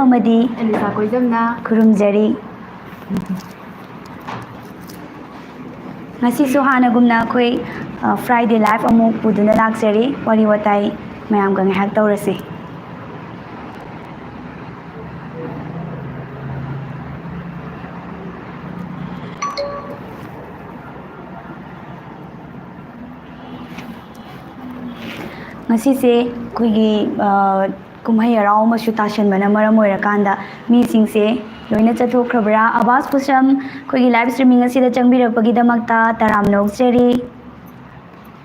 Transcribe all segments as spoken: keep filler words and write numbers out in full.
ꯑꯃꯗꯤ ꯑꯦꯂꯤꯁꯥ ꯀꯣꯏꯖꯝꯅ ꯈꯨꯔꯨꯝꯖꯔꯤ꯫ ꯉꯁꯤꯁꯨ ꯍꯥꯟꯅꯒꯨꯝꯅ ꯑꯩꯈꯣꯏ, ꯑ, Friday Live ꯑꯃꯨꯛ ꯄꯨꯗꯨꯅ ꯂꯥꯛꯆꯔꯤ꯫ ꯋꯥꯔꯤ ꯋꯥꯇꯥꯏ ꯃꯌꯥꯝꯒ ꯉꯥꯏꯍꯥꯛ ꯇꯧꯔꯁꯤ꯫ ꯉꯁꯤꯁꯦ ꯑꯩꯈꯣꯏꯒꯤ, ꯑ, ꯀꯨꯝꯍꯩ ꯍꯔꯥꯎ ꯑꯃꯁꯨ ꯇꯥꯁꯟꯕꯅ ꯃꯔꯝ ꯑꯣꯏꯔꯀꯥꯟꯗ ꯃꯤꯁꯤꯡꯁꯦ ꯂꯣꯏꯅ ꯆꯠꯊꯣꯛꯈ꯭ꯔꯕ꯭ꯔꯥ? ꯑꯕꯥꯁ ꯈꯨꯁꯝ, ꯑꯩꯈꯣꯏꯒꯤ live streaming ꯑꯁꯤꯗ ꯆꯪꯕꯤꯔꯛꯄꯒꯤꯗꯃꯛꯇ ꯇꯔꯥꯝꯅ ꯑꯣꯛꯆꯔꯤ꯫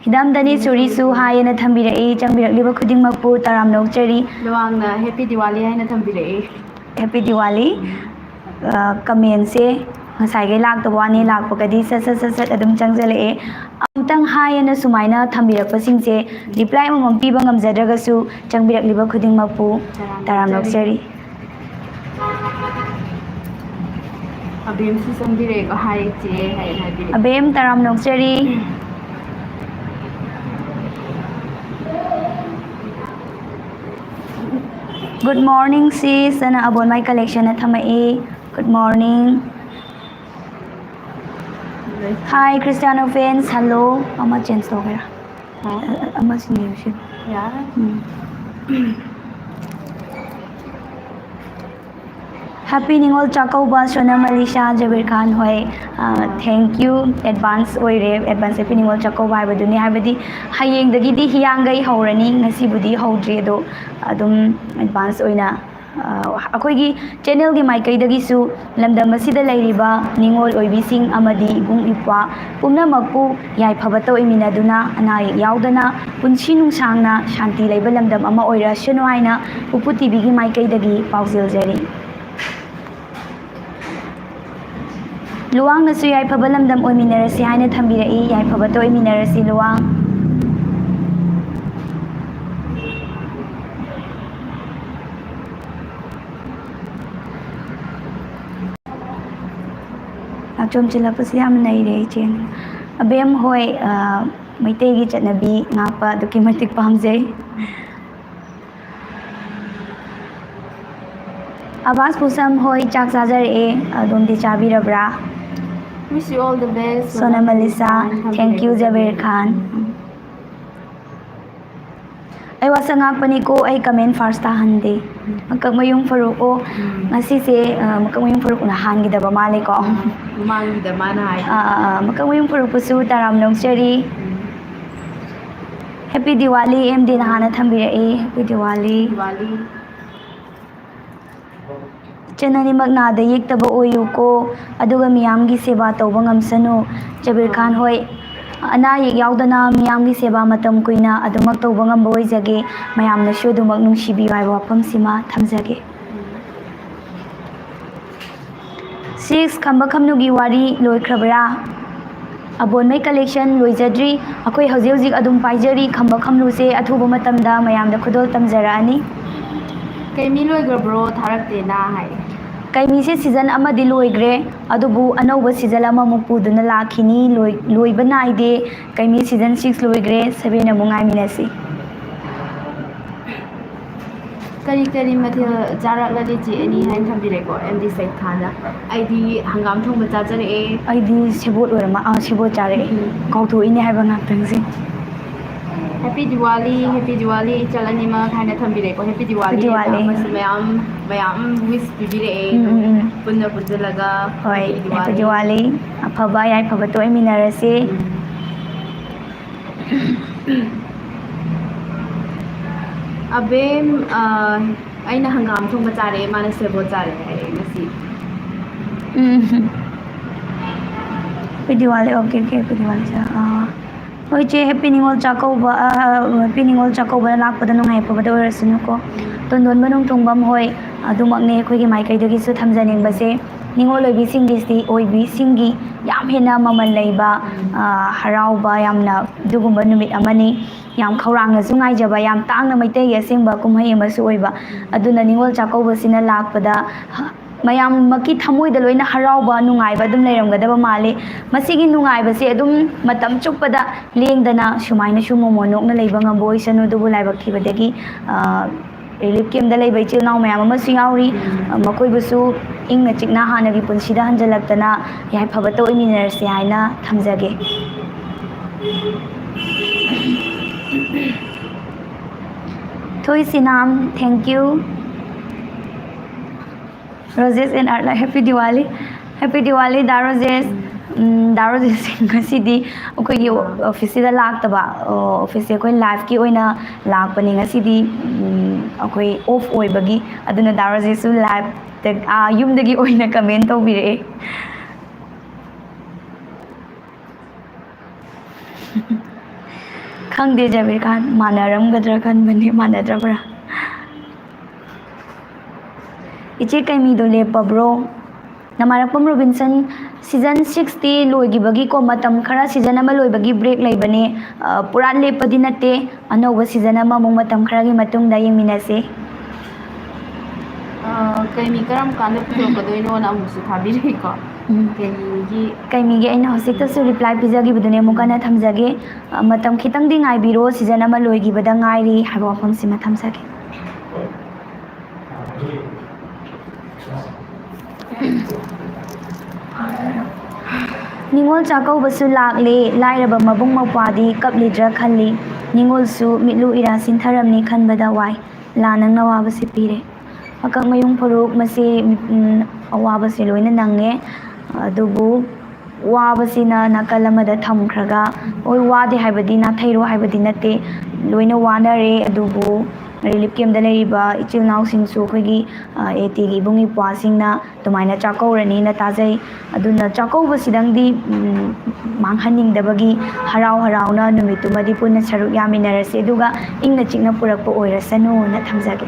ꯍꯤꯗꯥꯝꯗꯅꯤ ꯁꯨꯔꯤꯁꯨ ꯍꯥꯏ ꯑꯅ ꯊꯝꯕꯤꯔꯛꯏ꯫ ꯆꯪꯕꯤꯔꯛꯂꯤꯕ ꯈꯨꯗꯤꯡꯃꯛꯄꯨ ꯇꯔꯥꯝꯅ ꯑꯣꯛꯆꯔꯤ꯫ ꯂꯨꯋꯥꯡꯅ Happy Diwali ꯍꯥꯏꯅ ꯊꯝꯕꯤꯔꯛꯏ꯫ Happy Diwali꯫ ꯎꯝ꯫ ꯑ, comment-ꯁꯦ ꯉꯁꯥꯏꯈꯩ ꯂꯥꯛꯇꯕ ꯋꯥꯅꯤ, ꯂꯥꯛꯄꯒꯗꯤ ꯁꯠ ꯁꯠ ꯁꯠ ꯁꯠ ꯑꯗꯨꯝ ꯆꯪꯁꯤꯜꯂꯛꯑꯦ꯫ ꯑꯃꯨꯛꯇꯪ ꯍꯥꯏ ꯑꯅ ꯁꯨꯃꯥꯏꯅ ꯊꯝꯕꯤꯔꯛꯄꯁꯤꯡꯁꯦ reply ꯑꯃꯃꯝ ꯄꯤꯕ ꯉꯝꯖꯗ꯭ꯔꯒꯁꯨ ꯆꯪꯕꯤꯔꯛꯂꯤꯕ ꯈꯨꯗꯤꯡꯃꯛꯄꯨ ꯇꯔꯥꯝꯅ ꯇꯔꯥꯝꯅ ꯑꯣꯛꯆꯔꯤ꯫ ꯑꯣꯛꯆꯔꯤ꯫ ꯑꯕꯦꯝꯁꯨ ꯆꯪꯕꯤꯔꯛꯑꯦꯀꯣ꯫ Hi ꯆꯦ ꯍꯥꯏꯅ ꯍꯥꯏꯕꯤꯔꯛꯑꯦ꯫ ꯑꯕꯦꯝ, ꯇꯔꯥꯝꯅ ꯑꯣꯛꯆꯔꯤ꯫ Good morning sis ꯑꯅ ꯑꯕꯣꯟꯃꯥꯏ collection-ꯅ ꯊꯝꯃꯛꯏ꯫ Good morning꯫ Hi Cristiano fans, hello꯫ ꯑꯃ change ꯇꯧꯒꯦꯔꯥ? ꯍꯥ? ꯑ-, ꯑꯃ ꯁꯤꯟꯕꯤꯌꯨ ꯁꯤ꯫ ꯌꯥꯔꯦ꯫ ꯎꯝ꯫ Happy ꯅꯤꯉꯣꯜ ꯆꯥꯛꯀꯧꯕ ꯁꯣꯅꯝ ꯑꯂꯤꯁꯥ, ꯖꯕꯤꯔ ꯈꯥꯟ ꯍꯣꯏ꯫ ꯑ, thank you, advance ꯑꯣꯏꯔꯦ꯫ Advance Happy ꯅꯤꯉꯣꯜ ꯆꯥꯛꯀꯧꯕ ꯍꯥꯏꯕꯗꯨꯅꯤ, ꯍꯥꯏꯕꯗꯤ ꯍꯌꯦꯡꯗꯒꯤꯗꯤ ꯍꯤꯌꯥꯡꯒꯩ ꯍꯧꯔꯅꯤ, ꯉꯁꯤꯕꯨꯗꯤ ꯍꯧꯗ꯭ꯔꯤ, ꯑꯗꯣ ꯑꯗꯨꯝ advance ꯑꯣꯏꯅ, ꯑ, ꯑꯩꯈꯣꯏꯒꯤ channel-ꯒꯤ ꯃꯥꯏꯀꯩꯗꯒꯤꯁꯨ ꯂꯝꯗꯝ ꯑꯁꯤꯗ ꯂꯩꯔꯤꯕ ꯅꯤꯉꯣꯜ ꯑꯣꯏꯕꯤꯁꯤꯡ ꯑꯃꯗꯤ ꯏꯕꯨꯡ ꯏꯄ꯭ꯋꯥ ꯄꯨꯝꯅꯃꯛꯄꯨ ꯌꯥꯏꯐꯕꯇ ꯑꯣꯏꯃꯤꯟꯅꯗꯨꯅ, ꯑꯅꯥ ꯑꯌꯦꯛ ꯌꯥꯎꯗꯅ, ꯄꯨꯟꯁꯤ ꯅꯨꯡꯁꯥꯡꯅ ꯁꯥꯟꯇꯤ ꯂꯩꯕ ꯂꯝꯗꯝ ꯑꯃ ꯑꯣꯏꯔꯁꯅꯨ ꯍꯥꯏꯅ ꯎꯄꯨ ꯇꯤꯚꯤꯒꯤ ꯃꯥꯏꯀꯩꯗꯒꯤ ꯄꯥꯎꯖꯦꯜꯖꯔꯤ꯫ ꯂꯨꯋꯥꯡꯅꯁꯨ ꯌꯥꯏꯐꯕ ꯂꯝꯗꯝ ꯑꯣꯏꯃꯤꯟꯅꯔꯁꯤ ꯍꯥꯏꯅ ꯊꯝꯕꯤꯔꯛꯏ꯫ ꯌꯥꯏꯐꯕꯇ ꯑꯣꯏꯃꯤꯟꯅꯔꯁꯤ ꯂꯨꯋꯥꯡ꯫ ꯅꯥꯆꯣꯝ ꯆꯤꯜꯂꯛꯄꯁꯤ ꯌꯥꯝ ꯅꯩꯔꯦ ꯏꯆꯦ꯫ ꯑꯕꯦꯝ ꯍꯣꯏ, ꯑ, ꯃꯩꯇꯩꯒꯤ ꯆꯠꯅꯕꯤ ꯉꯥꯛꯄ ꯑꯗꯨꯛꯀꯤ ꯃꯇꯤꯛ ꯄꯥꯝꯖꯩ꯫ ꯑꯕꯥꯁ ꯄꯨꯁꯝ ꯍꯣꯏ, ꯆꯥꯛ ꯆꯥꯖꯔꯛꯑꯦ, ꯑꯗꯣꯝꯗꯤ ꯆꯥꯕꯤꯔꯕ꯭ꯔꯥ? Wish you all the best. Sonam Alisha, thank you ꯖꯕꯤꯔ ꯈꯥꯟ꯫ ꯑꯩ ꯋꯥꯁꯛ ꯉꯥꯛꯄꯅꯤꯀꯣ, ꯑꯩ comment first ꯇꯥꯍꯟꯗꯦ꯫ ꯃꯀꯛꯃꯌꯨꯝ ꯐꯔꯨꯛ, ꯑꯣ, ꯎꯝ꯫ ꯉꯁꯤꯁꯦ, ꯑ, ꯃꯀꯛꯃꯌꯨꯝ ꯐꯔꯨꯛꯅ ꯍꯥꯟꯈꯤꯗꯕ ꯃꯥꯜꯂꯦꯀꯣ꯫ ꯃꯃꯥꯡꯒꯤꯗ ꯃꯥꯅ ꯍꯥꯏ꯫ ꯑꯥ, ꯑꯥ, ꯑꯥ, ꯃꯀꯛꯃꯌꯨꯝ ꯐꯔꯨꯛꯄꯨꯁꯨ ꯇꯔꯥꯝꯅ ꯑꯣꯛꯆꯔꯤ꯫ Happy Diwali, ꯑꯦꯝ ꯗꯤꯅ ꯍꯥꯟꯅ ꯊꯝꯕꯤꯔꯛꯏ꯫ Happy Diwali꯫ Diwali꯫ ꯏꯆꯟ ꯑꯅꯤꯃꯛ ꯅꯥꯗ ꯌꯦꯛꯇꯕ ꯑꯣꯏꯌꯨꯀꯣ, ꯑꯗꯨꯒ ꯃꯤꯌꯥꯝꯒꯤ ꯁꯦꯕꯥ ꯇꯧꯕ ꯉꯝꯁꯅꯨ꯫ ꯖꯕꯤꯔ ꯈꯥꯟ ꯍꯣꯏ, ꯑꯅꯥ ꯑꯌꯦꯛ ꯌꯥꯎꯗꯅ ꯃꯤꯌꯥꯝꯒꯤ ꯁꯦꯕꯥ ꯃꯇꯝ ꯀꯨꯏꯅ ꯑꯗꯨꯃꯛ ꯇꯧꯕ ꯉꯝꯕ ꯑꯣꯏꯖꯒꯦ꯫ ꯃꯌꯥꯝꯅꯁꯨ ꯑꯗꯨꯃꯛ ꯅꯨꯡꯁꯤꯕꯤꯌꯨ ꯍꯥꯏꯕ ꯋꯥꯐꯝꯁꯤꯃ ꯊꯝꯖꯒꯦ꯫ Six, ꯈꯝꯕ ꯈꯝꯅꯨꯒꯤ ꯋꯥꯔꯤ ꯂꯣꯏꯈ꯭ꯔꯕ꯭ꯔꯥ? ꯑꯕꯣꯟꯃꯩ collection ꯂꯣꯏꯖꯗ꯭ꯔꯤ꯫ ꯑꯩꯈꯣꯏ ꯍꯧꯖꯤꯛ ꯍꯧꯖꯤꯛ ꯑꯗꯨꯝ ꯄꯥꯏꯖꯔꯤ꯫ ꯈꯝꯕ ꯈꯝꯅꯨꯁꯦ ꯑꯊꯨꯕ ꯃꯇꯝꯗ ꯃꯌꯥꯝꯗ ꯈꯨꯗꯣꯜ ꯇꯝꯖꯔꯛꯑꯅꯤ꯫ ꯀꯩꯃꯤ ꯂꯣꯏꯈ꯭ꯔꯕ꯭ꯔꯣ? ꯊꯥꯔꯛꯇꯦꯅ ꯍꯥꯏ꯫ ꯀꯩꯃꯤꯁꯦ season ꯑꯃꯗꯤ ꯂꯣꯏꯈ꯭ꯔꯦ, ꯑꯗꯨꯕꯨ ꯑꯅꯧꯕ season ꯑꯃꯃꯨꯛ ꯄꯨꯗꯨꯅ ꯂꯥꯛꯈꯤꯅꯤ꯫ ꯂꯣꯏ-, ꯂꯣꯏꯕ ꯅꯥꯏꯗꯦ꯫ ꯀꯩꯃꯤ season six ꯂꯣꯏꯈ꯭ꯔꯦ, seven ꯑꯃꯨꯛ ꯉꯥꯏꯃꯤꯟꯅꯁꯤ꯫ ꯀꯔꯤ ꯀꯔꯤ ꯃꯊꯦꯜ ꯆꯥꯔꯛꯂꯒꯦ ꯆꯦ ꯑꯅꯤ ꯍꯥꯏꯅ ꯊꯝꯕꯤꯔꯦꯀꯣ, ꯑꯦꯝ ꯗꯤ ꯁꯩꯊꯥꯅ꯫ ꯑꯩꯗꯤ ꯍꯪꯒꯥꯝ ꯊꯣꯡꯕ ꯆꯥꯖꯔꯛꯑꯦ꯫ ꯑꯩꯗꯤ ꯁꯦꯕꯣꯠ ꯑꯣꯏꯔ ꯃꯥ-, ꯑꯥ, ꯁꯦꯕꯣꯠ ꯆꯥꯔꯛꯑꯦ꯫ ꯀꯥꯎꯊꯣꯛꯏꯅꯦ ꯍꯥꯏꯕ ꯉꯥꯛꯇꯪꯁꯦ꯫ Happy Diwali, Happy Diwali, ꯏꯆꯜ ꯑꯅꯤꯃꯛ ꯍꯥꯏꯅ ꯊꯝꯕꯤꯔꯦꯀꯣ꯫ Happy Diwali꯫ Diwali꯫ ꯑꯃꯁꯨ ꯃꯌꯥꯝ, ꯃꯌꯥꯝ wish ꯄꯤꯕꯤꯔꯛꯑꯦ꯫ ꯎꯝ, ꯎꯝ, ꯎꯝ꯫ ꯄꯨꯟꯅ ꯄꯨꯟꯁꯤꯜꯂꯒ ꯍꯣꯏ, Happy Diwali꯫ Happy Diwali꯫ ꯑꯐꯕ ꯌꯥꯏꯐꯕ ꯇꯣꯏꯃꯤꯟꯅꯔꯁꯤ꯫ ꯎꯝ꯫ ꯑꯕꯦꯝ, ꯑ, ꯑꯩꯅ ꯍꯪꯒꯥꯝ ꯊꯣꯡꯕ ꯆꯥꯔꯦ, ꯃꯥꯅ ꯁꯦꯕꯣꯠ ꯆꯥꯔꯦ ꯍꯥꯏꯌꯦ ꯉꯁꯤ꯫ ꯎꯝ꯫ Happy Diwali, okay, okay, Happy Diwali, sir. ꯑꯥ, ꯍꯣꯏ, ꯏꯆꯦ, Happy ꯅꯤꯉꯣꯜ ꯆꯥꯛꯀꯧꯕ, ꯑꯥ, Happy ꯅꯤꯉꯣꯜ ꯆꯥꯛꯀꯧꯕ ꯂꯥꯛꯄꯗ ꯅꯨꯡꯉꯥꯏ ꯌꯥꯏꯐꯕꯗ ꯑꯣꯏꯔꯁꯅꯨꯀꯣ꯫ ꯇꯣꯟꯗꯣꯟꯕ ꯅꯣꯡꯊꯣꯡꯕꯝ ꯍꯣꯏ, ꯑꯗꯨꯃꯛꯅꯦ ꯑꯩꯈꯣꯏꯒꯤ ꯃꯥꯏꯀꯩꯗꯒꯤꯁꯨ ꯊꯝꯖꯅꯤꯡꯕꯁꯦ꯫ ꯅꯤꯉꯣꯜ ꯑꯣꯏꯕꯤꯁꯤꯡꯒꯤꯁꯤ, ꯑꯣꯏꯕꯤꯁꯤꯡꯒꯤ ꯌꯥꯝ ꯍꯦꯟꯅ ꯃꯃꯜ ꯂꯩꯕ, ꯑꯥ, ꯍꯔꯥꯎꯕ ꯌꯥꯝꯅ ꯑꯗꯨꯒꯨꯝꯕ ꯅꯨꯃꯤꯠ ꯑꯃꯅꯤ꯫ ꯌꯥꯝ ꯈꯧꯔꯥꯡꯅꯁꯨ ꯉꯥꯏꯖꯕ, ꯌꯥꯝ ꯇꯥꯡꯅ ꯃꯩꯇꯩꯒꯤ ꯑꯁꯦꯡꯕ ꯀꯨꯝꯍꯩ ꯑꯃꯁꯨ ꯑꯣꯏꯕ꯫ ꯑꯗꯨꯅ ꯅꯤꯉꯣꯜ ꯆꯥꯛꯀꯧꯕꯁꯤꯅ ꯂꯥꯛꯄꯗ ꯃꯌꯥꯝꯃꯛꯀꯤ ꯊꯃꯣꯏꯗ ꯂꯣꯏꯅ ꯍꯔꯥꯎꯕ, ꯅꯨꯡꯉꯥꯏꯕ ꯑꯗꯨꯝ ꯂꯩꯔꯝꯒꯗꯕ ꯃꯥꯜꯂꯤ꯫ ꯃꯁꯤꯒꯤ ꯅꯨꯡꯉꯥꯏꯕꯁꯦ ꯑꯗꯨꯝ ꯃꯇꯝ ꯆꯨꯞꯄꯗ ꯂꯦꯡꯗꯅ ꯁꯨꯃꯥꯏꯅꯁꯨ ꯃꯣꯃꯣꯟ ꯅꯣꯛꯅ ꯂꯩꯕ ꯉꯝꯕ ꯑꯣꯏꯁꯅꯨ꯫ ꯑꯗꯨꯕꯨ ꯂꯥꯏꯕꯛ ꯊꯤꯕꯗꯒꯤ, ꯑ, ꯔꯤꯂꯤꯐ ꯀꯦꯝꯗ ꯂꯩꯕ ꯏꯆꯤꯜ ꯏꯅꯥꯎ ꯃꯌꯥꯝ ꯑꯃꯁꯨ ꯌꯥꯎꯔꯤ꯫ ꯃꯈꯣꯏꯕꯨꯁꯨ ꯏꯪꯅ ꯆꯤꯛꯅ ꯍꯥꯟꯅꯒꯤ ꯄꯨꯟꯁꯤꯗ ꯍꯟꯖꯤꯜꯂꯛꯇꯅ ꯌꯥꯏꯐꯕꯇ ꯑꯣꯏꯃꯤꯟꯅꯔꯁꯦ ꯍꯥꯏꯅ ꯊꯝꯖꯒꯦ꯫ ꯊꯣꯏ ꯁꯤꯅꯥꯝ, thank you꯫ Roses and Art, like, Happy Diwali꯫ Happy Diwali, ꯗꯥ ꯔꯣꯖꯦꯁ꯫ ꯎꯝ, ꯗꯥ ꯔꯣꯖꯦꯁ ꯉꯁꯤꯗꯤ ꯑꯩꯈꯣꯏꯒꯤ ꯑꯥ꯫ ꯑꯣꯐꯤꯁꯁꯤꯗ ꯂꯥꯛꯇꯕ, ꯑꯣ, ꯑꯣꯐꯤꯁꯁꯦ ꯑꯩꯈꯣꯏ ꯂꯥꯏꯐꯀꯤ ꯑꯣꯏꯅ ꯂꯥꯛꯄꯅꯤ ꯉꯁꯤꯗꯤ꯫ ꯎꯝ, ꯑꯩꯈꯣꯏ ꯑꯣꯐ ꯑꯣꯏꯕꯒꯤ, ꯑꯗꯨꯅ ꯗꯥ ꯔꯣꯖꯦꯁꯁꯨ ꯂꯥꯏꯐꯇ, ꯑꯥ, ꯌꯨꯝꯗꯒꯤ ꯑꯣꯏꯅ ꯀꯃꯦꯟ ꯇꯧꯕꯤꯔꯛꯑꯦ꯫ ꯈꯪꯗꯦ ꯖꯕꯤꯔ ꯈꯥꯟ, ꯃꯥꯟꯅꯔꯝꯒꯗ꯭ꯔꯥ ꯈꯟꯕꯅꯦ, ꯃꯥꯟꯅꯗ꯭ꯔꯕ꯭ꯔꯥ? ꯏꯆꯦ ꯀꯩꯃꯤꯗꯣ ꯂꯦꯞꯄꯕ꯭ꯔꯣ? ꯅꯃꯥꯔꯛꯄꯝ ꯔꯣꯕꯤꯟꯁꯟ, ꯁꯤꯖꯟ ꯁꯤꯛꯁꯇꯤ ꯂꯣꯏꯈꯤꯕꯒꯤꯀꯣ, ꯃꯇꯝ ꯈꯔ ꯁꯤꯖꯟ ꯑꯃ ꯂꯣꯏꯕꯒꯤ ꯕ꯭ꯔꯦꯛ ꯂꯩꯕꯅꯦ꯫ ꯑ, ꯄꯨꯔꯥ ꯂꯦꯞꯄꯗꯤ ꯅꯠꯇꯦ, ꯑꯅꯧꯕ ꯁꯤꯖꯟ ꯑꯃꯃꯨꯛ ꯃꯇꯝ ꯈꯔꯒꯤ ꯃꯇꯨꯡꯗ ꯌꯦꯡꯃꯤꯟꯅꯁꯦ꯫ ꯑ, ꯀꯩꯃꯤ ꯀꯔꯝ ꯀꯥꯟꯗ ꯄꯨꯊꯣꯛꯀꯗꯣꯏꯅꯣꯅ ꯑꯃꯨꯛꯁꯨ ꯊꯥꯕꯤꯔꯛꯏꯀꯣ꯫ ꯎꯝ꯫ ꯀꯩꯃꯤꯒꯤ ꯀꯩꯃꯤꯒꯤ ꯑꯩꯅ ꯍꯧꯖꯤꯛꯇꯁꯨ ꯔꯤꯄ꯭ꯂꯥꯏ ꯄꯤꯖꯈꯤꯕꯗꯨꯅꯦ, ꯑꯃꯨꯛ ꯀꯟꯅ ꯊꯝꯖꯒꯦ꯫ ꯑ, ꯃꯇꯝ ꯈꯤꯇꯪꯗꯤ ꯉꯥꯏꯕꯤꯔꯣ, ꯁꯤꯖꯟ ꯑꯃ ꯂꯣꯏꯈꯤꯕꯗ ꯉꯥꯏꯔꯤ ꯍꯥꯏꯕ ꯋꯥꯐꯝꯁꯤꯃ ꯊꯝꯖꯒꯦ꯫ ꯅꯤꯉꯣꯜ ꯆꯥꯛꯀꯧꯕꯁꯨ ꯂꯥꯛꯂꯦ, ꯂꯥꯏꯔꯕ ꯃꯕꯨꯡ ꯃꯧꯄ꯭ꯋꯥꯗꯤ ꯀꯞꯂꯤꯗ꯭ꯔꯥ ꯈꯜꯂꯤ꯫ ꯅꯤꯉꯣꯜꯁꯨ ꯃꯤꯠꯂꯨ ꯏꯔꯥ ꯁꯤꯟꯊꯔꯝꯅꯤ ꯈꯟꯕꯗ ꯋꯥꯏ꯫ ꯂꯥ ꯅꯪꯅ ꯑꯋꯥꯕꯁꯦ ꯄꯤꯔꯦ꯫ ꯃꯀꯛ ꯃꯌꯨꯡ ꯐꯨꯔꯨꯞ ꯃꯁꯤ, ꯎꯝ, ꯑꯋꯥꯕꯁꯦ ꯂꯣꯏꯅ ꯅꯪꯉꯦ꯫ ꯑꯗꯨꯕꯨ ꯋꯥꯕꯁꯤꯅ ꯅꯥꯀꯜ ꯑꯃꯗ ꯊꯝꯈ꯭ꯔꯒ, ꯍꯣꯏ, ꯋꯥꯗꯦ ꯍꯥꯏꯕꯗꯤ, ꯅꯥꯊꯩꯔꯣ ꯍꯥꯏꯕꯗꯤ ꯅꯠꯇꯦ, ꯂꯣꯏꯅ ꯋꯥꯅꯔꯦ꯫ ꯑꯗꯨꯕꯨ ꯔꯤꯂꯤꯐ ꯀꯦꯝꯗ ꯂꯩꯔꯤꯕ ꯏꯆꯤꯜ ꯏꯅꯥꯎꯁꯤꯡꯁꯨ ꯑꯩꯈꯣꯏꯒꯤ, ꯑ, ꯑꯦ ꯇꯤꯒꯤ ꯏꯕꯨꯡ ꯏꯄ꯭ꯋꯥꯁꯤꯡꯅ ꯑꯗꯨꯃꯥꯏꯅ ꯆꯥꯛꯀꯧꯔꯅꯤꯅ ꯇꯥꯖꯩ꯫ ꯑꯗꯨꯅ ꯆꯥꯛꯀꯧꯕꯁꯤꯗꯪꯗꯤ, ꯎꯝ, ꯃꯥꯡꯍꯟꯅꯤꯡꯗꯕꯒꯤ ꯍꯔꯥꯎ ꯍꯔꯥꯎꯅ ꯅꯨꯃꯤꯠꯇꯨꯃꯗꯤ ꯄꯨꯟꯅ ꯁꯔꯨꯛ ꯌꯥꯃꯤꯟꯅꯔꯁꯤ, ꯑꯗꯨꯒ ꯏꯪꯅ ꯆꯤꯛꯅ ꯄꯨꯔꯛꯄ ꯑꯣꯏꯔꯁꯅꯨꯅ ꯊꯝꯖꯒꯦ꯫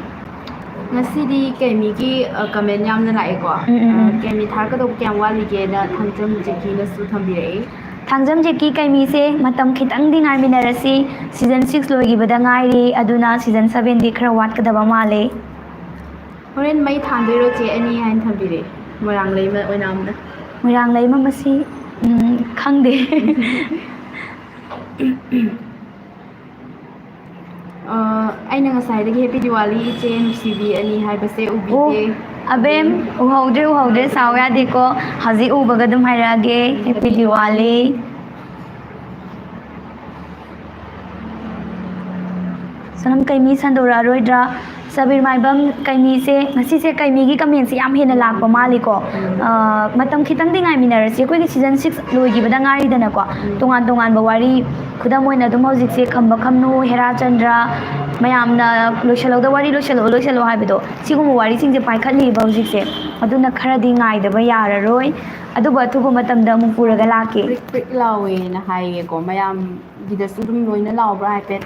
ꯉꯁꯤꯗꯤ ꯀꯦꯃꯤꯒꯤ, ꯑ, ꯀꯃꯦꯟ ꯌꯥꯝꯅ ꯂꯥꯛꯑꯦꯀꯣ꯫ ꯎꯝ, ꯎꯝ, ꯑ, ꯎꯝ꯫ ꯀꯦꯃꯤ ꯊꯥꯔꯛꯀꯗꯧꯕ ꯀꯌꯥꯝ ꯋꯥꯠꯂꯤꯒꯦꯅ ꯊꯥꯡꯖꯝ ꯖꯦꯀꯤꯅꯁꯨ ꯊꯝꯕꯤꯔꯛꯏ꯫ ꯊꯥꯡꯖꯝ ꯖꯦꯀꯤ, ꯀꯩꯃꯤꯁꯦ ꯃꯇꯝ ꯈꯤꯇꯪꯗꯤ ꯉꯥꯏꯃꯤꯟꯅꯔꯁꯤ꯫ ꯁꯤꯖꯟ ꯁꯤꯛꯁ ꯂꯣꯏꯈꯤꯕꯗ ꯉꯥꯏꯔꯤ, ꯑꯗꯨꯅ ꯁꯤꯖꯟ ꯁꯚꯦꯟꯗꯤ ꯈꯔ ꯋꯥꯠꯀꯗꯕ ꯃꯥꯜꯂꯦ꯫ ꯍꯣꯔꯦꯟ ꯃꯩ ꯊꯥꯟꯗꯣꯏꯔꯣ ꯆꯦ ꯑꯅꯤ ꯍꯥꯏꯅ ꯊꯝꯕꯤꯔꯛꯑꯦ꯫ ꯃꯣꯏꯔꯥꯡ ꯂꯩꯃ ꯑꯣꯏꯅꯥꯝꯗ꯫ ꯃꯣꯏꯔꯥꯡ ꯂꯩꯃ ꯃꯁꯤ, ꯎꯝ, ꯈꯪꯗꯦ꯫ ꯑ, ꯑꯩꯅ ꯉꯁꯥꯏꯗꯒꯤ "Happy Diwali ꯏꯆꯦ ꯅꯨꯡꯁꯤꯕꯤ ꯑꯅꯤ" ꯍꯥꯏꯕꯁꯦ ꯑꯣ, ꯎꯕꯤꯗꯦ꯫ ꯑꯕꯦꯝ, ꯎꯍꯧꯗ꯭ꯔꯦ, ꯎꯍꯧꯗ꯭ꯔꯦ, ꯁꯥꯎ ꯌꯥꯗꯦꯀꯣ꯫ ꯍꯧꯖꯤꯛ ꯎꯕꯒ ꯑꯗꯨꯝ ꯍꯥꯏꯔꯛꯑꯒꯦ꯫ Happy Diwali꯫ ꯁꯣꯅꯝ, ꯀꯩꯃꯤ ꯁꯟꯗꯣꯔꯛꯑꯔꯣꯏꯗ꯭ꯔꯥ? ꯁꯕꯤꯔ ꯃꯥꯏꯕꯝ, ꯀꯩꯃꯤꯁꯦ, ꯉꯁꯤꯁꯦ ꯀꯩꯃꯤꯒꯤ ꯀꯃꯦꯟꯁꯦ ꯌꯥꯝ ꯍꯦꯟꯅ ꯂꯥꯛꯄ ꯃꯥꯜꯂꯤꯀꯣ꯫ ꯑ, ꯃꯇꯝ ꯈꯤꯇꯪꯗꯤ ꯉꯥꯏꯃꯤꯟꯅꯔꯁꯤ꯫ ꯑꯩꯈꯣꯏꯒꯤ season six ꯂꯣꯏꯈꯤꯕꯗ ꯉꯥꯏꯔꯤꯗꯅꯀꯣ꯫ ꯇꯣꯉꯥꯟ ꯇꯣꯉꯥꯟꯕ ꯋꯥꯔꯤ, ꯈꯨꯗꯝ ꯑꯣꯏꯅ ꯑꯗꯨꯝ ꯍꯧꯖꯤꯛꯁꯦ ꯈꯝꯕ ꯈꯝꯅꯨ, ꯍꯦꯔꯥ ꯆꯟꯗ꯭ꯔ, ꯃꯌꯥꯝꯅ ꯂꯣꯏꯁꯤꯜꯍꯧꯗ ꯋꯥꯔꯤ ꯂꯣꯏꯁꯤꯜꯂꯛꯑꯣ, ꯂꯣꯏꯁꯤꯜꯂꯛꯑꯣ ꯍꯥꯏꯕꯗꯣ, ꯁꯤꯒꯨꯝꯕ ꯋꯥꯔꯤꯁꯤꯡꯁꯦ ꯄꯥꯏꯈꯠꯂꯤꯕ ꯍꯧꯖꯤꯛꯁꯦ꯫ ꯑꯗꯨꯅ ꯈꯔꯗꯤ ꯉꯥꯏꯗꯕ ꯌꯥꯔꯔꯣꯏ꯫ ꯑꯗꯨꯕꯨ ꯑꯊꯨꯕ ꯃꯇꯝꯗ ꯑꯃꯨꯛ ꯄꯨꯔꯒ ꯂꯥꯛꯀꯦ꯫ ꯄ꯭ꯔꯤꯛ ꯄ꯭ꯔꯤꯛ ꯂꯥꯎꯋꯦꯅ ꯍꯥꯏꯌꯦꯀꯣ꯫ ꯃꯌꯥꯝꯒꯤꯗꯁꯨ ꯑꯗꯨꯝ ꯂꯣꯏꯅ ꯂꯥꯎꯕ꯭ꯔꯥ ꯍꯥꯏꯐꯦꯠ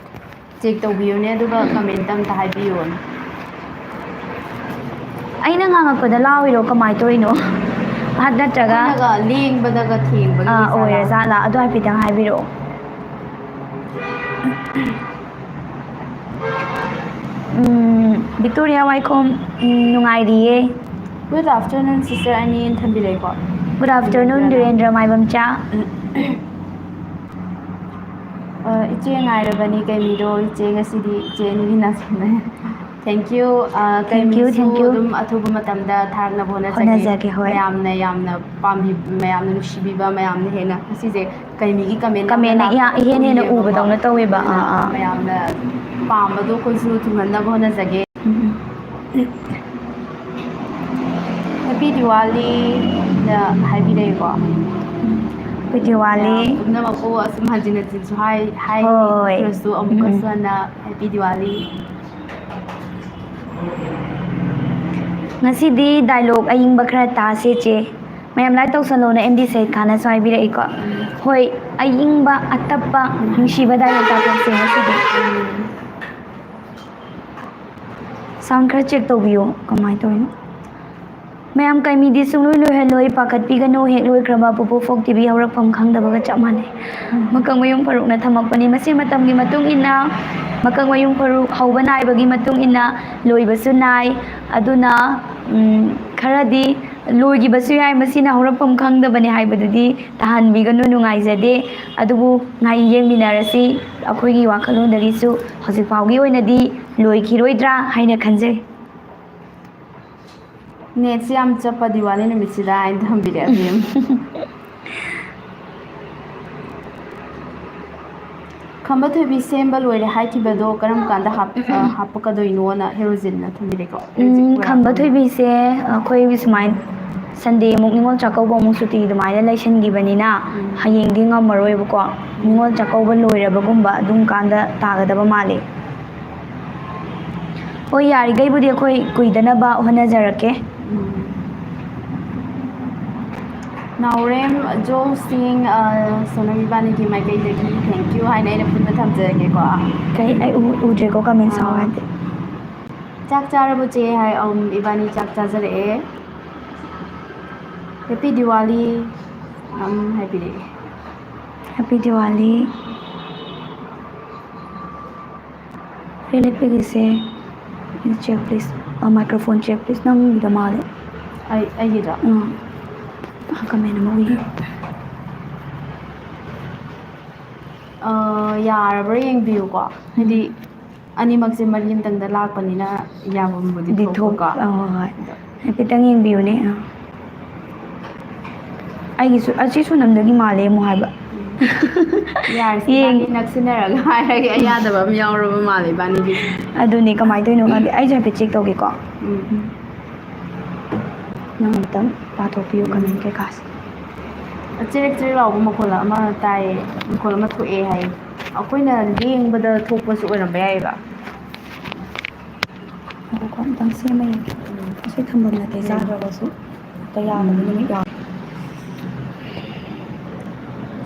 check ꯇꯧꯕꯤꯌꯨꯅꯦ, ꯑꯗꯨꯒ comment ꯑꯝꯇ ꯍꯥꯏꯕꯤꯌꯨꯅꯦ꯫ ꯑꯩꯅ ꯉꯥꯡꯉꯛꯄꯗ ꯂꯥꯎꯔꯤꯔꯣ, ꯀꯃꯥꯏꯅ ꯇꯧꯔꯤꯅꯣ? ꯑꯍꯠ ꯅꯠꯇ꯭ꯔꯒ ꯑꯩꯈꯣꯏꯅꯒ ꯂꯦꯡꯕꯗꯒ ꯊꯦꯡꯕꯒꯤ ꯑꯥ, ꯑꯣꯏꯖꯥꯠꯂꯥ? ꯑꯣꯏꯔꯖꯥꯠꯂꯥ? ꯑꯗꯨ ꯍꯥꯏꯐꯦꯠꯇꯪ ꯍꯥꯏꯕꯤꯔꯛꯑꯣ꯫ ꯎꯝ, ꯕꯤꯛꯇꯣꯔꯤꯌꯥ ꯋꯥꯏꯈꯣꯝ, ꯎꯝ, ꯅꯨꯡꯉꯥꯏꯔꯤꯌꯦ꯫ Good afternoon sister ꯑꯅꯤ ꯊꯝꯕꯤꯔꯛꯏꯀꯣ꯫ Good afternoon, ꯙꯤꯔꯦꯟꯗ꯭ꯔ ꯃꯥꯏꯕꯝꯆꯥ꯫ ꯑ, ꯏꯆꯦ ꯉꯥꯏꯔꯕꯅꯤ ꯀꯩꯃꯤꯗꯣ, ꯏꯆꯦ ꯉꯁꯤꯗꯤ ꯏꯆꯦ ꯑꯅꯤꯒꯤ ꯅꯥꯁꯤꯡꯅ꯫ Thank you꯫ ꯑ, Thank you, ꯀꯩꯃꯤꯁꯨ thank you꯫ ꯑꯗꯨꯝ ꯑꯊꯨꯕ ꯃꯇꯝꯗ ꯊꯥꯔꯛꯅꯕ ꯍꯣꯠꯅꯖꯒꯦ꯫ ꯍꯣꯠꯅꯖꯒꯦ, ꯍꯣꯏ꯫ ꯃꯌꯥꯝꯅ ꯌꯥꯝꯅ ꯄꯥꯝꯕꯤ-, ꯃꯌꯥꯝꯅ ꯅꯨꯡꯁꯤꯕꯤꯕ ꯃꯌꯥꯝꯅ ꯍꯦꯟꯅ ꯉꯁꯤꯁꯦ ꯀꯩꯃꯤꯒꯤ comment ꯑꯃ Comment ꯅ ꯏꯌꯥ-, ꯂꯥꯛꯄꯗꯣ ꯏꯍꯦꯟ ꯍꯦꯟꯅ ꯎꯏꯌꯦꯕꯀꯣ꯫ ꯎꯕꯗꯧꯅ ꯇꯧꯋꯦꯕ꯫ ꯑꯗꯨꯅ ꯑꯥ, ꯑꯥ꯫ ꯃꯌꯥꯝꯅ ꯄꯥꯝꯕꯗꯣ ꯑꯩꯈꯣꯏꯁꯨ ꯊꯨꯡꯍꯟꯅꯕ ꯍꯣꯠꯅꯖꯒꯦ꯫ ꯎꯝ꯫ Happy Diwali ꯅ ꯍꯥꯏꯕꯤꯔꯛꯑꯦꯀꯣ꯫ Happy Diwali꯫ ꯃꯌꯥꯝ ꯄꯨꯝꯅꯃꯛꯄꯨ ꯑꯁꯨꯝ ꯍꯟꯖꯤꯟ ꯍꯟꯖꯤꯟꯁꯨ ꯍꯥꯏ-, ꯍꯥꯏ-, ꯍꯣꯏ꯫ ꯈ꯭ꯔꯁꯨ ꯎꯝ, ꯑꯃꯨꯛꯀꯁꯨ ꯎꯝ꯫ ꯍꯟꯅ Happy Diwali꯫ ꯉꯁꯤꯗꯤ dialogue ꯑꯏꯪꯕ ꯈꯔ ꯇꯥꯁꯦ, ꯆꯦ꯫ ꯃꯌꯥꯝ like ꯇꯧꯁꯜꯂꯣꯅ ꯑꯦꯝ ꯗꯤ ꯁꯌꯤꯗ ꯈꯥꯟꯅꯁꯨ ꯍꯥꯏꯕꯤꯔꯛꯏꯀꯣ꯫ ꯍꯣꯏ, ꯑꯏꯪꯕ, ꯑꯇꯞꯄ, ꯅꯨꯡꯁꯤꯕ dialogue ꯇꯥꯊꯣꯛꯁꯦ ꯉꯁꯤꯗꯤ꯫ Sound ꯈꯔ check ꯇꯧꯕꯤꯌꯣ, ꯀꯃꯥꯏꯅ ꯇꯧꯔꯤꯅꯣ? ꯃꯌꯥꯝ, ꯀꯩꯃꯤꯗꯤ ꯁꯨꯡꯂꯣꯏ ꯂꯣꯏꯍꯜꯂꯣꯏ, ꯄꯥꯈꯠꯄꯤꯒꯅꯨ, ꯍꯦꯛ ꯂꯣꯏꯈ꯭ꯔꯕ ꯄꯨꯄꯨ ꯐꯣꯛ ꯇꯤ ꯚꯤ ꯍꯧꯔꯛꯐꯝ ꯈꯪꯗꯕꯒ ꯆꯞ ꯃꯥꯟꯅꯩ꯫ ꯃꯀꯛꯃꯌꯨꯝ ꯐꯥꯔꯨꯛꯅ ꯊꯝꯃꯛꯄꯅꯤ꯫ ꯃꯁꯤ ꯃꯇꯝꯒꯤ ꯃꯇꯨꯡ ꯏꯟꯅ, ꯃꯀꯛꯃꯌꯨꯝ ꯐꯥꯔꯨꯛ ꯍꯧꯕ ꯅꯥꯏꯕꯒꯤ ꯃꯇꯨꯡ ꯏꯟꯅ ꯂꯣꯏꯕꯁꯨ ꯅꯥꯏ꯫ ꯑꯗꯨꯅ, ꯎꯝ, ꯈꯔꯗꯤ ꯂꯣꯏꯈꯤꯕꯁꯨ ꯌꯥꯏ, ꯃꯁꯤꯅ ꯍꯧꯔꯛꯐꯝ ꯈꯪꯗꯕꯅꯤ ꯍꯥꯏꯕꯗꯨꯗꯤ ꯇꯥꯍꯟꯕꯤꯒꯅꯨ, ꯅꯨꯡꯉꯥꯏꯖꯗꯦ꯫ ꯑꯗꯨꯕꯨ ꯉꯥꯏ ꯌꯦꯡꯃꯤꯟꯅꯔꯁꯤ꯫ ꯑꯩꯈꯣꯏꯒꯤ ꯋꯥꯈꯜꯂꯣꯟꯗꯒꯤꯁꯨ ꯍꯧꯖꯤꯛ ꯐꯥꯎꯒꯤ ꯑꯣꯏꯅꯗꯤ ꯂꯣꯏꯈꯤꯔꯣꯏꯗ꯭ꯔꯥ ꯍꯥꯏꯅ ꯈꯟꯖꯩ꯫ ꯅꯦꯠꯁꯤ ꯌꯥꯝ ꯆꯞꯄ ꯗꯤꯋꯥꯂꯤ ꯅꯨꯃꯤꯠꯁꯤꯗ ꯍꯥꯏꯅ ꯊꯝꯕꯤꯔꯛꯑꯦ ꯃꯦꯝ꯫ ꯈꯝꯕ ꯊꯣꯏꯕꯤ ꯁꯦꯝꯕ ꯂꯣꯏꯔꯦ ꯍꯥꯏꯈꯤꯕꯗꯣ ꯀꯔꯝ ꯀꯥꯟꯗ ꯍꯥꯞ- ꯑ, ꯍꯥꯞꯄꯛꯀꯗꯣꯏꯅꯣꯅ ꯍꯦꯔꯣꯖꯤꯟꯅ ꯊꯝꯕꯤꯔꯦꯀꯣ꯫ ꯎꯝ, ꯈꯝꯕ ꯊꯣꯏꯕꯤꯁꯦ ꯑꯩꯈꯣꯏ ꯁꯨꯃꯥꯏꯅ ꯁꯟꯗꯦ ꯑꯃꯨꯛ ꯅꯤꯉꯣꯜ ꯆꯥꯛꯀꯧꯕ ꯑꯃꯨꯛ ꯁꯨꯇꯤ ꯑꯗꯨꯃꯥꯏꯅ ꯂꯩꯁꯟꯈꯤꯕꯅꯤꯅ ꯎꯝ꯫ ꯍꯌꯦꯡꯗꯤ ꯉꯝꯃꯔꯣꯏꯕꯀꯣ꯫ ꯅꯤꯉꯣꯜ ꯆꯥꯛꯀꯧꯕ ꯂꯣꯏꯔꯕꯒꯨꯝꯕ ꯑꯗꯨꯝ ꯀꯥꯟꯗ ꯇꯥꯒꯗꯕ ꯃꯥꯜꯂꯤ꯫ ꯍꯣꯏ, ꯌꯥꯔꯤꯈꯩꯕꯨꯗꯤ ꯑꯩꯈꯣꯏ ꯀꯨꯏꯗꯅꯕ ꯍꯣꯠꯅꯖꯔꯛꯀꯦ꯫ ꯎꯝ꯫ ꯅꯥꯎꯔꯦꯝ ꯖꯣꯁꯤꯡ, ꯑ, ꯁꯣꯅꯝ ꯏꯕꯥꯅꯤꯒꯤ ꯃꯥꯏꯀꯩꯗꯒꯤ thank you ꯍꯥꯏꯅ ꯑꯩꯅ ꯄꯨꯟꯅ ꯊꯝꯖꯔꯒꯦꯀꯣ꯫ ꯀꯩ ꯑꯩ ꯎ- ꯎꯗ꯭ꯔꯦꯀꯣ comment ꯁꯥꯎ ꯑꯥ꯫ ꯍꯥꯏꯗꯤ꯫ ꯆꯥꯛ ꯆꯥꯔꯕꯣ ꯆꯦ ꯍꯥꯏ, ꯑꯝ, ꯏꯕꯥꯅꯤ ꯆꯥꯛ ꯆꯥꯖꯔꯛꯑꯦ꯫ Happy Diwali ꯑꯝ ꯍꯥꯏꯕꯤꯔꯛꯑꯦ꯫ Happy Diwali꯫ ꯂꯦꯞꯄꯒꯤꯁꯦ꯫ Check please꯫ Microphone check please꯫ ꯅꯪꯒꯤꯗ ꯃꯥꯜꯂꯦ꯫ ꯑꯩ ꯑꯩꯒꯤꯗꯣ꯫ ꯎꯝ꯫ ꯀꯃꯦꯟ ꯑꯃ ꯎꯏꯌꯦ꯫ ꯑ, ꯌꯥꯔꯕ꯭ꯔꯥ ꯌꯦꯡꯕꯤꯌꯨꯀꯣ, ꯍꯥꯏꯗꯤ ꯑꯅꯤꯃꯛꯁꯦ ꯃꯔꯤ ꯑꯃꯇꯪꯗ ꯂꯥꯛꯄꯅꯤꯅ ꯌꯥꯐꯝꯕꯨꯗꯤ ꯗꯤ ꯊꯣꯛ ꯊꯣꯛꯄꯀꯣ꯫ ꯑ, ꯍꯣꯏ ꯍꯣꯏ꯫ ꯍꯥꯏꯐꯦꯠꯇꯪ ꯌꯦꯡꯕꯤꯌꯨꯅꯦ꯫ ꯑ꯫ ꯑꯩꯒꯤꯁꯨ ꯑꯁꯤ ꯁꯣꯅꯝꯗꯒꯤ ꯃꯥꯜꯂꯦ ꯑꯃꯨꯛ ꯍꯥꯏꯕ꯫ ꯌꯥꯔꯤꯁꯦ ꯌꯦꯡ- ꯏꯕꯥꯅꯤ ꯅꯛꯁꯤꯟꯅꯔꯒ ꯍꯥꯏꯔꯒꯦ, ꯑꯩ ꯌꯥꯗꯕ ꯑꯃ ꯌꯥꯎꯔꯕ ꯃꯥꯜꯂꯦ ꯏꯕꯥꯅꯤꯒꯤ꯫ ꯑꯗꯨꯅꯦ, ꯀꯃꯥꯏꯅ ꯇꯧꯔꯤꯅꯣ ꯈꯪꯗꯦ꯫ ꯑꯩꯁꯨ ꯍꯥꯏꯐꯦꯠ check ꯇꯧꯒꯦꯀꯣ꯫ ꯎꯝ꯫ ꯅꯪ ꯑꯃꯨꯛꯇꯪ ꯄꯥꯊꯣꯛꯄꯤꯌꯨ comment ꯀꯩꯀꯥꯁꯦ꯫ ꯆꯤꯔꯤꯛ ꯆꯤꯔꯤꯛ ꯂꯥꯎꯕ ꯃꯈꯣꯜ ꯑꯃ ꯇꯥꯏꯌꯦ, ꯃꯈꯣꯜ ꯑꯃ ꯊꯣꯛꯑꯦ ꯍꯥꯏꯌꯦ꯫ ꯑꯩꯈꯣꯏꯅ ꯂꯦꯡꯕꯗ ꯊꯣꯛꯄꯁꯨ ꯑꯣꯏꯔꯝꯕ ꯌꯥꯏꯌꯦꯕ꯫ ꯉꯥꯏꯈꯣꯀꯣ, ꯑꯝꯇꯪ ꯁꯦꯝꯃ ꯌꯦꯡꯒꯦ꯫ ꯑꯁꯤ ꯊꯝꯐꯝ ꯅꯠꯇꯦ, ꯆꯥꯗ꯭ꯔꯒꯁꯨ ꯍꯦꯛꯇ ꯌꯥꯗꯕ ꯅꯨꯃꯤꯠ ꯌꯥꯎꯋꯦ꯫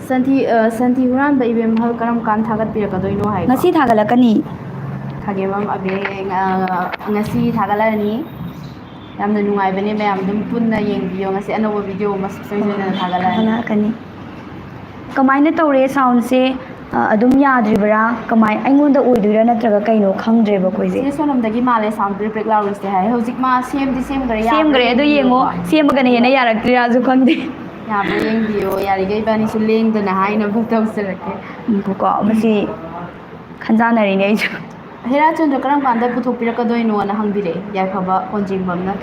ꯁꯟꯊꯤ, ꯑ, ꯁꯟꯊꯤ ꯍꯨꯔꯥꯟꯕ ꯏꯕꯦꯝꯍꯜ ꯀꯔꯝ ꯀꯥꯟ ꯊꯥꯒꯠꯄꯤꯔꯛꯀꯗꯣꯏꯅꯣ ꯍꯥꯏꯕ? ꯉꯁꯤ ꯊꯥꯒꯠꯂꯛꯀꯅꯤ꯫ ꯈꯥꯒꯦꯝꯕꯝ ꯑꯕꯦ, ꯑ, ꯉꯁꯤ ꯊꯥꯒꯠꯂꯛꯑꯅꯤ꯫ ꯌꯥꯝꯅ ꯅꯨꯡꯉꯥꯏꯕꯅꯦ, ꯃꯌꯥꯝ ꯑꯗꯨꯝ ꯄꯨꯟꯅ ꯌꯦꯡꯕꯤꯌꯣ꯫ ꯉꯁꯤ ꯑꯅꯧꯕ video ꯑꯃ ꯁꯨꯡꯁꯣꯏ ꯁꯣꯏꯗꯅ ꯊꯥꯒꯠꯂꯛꯑꯅꯤ꯫ ꯊꯥꯒꯠꯂꯛꯀꯅꯤ꯫ ꯀꯃꯥꯏꯅ ꯇꯧꯔꯦ soundꯁꯦ? ꯑ, ꯑꯗꯨꯝ ꯌꯥꯗ꯭ꯔꯤꯕ꯭ꯔꯥ? ꯀꯃꯥꯏ, ꯑꯩꯉꯣꯟꯗ ꯑꯣꯏꯗꯣꯏꯔꯥ ꯅꯠꯇ꯭ꯔꯒ ꯀꯩꯅꯣ ꯈꯪꯗ꯭ꯔꯦꯕ ꯑꯩꯈꯣꯏꯁꯦ꯫ ꯁꯤ ꯁꯣꯝꯂꯣꯝꯗꯒꯤ ꯃꯥꯜꯂꯦ ꯁꯥꯎꯟ ꯄ꯭ꯔꯤꯛ ꯄ꯭ꯔꯤꯛ ꯂꯥꯎꯔꯤꯁꯦ ꯍꯥꯏ꯫ ꯍꯧꯖꯤꯛ ꯃꯥ ꯁꯦꯝꯗꯤ ꯁꯦꯝꯈ꯭ꯔꯦ, ꯌꯥꯕ꯭ꯔꯥ ꯁꯦꯝꯈ꯭ꯔꯦ, ꯑꯗꯨ ꯌꯦꯡꯉꯣ꯫ ꯌꯦꯡꯕꯤꯌꯨꯀꯣ꯫ ꯁꯦꯝꯃꯒꯅ ꯍꯦꯟꯅ ꯌꯥꯔꯛꯇ꯭ꯔꯤꯔꯥꯁꯨ ꯈꯪꯗꯦ꯫ ꯌꯥꯕ꯭ꯔꯥ ꯌꯦꯡꯕꯤꯌꯣ꯫ ꯌꯥꯔꯤꯈꯩ ꯏꯕꯥꯅꯤꯁꯨ ꯂꯦꯡꯗꯅ ꯍꯥꯏꯅꯕ ꯇꯧꯖꯔꯛꯀꯦ꯫ ꯎꯝ, ꯀꯣ, ꯃꯁꯤ ꯈꯟꯖꯥꯟꯅꯔꯤꯅꯦ ꯑꯩꯁꯨ꯫ ꯍꯦꯔꯥꯆꯟꯗ꯭ꯔ ꯀꯔꯝ ꯀꯥꯟꯗ ꯄꯨꯊꯣꯛꯄꯤꯔꯛꯀꯗꯣꯏꯅꯣꯅ ꯍꯪꯕꯤꯔꯛꯑꯦ ꯌꯥꯏꯐꯕ ꯀꯣꯟꯖꯦꯡꯕꯝꯅ꯫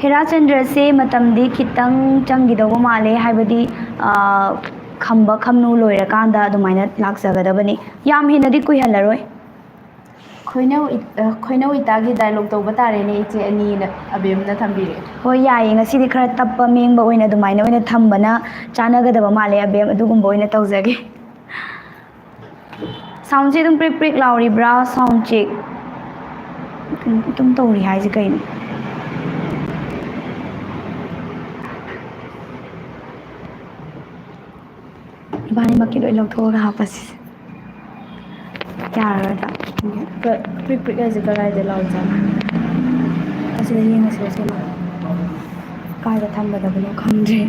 ꯍꯦꯔꯥꯆꯟꯗ꯭ꯔꯁꯦ ꯃꯇꯝꯗꯤ ꯈꯤꯇꯪ ꯆꯪꯈꯤꯗꯧꯕ ꯃꯥꯜꯂꯦ, ꯍꯥꯏꯕꯗꯤ, ꯑ, ꯈꯝꯕ ꯈꯝꯅꯨ ꯂꯣꯏꯔꯀꯥꯟꯗ ꯑꯗꯨꯃꯥꯏꯅ ꯂꯥꯛꯆꯒꯗꯕꯅꯤ꯫ ꯌꯥꯝ ꯍꯦꯟꯅꯗꯤ ꯀꯨꯏꯍꯜꯂꯔꯣꯏ꯫ ꯈꯣꯏꯅꯧ ꯏ-, ꯑ, ꯈꯣꯏꯅꯧ ꯏꯇꯥꯒꯤ ꯗꯥꯏꯂꯣꯛ ꯇꯧꯕ ꯇꯥꯔꯦꯅꯦ ꯏꯆꯦ ꯑꯅꯤꯅ ꯑꯕꯦꯝꯅ ꯊꯝꯕꯤꯔꯛꯑꯦ꯫ ꯍꯣꯏ, ꯌꯥꯏꯌꯦ꯫ ꯉꯁꯤꯗꯤ ꯈꯔ ꯇꯞꯄ ꯃꯦꯡꯕ ꯑꯣꯏꯅ ꯑꯗꯨꯃꯥꯏꯅ ꯑꯣꯏꯅ ꯊꯝꯕꯅ ꯆꯥꯟꯅꯒꯗꯕ ꯃꯥꯜꯂꯦ, ꯑꯕꯦꯝ꯫ ꯑꯗꯨꯒꯨꯝꯕ ꯑꯣꯏꯅ ꯇꯧꯖꯒꯦ꯫ ꯁꯥꯎꯟꯁꯦ ꯑꯗꯨꯝ ꯄ꯭ꯔꯤꯛ ꯄ꯭ꯔꯤꯛ ꯂꯥꯎꯔꯤꯕ꯭ꯔꯥ? ꯁꯥꯎꯟ ꯆꯦꯛ ꯑꯗꯨꯝ ꯇꯧꯔꯤ ꯍꯥꯏꯁꯦ ꯀꯩꯅꯣ? ꯏꯕꯥꯅꯤꯃꯛꯀꯤ ꯂꯣꯏ ꯂꯧꯊꯣꯛꯑꯒ ꯍꯥꯞꯄꯁꯤ꯫ ꯌꯥꯔꯔꯣꯏꯗ꯫ ꯄ꯭ꯔꯤꯛ ꯄ꯭ꯔꯤꯛ ꯍꯥꯏꯁꯦ ꯀꯗꯥꯏꯗ ꯂꯥꯎꯖꯥꯠꯅꯣ? ꯑꯁꯤꯗ ꯌꯦꯡꯉꯁꯤꯔ ꯁꯤꯅ? ꯀꯥꯏꯗ ꯊꯝꯒꯗꯕꯅꯣ ꯈꯪꯗ꯭ꯔꯦ꯫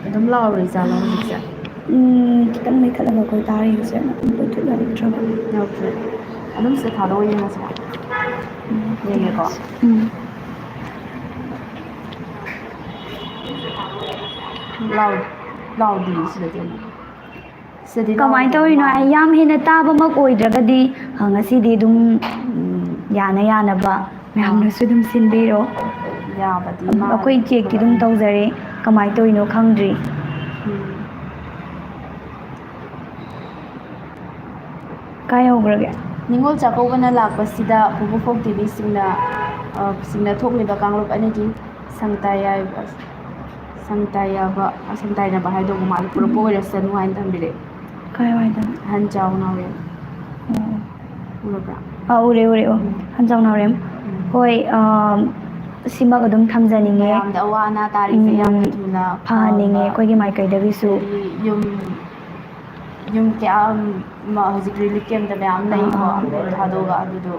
ꯑꯗꯨꯝ ꯂꯥꯎꯔꯤꯖꯥꯠꯂꯣ ꯍꯧꯖꯤꯛꯁꯦ? ꯎꯝ, ꯈꯤꯇꯪ ꯂꯩꯈꯠꯂꯒ ꯑꯩꯈꯣꯏ ꯇꯥꯔꯤꯁꯦ ꯃꯈꯣꯟ ꯊꯣꯛ ꯌꯥꯔꯛꯇ꯭ꯔꯕ꯫ ꯌꯥꯎꯗ꯭ꯔꯦ꯫ ꯑꯗꯨꯝ ꯁꯤꯗ ꯊꯥꯗꯣꯛꯑ ꯌꯦꯡꯉꯁꯤꯔ? ꯎꯝ, ꯌꯦꯡꯉꯦꯀꯣ? ꯎꯝ꯫ ꯂꯥꯎ-, ꯂꯥꯎꯗꯤꯌꯦ ꯁꯤꯗꯗꯤ ꯑꯃꯨꯛ꯫ ꯁꯤꯗꯗꯤ ꯀꯃꯥꯏꯅ ꯂꯥꯎꯗꯕ ꯇꯧꯔꯤꯅꯣ ꯃꯥꯜꯂꯦ꯫ ꯍꯥꯏ, ꯌꯥꯝ ꯍꯦꯟꯅ ꯇꯥꯕꯃꯛ ꯑꯣꯏꯗ꯭ꯔꯒꯗꯤ, ꯑ, ꯉꯁꯤꯗꯤ ꯑꯗꯨꯝ, ꯎꯝ, ꯌꯥꯅ ꯌꯥꯅꯕ ꯃꯌꯥꯝꯅꯁꯨ ꯑꯗꯨꯝ ꯁꯤꯟꯕꯤꯔꯣ꯫ ꯌꯥꯕꯗꯤ ꯑꯗꯨꯝ ꯃꯥꯜꯂꯦ꯫ ꯑꯩꯈꯣꯏ ꯆꯦꯛꯇꯤ ꯑꯗꯨꯝ ꯇꯧꯖꯔꯦ, ꯀꯃꯥꯏꯅ ꯇꯧꯔꯤꯅꯣ ꯈꯪꯗ꯭ꯔꯤ꯫ ꯎꯝ꯫ ꯀꯥꯏ ꯌꯧꯈ꯭ꯔꯒꯦ? ꯅꯤꯉꯣꯜ ꯆꯥꯛꯀꯧꯕꯅ ꯂꯥꯛꯄꯁꯤꯗ ꯄꯨꯕꯨꯐꯧ ꯇꯤꯚꯤꯁꯤꯡꯅ, ꯑ, ꯁꯤꯡꯅ ꯊꯣꯛꯂꯤꯕ ꯀꯥꯡꯂꯨꯞ ꯑꯅꯤꯒꯤ ꯁꯪꯇꯥꯏ-, ꯁꯪꯇꯥꯏꯅꯕ, ꯁꯪꯇꯥꯏꯅꯕ ꯍꯥꯏꯗꯧꯕ ꯃꯥꯜꯂꯦ, ꯄꯨꯔꯛꯄ ꯑꯣꯏꯔꯁꯅꯨ ꯍꯥꯏꯅ ꯊꯝꯕꯤꯔꯛꯑꯦ꯫ ꯀꯥꯏꯋꯥꯏꯗꯅꯣ? ꯑꯍꯟ ꯆꯥꯎ ꯅꯥꯎꯔꯦꯝ꯫ ꯑꯣ꯫ ꯎꯔꯕ꯭ꯔꯥ? ꯑꯥ, ꯎꯔꯦ, ꯎꯔꯦ꯫ ꯑꯣ, ꯎꯝ꯫ ꯑꯍꯟ ꯆꯥꯎ ꯅꯥꯎꯔꯦꯝ꯫ ꯎꯝ꯫ ꯍꯣꯏ, ꯑ, ꯁꯤꯃꯛ ꯑꯗꯨꯝ ꯊꯝꯖꯅꯤꯡꯉꯦ꯫ ꯃꯌꯥꯝꯗ ꯑꯋꯥ ꯑꯅꯥ ꯇꯥꯔꯤꯁꯦ ꯎꯝ, ꯌꯥꯝꯅ ꯊꯨꯅ ꯐꯍꯟꯅꯤꯡꯉꯦ ꯐꯕ꯫ ꯑꯩꯈꯣꯏꯒꯤ ꯃꯥꯏꯀꯩꯗꯒꯤꯁꯨ꯫ ꯑꯗꯒꯤ ꯌꯨꯝ, ꯌꯨꯝ ꯀꯌꯥ ꯑꯃ ꯍꯧꯖꯤꯛ ꯔꯤꯂꯤꯐ ꯀꯦꯝꯞꯇ ꯃꯌꯥꯝ ꯑꯥ, ꯂꯩꯀꯣ, ꯑꯥ꯫ ꯊꯥꯗꯣꯛꯑꯒ ꯑꯗꯨꯗꯣ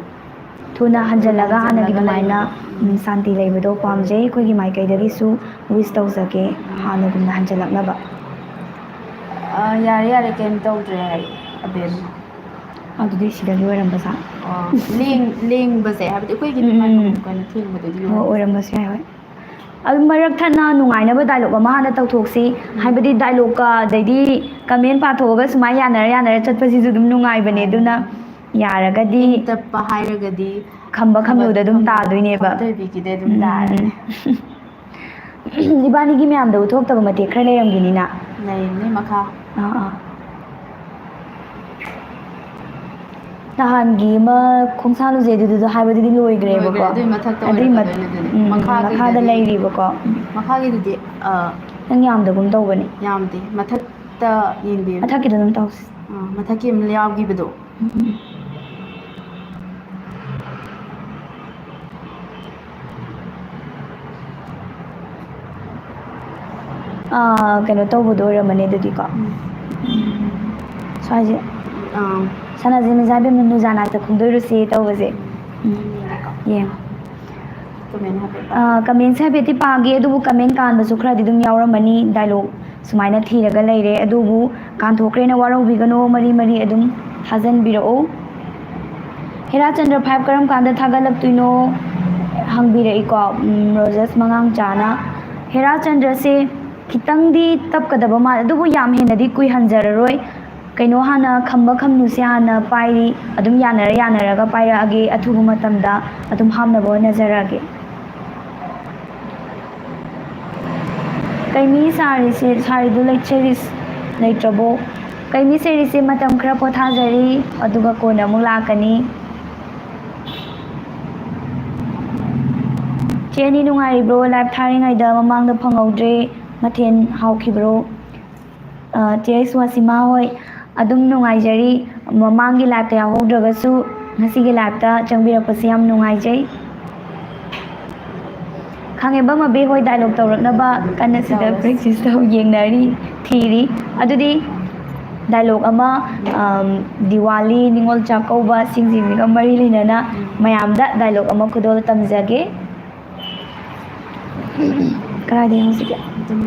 ꯊꯨꯅ ꯍꯟꯖꯤꯜꯂꯒ ꯍꯥꯟꯅꯒꯤ ꯍꯟꯖꯤꯜꯂꯒ ꯑꯗꯨꯃꯥꯏꯅ, ꯂꯩꯕꯗꯣ꯫ ꯎꯝ, ꯁꯥꯟꯇꯤ ꯂꯩꯕꯗꯣ ꯄꯥꯝꯖꯩ꯫ ꯑꯩꯈꯣꯏꯒꯤ ꯃꯥꯏꯀꯩꯗꯒꯤꯁꯨ ꯋꯤꯁ ꯇꯧꯖꯒꯦ, ꯍꯥꯟꯅꯒꯨꯝꯅ ꯍꯟꯖꯤꯜꯂꯛꯅꯕ꯫ "ꯑ, ꯌꯥꯔꯦ, ꯌꯥꯔꯦ, ꯀꯩꯝ ꯇꯧꯗ꯭ꯔꯦ," ꯍꯥꯏ ꯑꯕꯦꯝ꯫ ꯑꯗꯨꯗꯤ ꯁꯤꯗꯒꯤ ꯑꯣꯏꯔꯝꯕꯁꯥ꯫ ꯑꯣ, ꯂꯦꯡ-, ꯂꯦꯡꯕꯁꯦ, ꯍꯥꯏꯕꯗꯤ ꯑꯩꯈꯣꯏꯒꯤꯗꯤ ꯎꯝ, ꯎꯝ, ꯎꯝ꯫ ꯃꯥꯏꯀ꯭ꯔꯣꯐꯣꯟ ꯀꯩꯅꯣ ꯊꯦꯡꯕꯗꯨꯒꯤ ꯍꯣꯏ, ꯑꯣꯏꯔꯝꯕꯁꯨ ꯌꯥꯏ꯫ ꯑꯣꯏꯔꯝꯕꯁꯨ ꯌꯥꯏ, ꯍꯣꯏ꯫ ꯑꯗꯨꯝ ꯃꯔꯛ ꯊꯠꯅ ꯅꯨꯡꯉꯥꯏꯅꯕ ꯗꯥꯏꯂꯣꯛ ꯑꯃ ꯍꯥꯟꯅ ꯇꯧꯊꯣꯛꯁꯤ꯫ ꯎꯝ꯫ ꯍꯥꯏꯕꯗꯤ ꯗꯥꯏꯂꯣꯛꯀ ꯑꯗꯩꯗꯤ ꯀꯃꯦꯟ ꯄꯥꯊꯣꯛꯑꯒ ꯁꯨꯃꯥꯏꯅ ꯌꯥꯅꯔ ꯌꯥꯅꯔ ꯆꯠꯄꯁꯤꯁꯨ ꯑꯗꯨꯝ ꯅꯨꯡꯉꯥꯏꯕꯅꯦ꯫ ꯃꯥꯅꯦ꯫ ꯑꯗꯨꯅ ꯌꯥꯔꯒꯗꯤ ꯏꯪ ꯇꯞꯄ ꯍꯥꯏꯔꯒꯗꯤ ꯈꯝꯕ ꯈꯝꯕ ꯈꯝꯂꯨꯗ ꯑꯗꯨꯝ ꯈꯝꯕ ꯇꯥꯗꯣꯏꯅꯦꯕ꯫ ꯈꯝꯊꯣꯏꯕꯤꯒꯤꯗ ꯑꯗꯨꯝ ꯎꯝ, ꯎꯝ, ꯇꯥꯔꯅꯤ꯫ ꯎꯝ꯫ ꯏꯕꯥꯅꯤꯒꯤ ꯃꯌꯥꯝꯗ ꯎꯠꯊꯣꯛꯇꯕ ꯃꯇꯦꯛ ꯈꯔ ꯂꯩꯔꯝꯒꯤꯅꯤꯅ꯫ ꯂꯩꯔꯝꯅꯤ ꯃꯈꯥ꯫ ꯑꯥ, ꯑꯥ꯫ ꯅꯍꯥꯟꯒꯤ ꯑꯃ ꯈꯣꯡꯁꯥ ꯂꯨꯖꯩ ꯑꯗꯨꯗꯨꯗꯣ ꯍꯥꯏꯕꯗꯨꯗꯤ ꯂꯣꯏꯈ꯭ꯔꯦꯕꯀꯣ꯫ ꯂꯣꯏꯈ꯭ꯔꯦ, ꯑꯗꯨꯏ ꯃꯊꯛꯇ ꯑꯗꯨꯏ ꯃꯠ-, ꯑꯣꯏꯔꯛꯀꯗꯣꯏꯅꯦ ꯑꯗꯨꯗꯤ꯫ ꯎꯝ, ꯎꯝ, ꯃꯈꯥꯒꯤꯗꯨꯗꯤ ꯃꯈꯥꯗ ꯂꯩꯔꯤꯕꯀꯣ꯫ ꯎꯝ꯫ ꯃꯈꯥꯒꯤꯗꯨꯗꯤ, ꯑ, ꯅꯪ ꯌꯥꯝꯗꯒꯨꯝ ꯇꯧꯕꯅꯦ꯫ ꯌꯥꯝꯗꯦ꯫ ꯃꯊꯛꯇ ꯌꯦꯡꯕꯤꯌꯨ꯫ ꯃꯊꯛꯀꯤꯗꯣ ꯑꯗꯨꯝ ꯇꯧꯁꯤ꯫ ꯑ, ꯃꯊꯛꯀꯤ ꯑꯃ ꯌꯥꯎꯈꯤꯕꯗꯣ꯫ ꯎꯝ, ꯎꯝ꯫ ꯑꯥ, ꯀꯩꯅꯣ ꯇꯧꯕꯗꯣ ꯑꯣꯏꯔꯝꯃꯅꯤ ꯑꯗꯨꯗꯤꯀꯣ꯫ ꯎꯝ꯫ ꯎꯝ꯫ ꯁ꯭ꯋꯥꯏꯁꯦ꯫ ꯑꯥ꯫ ꯁꯅꯥꯖꯤ ꯃꯤꯖꯥ ꯏꯕꯦꯝꯅ ꯅꯨꯖꯥ ꯅꯥꯠꯇ ꯈꯣꯡꯗꯣꯏꯔꯨꯁꯤ ꯇꯧꯕꯁꯦ꯫ ꯎꯝ꯫ ꯎꯝ꯫ ꯌꯦꯡꯉꯦꯀꯣ꯫ ꯌꯦꯡꯉꯣ꯫ ꯀꯃꯦꯟ ꯍꯥꯏꯐꯦꯠ ꯄꯥ-, ꯑꯥ, ꯀꯃꯦꯟꯁꯦ ꯍꯥꯏꯐꯦꯠꯇꯤ ꯄꯥꯒꯦ, ꯑꯗꯨꯕꯨ ꯀꯃꯦꯟ ꯀꯥꯟꯕꯁꯨ ꯈꯔꯗꯤ ꯑꯗꯨꯝ ꯌꯥꯎꯔꯝꯃꯅꯤ꯫ ꯗꯥꯏꯂꯣꯛ ꯁꯨꯃꯥꯏꯅ ꯊꯤꯔꯒ ꯂꯩꯔꯦ, ꯑꯗꯨꯕꯨ ꯀꯥꯟꯊꯣꯛꯈ꯭ꯔꯦꯅ ꯋꯥꯔꯧꯕꯤꯒꯅꯣ, ꯃꯔꯤ ꯃꯔꯤ ꯑꯗꯨꯝ ꯊꯥꯖꯟꯕꯤꯔꯛꯎ꯫ ꯍꯦꯔꯥꯆꯟꯗ꯭ꯔ five ꯀꯔꯝ ꯀꯥꯟꯗ ꯊꯥꯒꯠꯂꯛꯇꯣꯏꯅꯣ ꯍꯪꯕꯤꯔꯛꯏꯀꯣ, ꯎꯝ, ꯔꯣꯖꯁ ꯃꯉꯥꯡꯆꯥꯅ꯫ ꯍꯦꯔꯥꯆꯟꯗ꯭ꯔꯁꯦ ꯈꯤꯇꯪꯗꯤ ꯇꯞꯀꯗꯕ ꯃꯥꯜꯂꯦ, ꯑꯗꯨꯕꯨ ꯌꯥꯝ ꯍꯦꯟꯅꯗꯤ ꯀꯨꯏꯍꯟꯖꯔꯔꯣꯏ꯫ ꯀꯩꯅꯣ ꯍꯥꯟꯅ ꯈꯝꯕ ꯈꯝꯅꯨꯁꯦ ꯍꯥꯟꯅ ꯄꯥꯏꯔꯤ, ꯑꯗꯨꯝ ꯌꯥꯅꯔ ꯌꯥꯅꯔꯒ ꯄꯥꯏꯔꯛꯑꯒꯦ, ꯑꯊꯨꯕ ꯃꯇꯝꯗ ꯑꯗꯨꯝ ꯍꯥꯞꯅꯕ ꯍꯣꯠꯅꯖꯔꯛꯑꯒꯦ꯫ ꯀꯩꯃꯤ ꯁꯥꯔꯤꯁꯦ, ꯁꯥꯔꯤꯗꯨ ꯂꯩꯆꯔꯤꯁ ꯂꯩꯇ꯭ꯔꯕꯣ? ꯀꯩꯃꯤ ꯁꯦꯔꯤꯁꯦ ꯃꯇꯝ ꯈꯔ ꯄꯣꯊꯥꯖꯔꯤ, ꯑꯗꯨꯒ ꯀꯣꯟꯅ ꯑꯃꯨꯛ ꯂꯥꯛꯀꯅꯤ꯫ ꯆꯦ ꯑꯅꯤ ꯅꯨꯡꯉꯥꯏꯔꯤꯕ꯭ꯔꯣ? ꯂꯥꯏꯚ ꯊꯥꯔꯤꯉꯩꯗ ꯃꯃꯥꯡꯗ ꯐꯪꯍꯧꯗ꯭ꯔꯦ, ꯃꯊꯦꯜ ꯍꯥꯎꯈꯤꯕ꯭ꯔꯣ? ꯑ, ꯆꯦ ꯁꯨꯍꯥꯁꯤꯃꯥ ꯍꯣꯏ, ꯑꯗꯨꯝ ꯅꯨꯡꯉꯥꯏꯖꯔꯤ꯫ ꯃꯃꯥꯡꯒꯤ ꯂꯥꯏꯞꯇ ꯌꯥꯎꯍꯧꯗ꯭ꯔꯒꯁꯨ ꯉꯁꯤꯒꯤ ꯂꯥꯏꯞꯇ ꯆꯪꯕꯤꯔꯛꯄꯁꯦ ꯌꯥꯝ ꯅꯨꯡꯉꯥꯏꯖꯩ꯫ ꯈꯥꯉꯦꯝꯕꯝ ꯑꯕꯦ ꯍꯣꯏ ꯗꯥꯏꯂꯣꯛ ꯇꯧꯔꯛꯅꯕ ꯀꯟꯅ ꯁꯤꯗ ꯇꯧꯔꯁꯤ꯫ ꯄ꯭ꯔꯦꯛꯇꯤꯁ ꯇꯧ ꯌꯦꯡꯅꯔꯤ, ꯊꯤꯔꯤ꯫ ꯑꯗꯨꯗꯤ ꯗꯥꯏꯂꯣꯛ ꯑꯃ, ꯑꯝ, ꯗꯤꯋꯥꯂꯤ, ꯅꯤꯉꯣꯜ ꯆꯥꯛꯀꯧꯕ, ꯁꯤꯡꯁꯤꯡꯁꯤꯒ ꯃꯔꯤ ꯂꯩꯅꯅ ꯎꯝ꯫ ꯃꯌꯥꯝꯗ ꯗꯥꯏꯂꯣꯛ ꯑꯃ ꯈꯨꯗꯣꯜ ꯇꯝꯖꯒꯦ꯫ ꯀꯗꯥꯏꯗ ꯌꯦꯡꯁꯤꯒꯦ? ꯑꯗꯨꯝ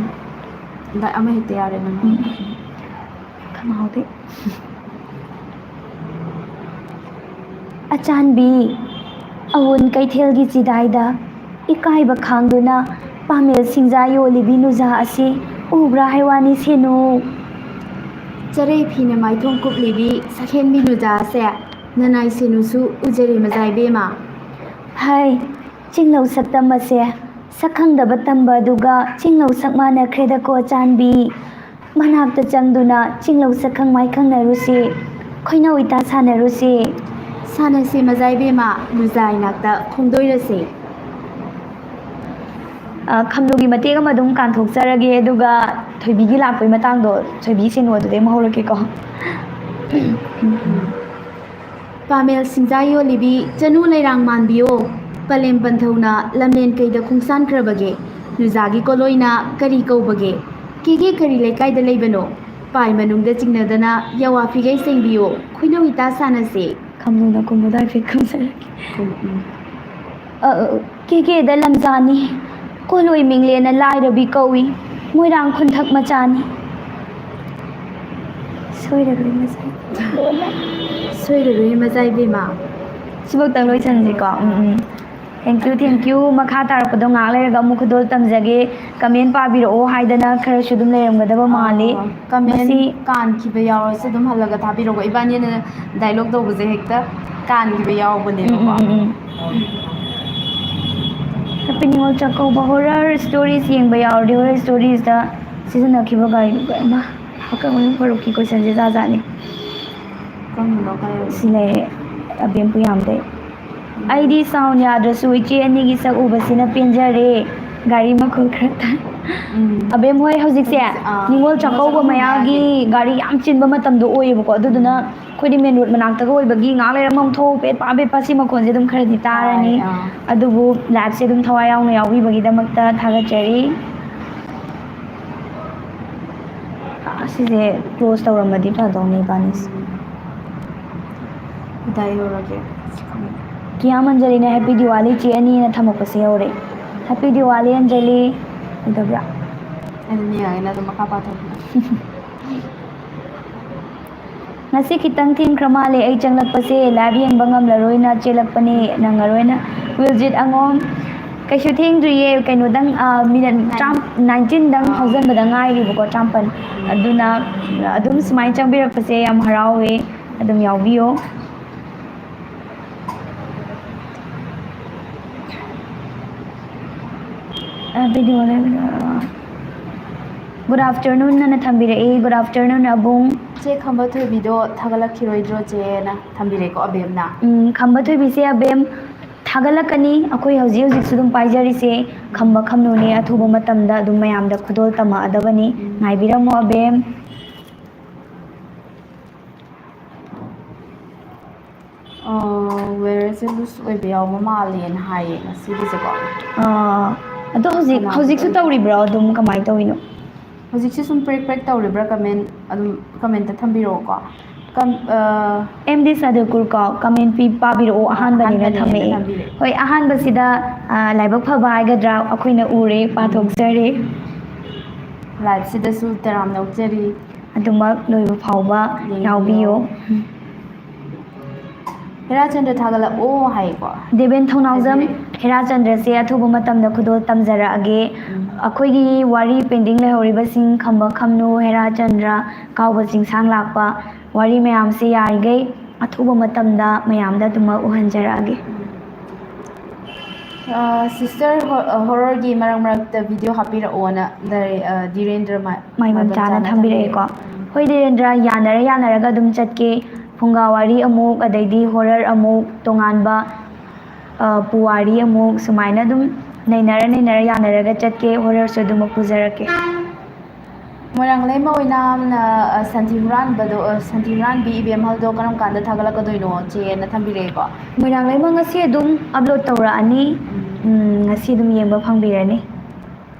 ꯗ-, ꯑꯃ ꯍꯦꯛꯇ ꯌꯥꯔꯦ ꯅꯪ꯫ ꯎꯝ꯫ ꯈꯅꯥꯎꯗꯤ꯫ ꯑꯆꯥꯟꯕꯤ, ꯑꯋꯨꯟ ꯀꯩꯊꯦꯜꯒꯤ ꯆꯤꯗꯥꯏꯗ ꯏꯀꯥꯏꯕ ꯈꯥꯡꯗꯨꯅ ꯄꯥꯃꯦꯜ ꯁꯤꯡꯖꯥ ꯌꯣꯜꯂꯤꯕꯤ ꯅꯨꯖꯥ ꯑꯁꯤ ꯎꯕ꯭ꯔꯥ ꯍꯥꯏ ꯋꯥꯅꯤ ꯁꯦꯅꯨ? ꯆꯔꯩ ꯐꯤꯅ ꯃꯥꯏꯊꯣꯡ ꯀꯨꯞꯂꯤꯕꯤ ꯁꯛꯍꯦꯟꯕꯤ ꯅꯨꯖꯥ ꯑꯁꯦ ꯅꯅꯥꯏ ꯁꯦꯅꯨꯁꯨ ꯎꯖꯔꯦ ꯃꯖꯥ ꯏꯕꯦꯝꯃ꯫ ꯍꯥꯏ, ꯆꯤꯡꯂꯧ ꯁꯛꯇꯝ ꯑꯁꯦ ꯁꯛꯈꯪꯗꯕ ꯇꯝꯕ ꯑꯗꯨꯒ ꯆꯤꯡꯂꯧ ꯁꯛ ꯃꯥꯟꯅꯈ꯭ꯔꯦꯗꯀꯣ ꯑꯆꯥꯟꯕꯤ꯫ ꯃꯅꯥꯛꯇ ꯆꯪꯗꯨꯅ ꯆꯤꯡꯂꯧ ꯁꯛꯈꯪ ꯃꯥꯏꯈꯪꯅꯔꯨꯁꯤ, ꯈꯣꯏꯅꯧ ꯏꯇꯥ ꯁꯥꯟꯅꯔꯨꯁꯤ꯫ ꯁꯥꯟꯅꯁꯤ ꯃꯖꯥ ꯏꯕꯦꯝꯃ, ꯅꯨꯖꯥ ꯏꯅꯥꯛꯇ ꯈꯣꯡꯗꯣꯏꯔꯁꯤ꯫ ꯑ, ꯈꯝꯂꯨꯒꯤ ꯃꯇꯦꯛ ꯑꯃ ꯑꯗꯨꯝ ꯀꯥꯟꯊꯣꯛꯆꯔꯒꯦ, ꯑꯗꯨꯒ ꯊꯣꯏꯕꯤꯒꯤ ꯂꯥꯛꯄꯩ ꯃꯇꯥꯡꯗꯣ ꯊꯣꯏꯕꯤ ꯁꯦꯅꯨ ꯑꯗꯨꯗꯩ ꯑꯃꯨꯛ ꯍꯧꯔꯛꯀꯦꯀꯣ꯫ ꯄꯥꯃꯦꯜ ꯁꯤꯡꯖꯥ ꯌꯣꯜꯂꯤꯕꯤ ꯆꯅꯨ ꯂꯩꯔꯥꯡ ꯃꯥꯟꯕꯤꯌꯣ, ꯄꯂꯦꯝ ꯄꯟꯊꯧꯅ ꯂꯝꯂꯦꯟ ꯀꯩꯗ ꯈꯣꯡꯁꯥꯟꯈ꯭ꯔꯕꯒꯦ? ꯅꯨꯖꯥꯒꯤ ꯀꯣꯂꯣꯏꯅ ꯀꯔꯤ ꯀꯧꯕꯒꯦ? ꯀꯦꯒꯦ ꯀꯔꯤ ꯂꯩꯀꯥꯏꯗ ꯂꯩꯕꯅꯣ? ꯄꯥꯏ ꯃꯅꯨꯡꯗ ꯆꯤꯡꯅꯗꯅ ꯌꯥꯋꯥ ꯐꯤꯒꯩ ꯁꯦꯡꯕꯤꯌꯣ, ꯈꯣꯏꯅꯧ ꯏꯇꯥ ꯁꯥꯟꯅꯁꯦ꯫ ꯈꯝꯂꯨꯅ ꯈꯨꯝꯃꯨꯗꯥꯏ ꯐꯤꯛ ꯈꯨꯝꯖꯔꯒꯦ꯫ ꯈꯨꯝ-, ꯎꯝ꯫ ꯑ, ꯀꯦꯀꯦꯗ ꯂꯝꯖꯥꯅꯤ, ꯀꯣꯂꯣꯏ ꯃꯤꯡꯂꯦꯅ ꯂꯥꯏꯔꯕꯤ ꯀꯧꯏ, ꯃꯣꯏꯔꯥꯡ ꯈꯨꯟꯊꯛ ꯃꯆꯥꯅꯤ꯫ ꯁꯣꯏꯔꯔꯣꯏ ꯃꯁꯥꯏ꯫ ꯁꯣꯏꯔꯔꯣꯏ ꯃꯆꯥ ꯏꯕꯦꯝꯃ꯫ ꯁꯤꯐꯧꯇꯪ ꯂꯣꯏꯁꯟꯁꯤꯀꯣ꯫ ꯎꯝ, ꯎꯝ꯫ Thank you, thank you꯫ ꯃꯈꯥ ꯇꯥꯔꯛꯄꯗꯣ ꯉꯥꯏꯍꯥꯛ ꯂꯩꯔꯒ ꯑꯃꯨꯛ ꯈꯨꯗꯣꯜ ꯇꯝꯖꯒꯦ꯫ Comment ꯄꯥꯕꯤꯔꯛꯑꯣ ꯍꯥꯏꯗꯅ ꯈꯔꯁꯨ ꯑꯗꯨꯝ ꯂꯩꯔꯝꯒꯗꯕ ꯃꯥꯜꯂꯤ꯫ ꯑꯥ, comment ꯃꯁꯤ ꯀꯥꯟꯈꯤꯕ ꯌꯥꯎꯔꯁꯨ ꯑꯗꯨꯝ ꯍꯜꯂꯒ ꯊꯥꯕꯤꯔꯛꯑꯣ꯫ ꯏꯕꯥꯅꯤꯅ dialogue ꯇꯧꯕꯁꯦ ꯍꯦꯛꯇ ꯀꯥꯟꯈꯤꯕ ꯌꯥꯎꯕꯅꯦꯕꯀꯣ꯫ ꯎꯝ, ꯎꯝ, ꯎꯝ, ꯎꯝ꯫ Happy Ningol Chakkouba horror stories ꯌꯦꯡꯕ ꯌꯥꯎꯔꯗꯤ horror storiesꯇ ꯁꯤꯖꯤꯟꯅꯈꯤꯕ ꯒꯥꯔꯤꯗꯨ ꯀꯔꯝꯕ? ꯑꯀꯪꯕ ꯌꯨꯝ ꯐꯔꯨꯛꯀꯤ questionꯁꯦ ꯖꯥꯠ ꯖꯥꯠꯅꯤ꯫ ꯀꯔꯝꯕꯅꯣ ꯀꯔꯝꯕ? ꯁꯤ ꯂꯩꯔꯦ, ꯑꯕꯦꯝ ꯄꯨꯌꯥꯝꯗꯩ꯫ ꯑꯩꯗꯤ sound ꯌꯥꯗ꯭ꯔꯁꯨ ꯏꯆꯦ ꯑꯅꯤꯒꯤ ꯁꯛ ꯎꯕꯁꯤꯅ ꯄꯦꯟꯖꯔꯦ꯫ ꯒꯥꯔꯤ ꯃꯈꯣꯜ ꯈꯔ ꯇꯥꯏ꯫ ꯎꯝ꯫ ꯑꯕꯦꯝ ꯍꯣꯏ ꯍꯧꯖꯤꯛꯁꯦ ꯍꯧꯖꯤꯛꯁꯦ, ꯑꯥ, ꯅꯤꯉꯣꯜ ꯅꯤꯉꯣꯜ ꯆꯥꯛꯀꯧꯕ ꯆꯥꯛꯀꯧꯕ ꯃꯌꯥꯒꯤ ꯃꯌꯥꯒꯤ꯫ ꯒꯥꯔꯤ ꯌꯥꯝ ꯆꯤꯟꯕ ꯃꯇꯝꯗꯣ ꯑꯣꯏꯌꯦꯕꯀꯣ꯫ ꯑꯗꯨꯗꯨꯅ ꯎꯝ꯫ ꯑꯩꯈꯣꯏꯗꯤ main road ꯃꯅꯥꯛꯇꯒ ꯑꯣꯏꯕꯒꯤ ꯉꯥꯏꯍꯥꯛ ꯂꯩꯔ ꯑꯃꯨꯛ ꯊꯣꯛꯎ ꯄꯦꯠ ꯄꯥ ꯄꯦꯠ ꯄꯥ ꯁꯤ ꯃꯈꯣꯟꯁꯦ ꯑꯗꯨꯝ ꯈꯔꯗꯤ ꯇꯥꯔꯅꯤ꯫ ꯇꯥꯏ, ꯑꯥ꯫ ꯑꯗꯨꯕꯨ liveꯁꯦ ꯑꯗꯨꯝ ꯊꯋꯥꯏ ꯌꯥꯎꯅ ꯌꯥꯎꯕꯤꯕꯒꯤꯗꯃꯛꯇ ꯊꯥꯒꯠꯆꯔꯤ꯫ ꯑꯁꯤꯁꯦ close ꯇꯧꯔꯝꯃꯗꯤ ꯐꯗꯧꯅꯤ ꯏꯕꯥꯅꯤꯁꯦ꯫ ꯀꯗꯥꯏ ꯌꯧꯔꯒꯦ? ꯀꯤꯌꯥꯝ ꯑꯟꯖꯂꯤꯅ Happy Diwali ꯆꯦ ꯑꯅꯤꯅ ꯊꯝꯃꯛꯄꯁꯦ ꯌꯧꯔꯦ꯫ Happy Diwali Anjali. ꯎꯗꯕ꯭ꯔꯥ? ꯑꯩꯅ ꯌꯥꯏꯅ ꯑꯗꯨꯝ ꯃꯈꯥ ꯄꯥꯊꯣꯛꯄ꯫ ꯉꯁꯤ ꯈꯤꯇꯪ ꯊꯦꯡꯈ꯭ꯔ ꯃꯥꯜꯂꯦ, ꯑꯩ ꯆꯪꯂꯛꯄꯁꯦ꯫ Live ꯌꯦꯡꯕ ꯉꯝꯂꯔꯣꯏꯅ ꯆꯦꯜꯂꯛꯄꯅꯦ, ꯅꯪꯉꯔꯣꯏꯅ꯫ ꯋꯤꯜꯖꯤꯠ ꯑꯉꯣꯝ, ꯀꯩꯁꯨ ꯊꯦꯡꯗ꯭ꯔꯤꯌꯦ, ꯀꯩꯅꯣꯗꯪ, ꯑ, ꯃꯤꯅꯠ ꯇꯔꯥ, ꯅꯥꯏꯟꯇꯤꯟꯗꯪ ꯍꯧꯖꯤꯟꯕꯗ ꯉꯥꯏꯔꯤꯕꯀꯣ, ꯇꯔꯥꯃꯥꯄꯟ꯫ ꯑꯗꯨꯅ ꯑꯗꯨꯝ ꯁꯨꯃꯥꯏꯅ ꯆꯪꯕꯤꯔꯛꯄꯁꯦ ꯌꯥꯝ ꯍꯔꯥꯎꯋꯦ, ꯑꯗꯨꯝ ꯌꯥꯎꯕꯤꯌꯣ꯫ ꯑ, video ꯂꯩꯕꯗꯣ꯫ Good afternoon ꯑꯅ ꯊꯝꯕꯤꯔꯛꯏ꯫ Good afternoon ꯑꯕꯨꯡ꯫ ꯆꯦ ꯈꯝꯕ ꯊꯣꯏꯕꯤꯗꯣ ꯊꯥꯒꯠꯂꯛꯈꯤꯔꯣꯏꯗ꯭ꯔꯣ ꯆꯦꯅ ꯊꯝꯕꯤꯔꯛꯏꯀꯣ ꯑꯕꯦꯝꯅ꯫ ꯎꯝ, ꯈꯝꯕ ꯊꯣꯏꯕꯤꯁꯦ ꯑꯕꯦꯝ ꯊꯥꯒꯠꯂꯛꯀꯅꯤ꯫ ꯑꯩꯈꯣꯏ ꯍꯧꯖꯤꯛ ꯍꯧꯖꯤꯛꯁꯨ ꯑꯗꯨꯝ ꯄꯥꯏꯖꯔꯤꯁꯦ ꯈꯝꯕ ꯈꯝꯅꯨꯅꯦ꯫ ꯑꯊꯨꯕ ꯃꯇꯝꯗ ꯑꯗꯨꯝ ꯃꯌꯥꯝꯗ ꯈꯨꯗꯣꯜ ꯇꯝꯃꯛꯑꯗꯕꯅꯤ꯫ ꯎꯝ꯫ ꯉꯥꯏꯕꯤꯔꯝꯃꯣ ꯑꯕꯦꯝ꯫ ꯑ, ꯋꯦꯌꯔꯁꯦ ꯂꯨꯖ ꯑꯣꯏꯕ ꯌꯥꯎꯕ ꯃꯥꯜꯂꯦꯅ ꯍꯥꯏꯌꯦ ꯉꯁꯤꯒꯤꯁꯦꯀꯣ꯫ ꯑꯥ, ꯑꯗꯣ ꯍꯧꯖꯤꯛ, ꯀꯅꯥꯒꯤ ꯍꯧꯖꯤꯛꯁꯨ ꯑꯣꯏ-, ꯇꯧꯔꯤꯕ꯭ꯔꯣ ꯑꯗꯨꯝ? ꯀꯃꯥꯏꯅ ꯇꯧꯔꯤꯅꯣ? ꯍꯧꯖꯤꯛꯁꯨ ꯁꯨꯝ ꯄ꯭ꯔꯦꯛ ꯄ꯭ꯔꯦꯛ ꯇꯧꯔꯤꯕ꯭ꯔꯥ? ꯀꯃꯦꯟ ꯑꯗꯨꯝ ꯀꯃꯦꯟꯇ ꯊꯝꯕꯤꯔꯛꯑꯣꯀꯣ꯫ ꯀꯝ-, ꯑ, ꯑꯦꯝ ꯗꯤ ꯁꯥꯗꯨꯀꯨꯔ ꯀꯣ, ꯀꯃꯦꯟ ꯄꯤ-, ꯄꯥꯕꯤꯔꯛꯑꯣ, ꯑ, ꯑꯍꯥꯟꯕꯅꯤꯅ ꯑꯍꯥꯟꯕꯅꯦꯅ ꯊꯝꯃꯛꯑꯦ꯫ ꯊꯝꯕꯤꯔꯛꯑꯦ꯫ ꯍꯣꯏ, ꯑꯍꯥꯟꯕꯁꯤꯗ, ꯑ, ꯂꯥꯏꯕꯛ ꯐꯕ ꯍꯥꯏꯒꯗ꯭ꯔꯥ, ꯑꯩꯈꯣꯏꯅ ꯎꯔꯦ, ꯎꯝ꯫ ꯄꯥꯊꯣꯛꯆꯔꯦ꯫ ꯂꯥꯏꯚꯁꯤꯗꯁꯨ ꯇꯔꯥꯝꯅ ꯑꯣꯛꯆꯔꯤ꯫ ꯑꯗꯨꯃꯛ ꯂꯣꯏꯕ ꯐꯥꯎꯕ ꯌꯦꯡꯕꯤꯌꯣ꯫ ꯌꯥꯎꯕꯤꯌꯨ꯫ ꯍꯦꯔꯥꯆꯟꯗ꯭ꯔ ꯊꯥꯒꯠꯂꯛꯑꯣ ꯍꯥꯏꯀꯣ꯫ ꯗꯦꯕꯦꯟ ꯊꯧꯅꯥꯎꯖꯝ, ꯍꯥꯏꯕꯤꯔꯛꯑꯦ꯫ ꯍꯦꯔꯥꯆꯟꯗ꯭ꯔꯁꯦ ꯑꯊꯨꯕ ꯃꯇꯝꯗ ꯈꯨꯗꯣꯜ ꯇꯝꯖꯔꯛꯑꯒꯦ꯫ ꯎꯝ꯫ ꯑꯩꯈꯣꯏꯒꯤ ꯋꯥꯔꯤ ꯄꯦꯟꯗꯤꯡ ꯂꯩꯍꯧꯔꯤꯕꯁꯤꯡ ꯈꯝꯕ ꯈꯝꯅꯨ, ꯍꯦꯔꯥꯆꯟꯗ꯭ꯔ, ꯀꯥꯎꯕ ꯆꯤꯡꯁꯥꯡ ꯂꯥꯛꯄ, ꯋꯥꯔꯤ ꯃꯌꯥꯝꯁꯦ ꯌꯥꯔꯤꯈꯩ ꯑꯊꯨꯕ ꯃꯇꯝꯗ ꯃꯌꯥꯝꯗ ꯑꯗꯨꯃꯛ ꯎꯍꯟꯖꯔꯛꯑꯒꯦ꯫ ꯑ, ꯁꯤꯁꯇꯔ, ꯍꯣ-, ꯑ, ꯍꯣꯔꯔꯒꯤ ꯃꯔꯛ ꯃꯔꯛꯇ ꯚꯤꯗꯤꯑꯣ ꯍꯥꯞꯄꯤꯔꯛꯑꯣꯅ ꯗꯥꯏꯔꯦ-, ꯑ, ꯙꯤꯔꯦꯟꯗ꯭ꯔ ꯃꯥ-, ꯃꯥꯏꯕꯝꯆꯥꯅ ꯃꯥꯏꯕꯝꯆꯥꯅ ꯊꯝꯕꯤꯔꯛꯑꯦꯀꯣ꯫ ꯊꯝꯕꯤꯔꯛꯑꯦ꯫ ꯎꯝ꯫ ꯍꯣꯏ ꯙꯤꯔꯦꯟꯗ꯭ꯔ, ꯌꯥꯅꯔ ꯌꯥꯅꯔꯒ ꯑꯗꯨꯝ ꯆꯠꯀꯦ꯫ ꯐꯨꯡꯒꯥ ꯋꯥꯔꯤ ꯑꯃꯨꯛ, ꯑꯗꯩꯗꯤ ꯍꯣꯔꯔ ꯑꯃꯨꯛ, ꯇꯣꯉꯥꯟꯕ, ꯑ, ꯄꯨꯋꯥꯔꯤ ꯑꯃꯨꯛ, ꯁꯨꯃꯥꯏꯅ ꯑꯗꯨꯝ ꯅꯩꯅꯔ ꯅꯩꯅꯔ ꯌꯥꯅꯔꯒ ꯆꯠꯀꯦ꯫ ꯍꯣꯔꯔꯁꯨ ꯑꯗꯨꯃꯛ ꯄꯨꯖꯔꯛꯀꯦ꯫ ꯃꯣꯏꯔꯥꯡꯂꯩꯃ ꯑꯣꯏꯅꯥꯝꯅ, ꯑ, ꯁꯟꯊꯤ ꯍꯨꯔꯥꯟꯕꯗꯣ, ꯑ, ꯁꯟꯊꯤ ꯍꯨꯔꯥꯟꯕꯤ ꯏꯕꯦꯝꯍꯜꯗꯣ ꯀꯔꯝ ꯀꯥꯟꯗ ꯊꯥꯒꯠꯂꯛꯀꯗꯣꯏꯅꯣ ꯆꯦꯅ ꯊꯝꯕꯤꯔꯛꯑꯦꯀꯣ꯫ ꯃꯣꯏꯔꯥꯡꯂꯩꯃ ꯉꯁꯤ ꯑꯗꯨꯝ ꯑꯞꯂꯣꯗ ꯇꯧꯔꯛꯑꯅꯤ꯫ ꯎꯝ꯫ ꯎꯝ, ꯉꯁꯤ ꯑꯗꯨꯝ ꯌꯦꯡꯕ ꯐꯪꯕꯤꯔꯅꯤ꯫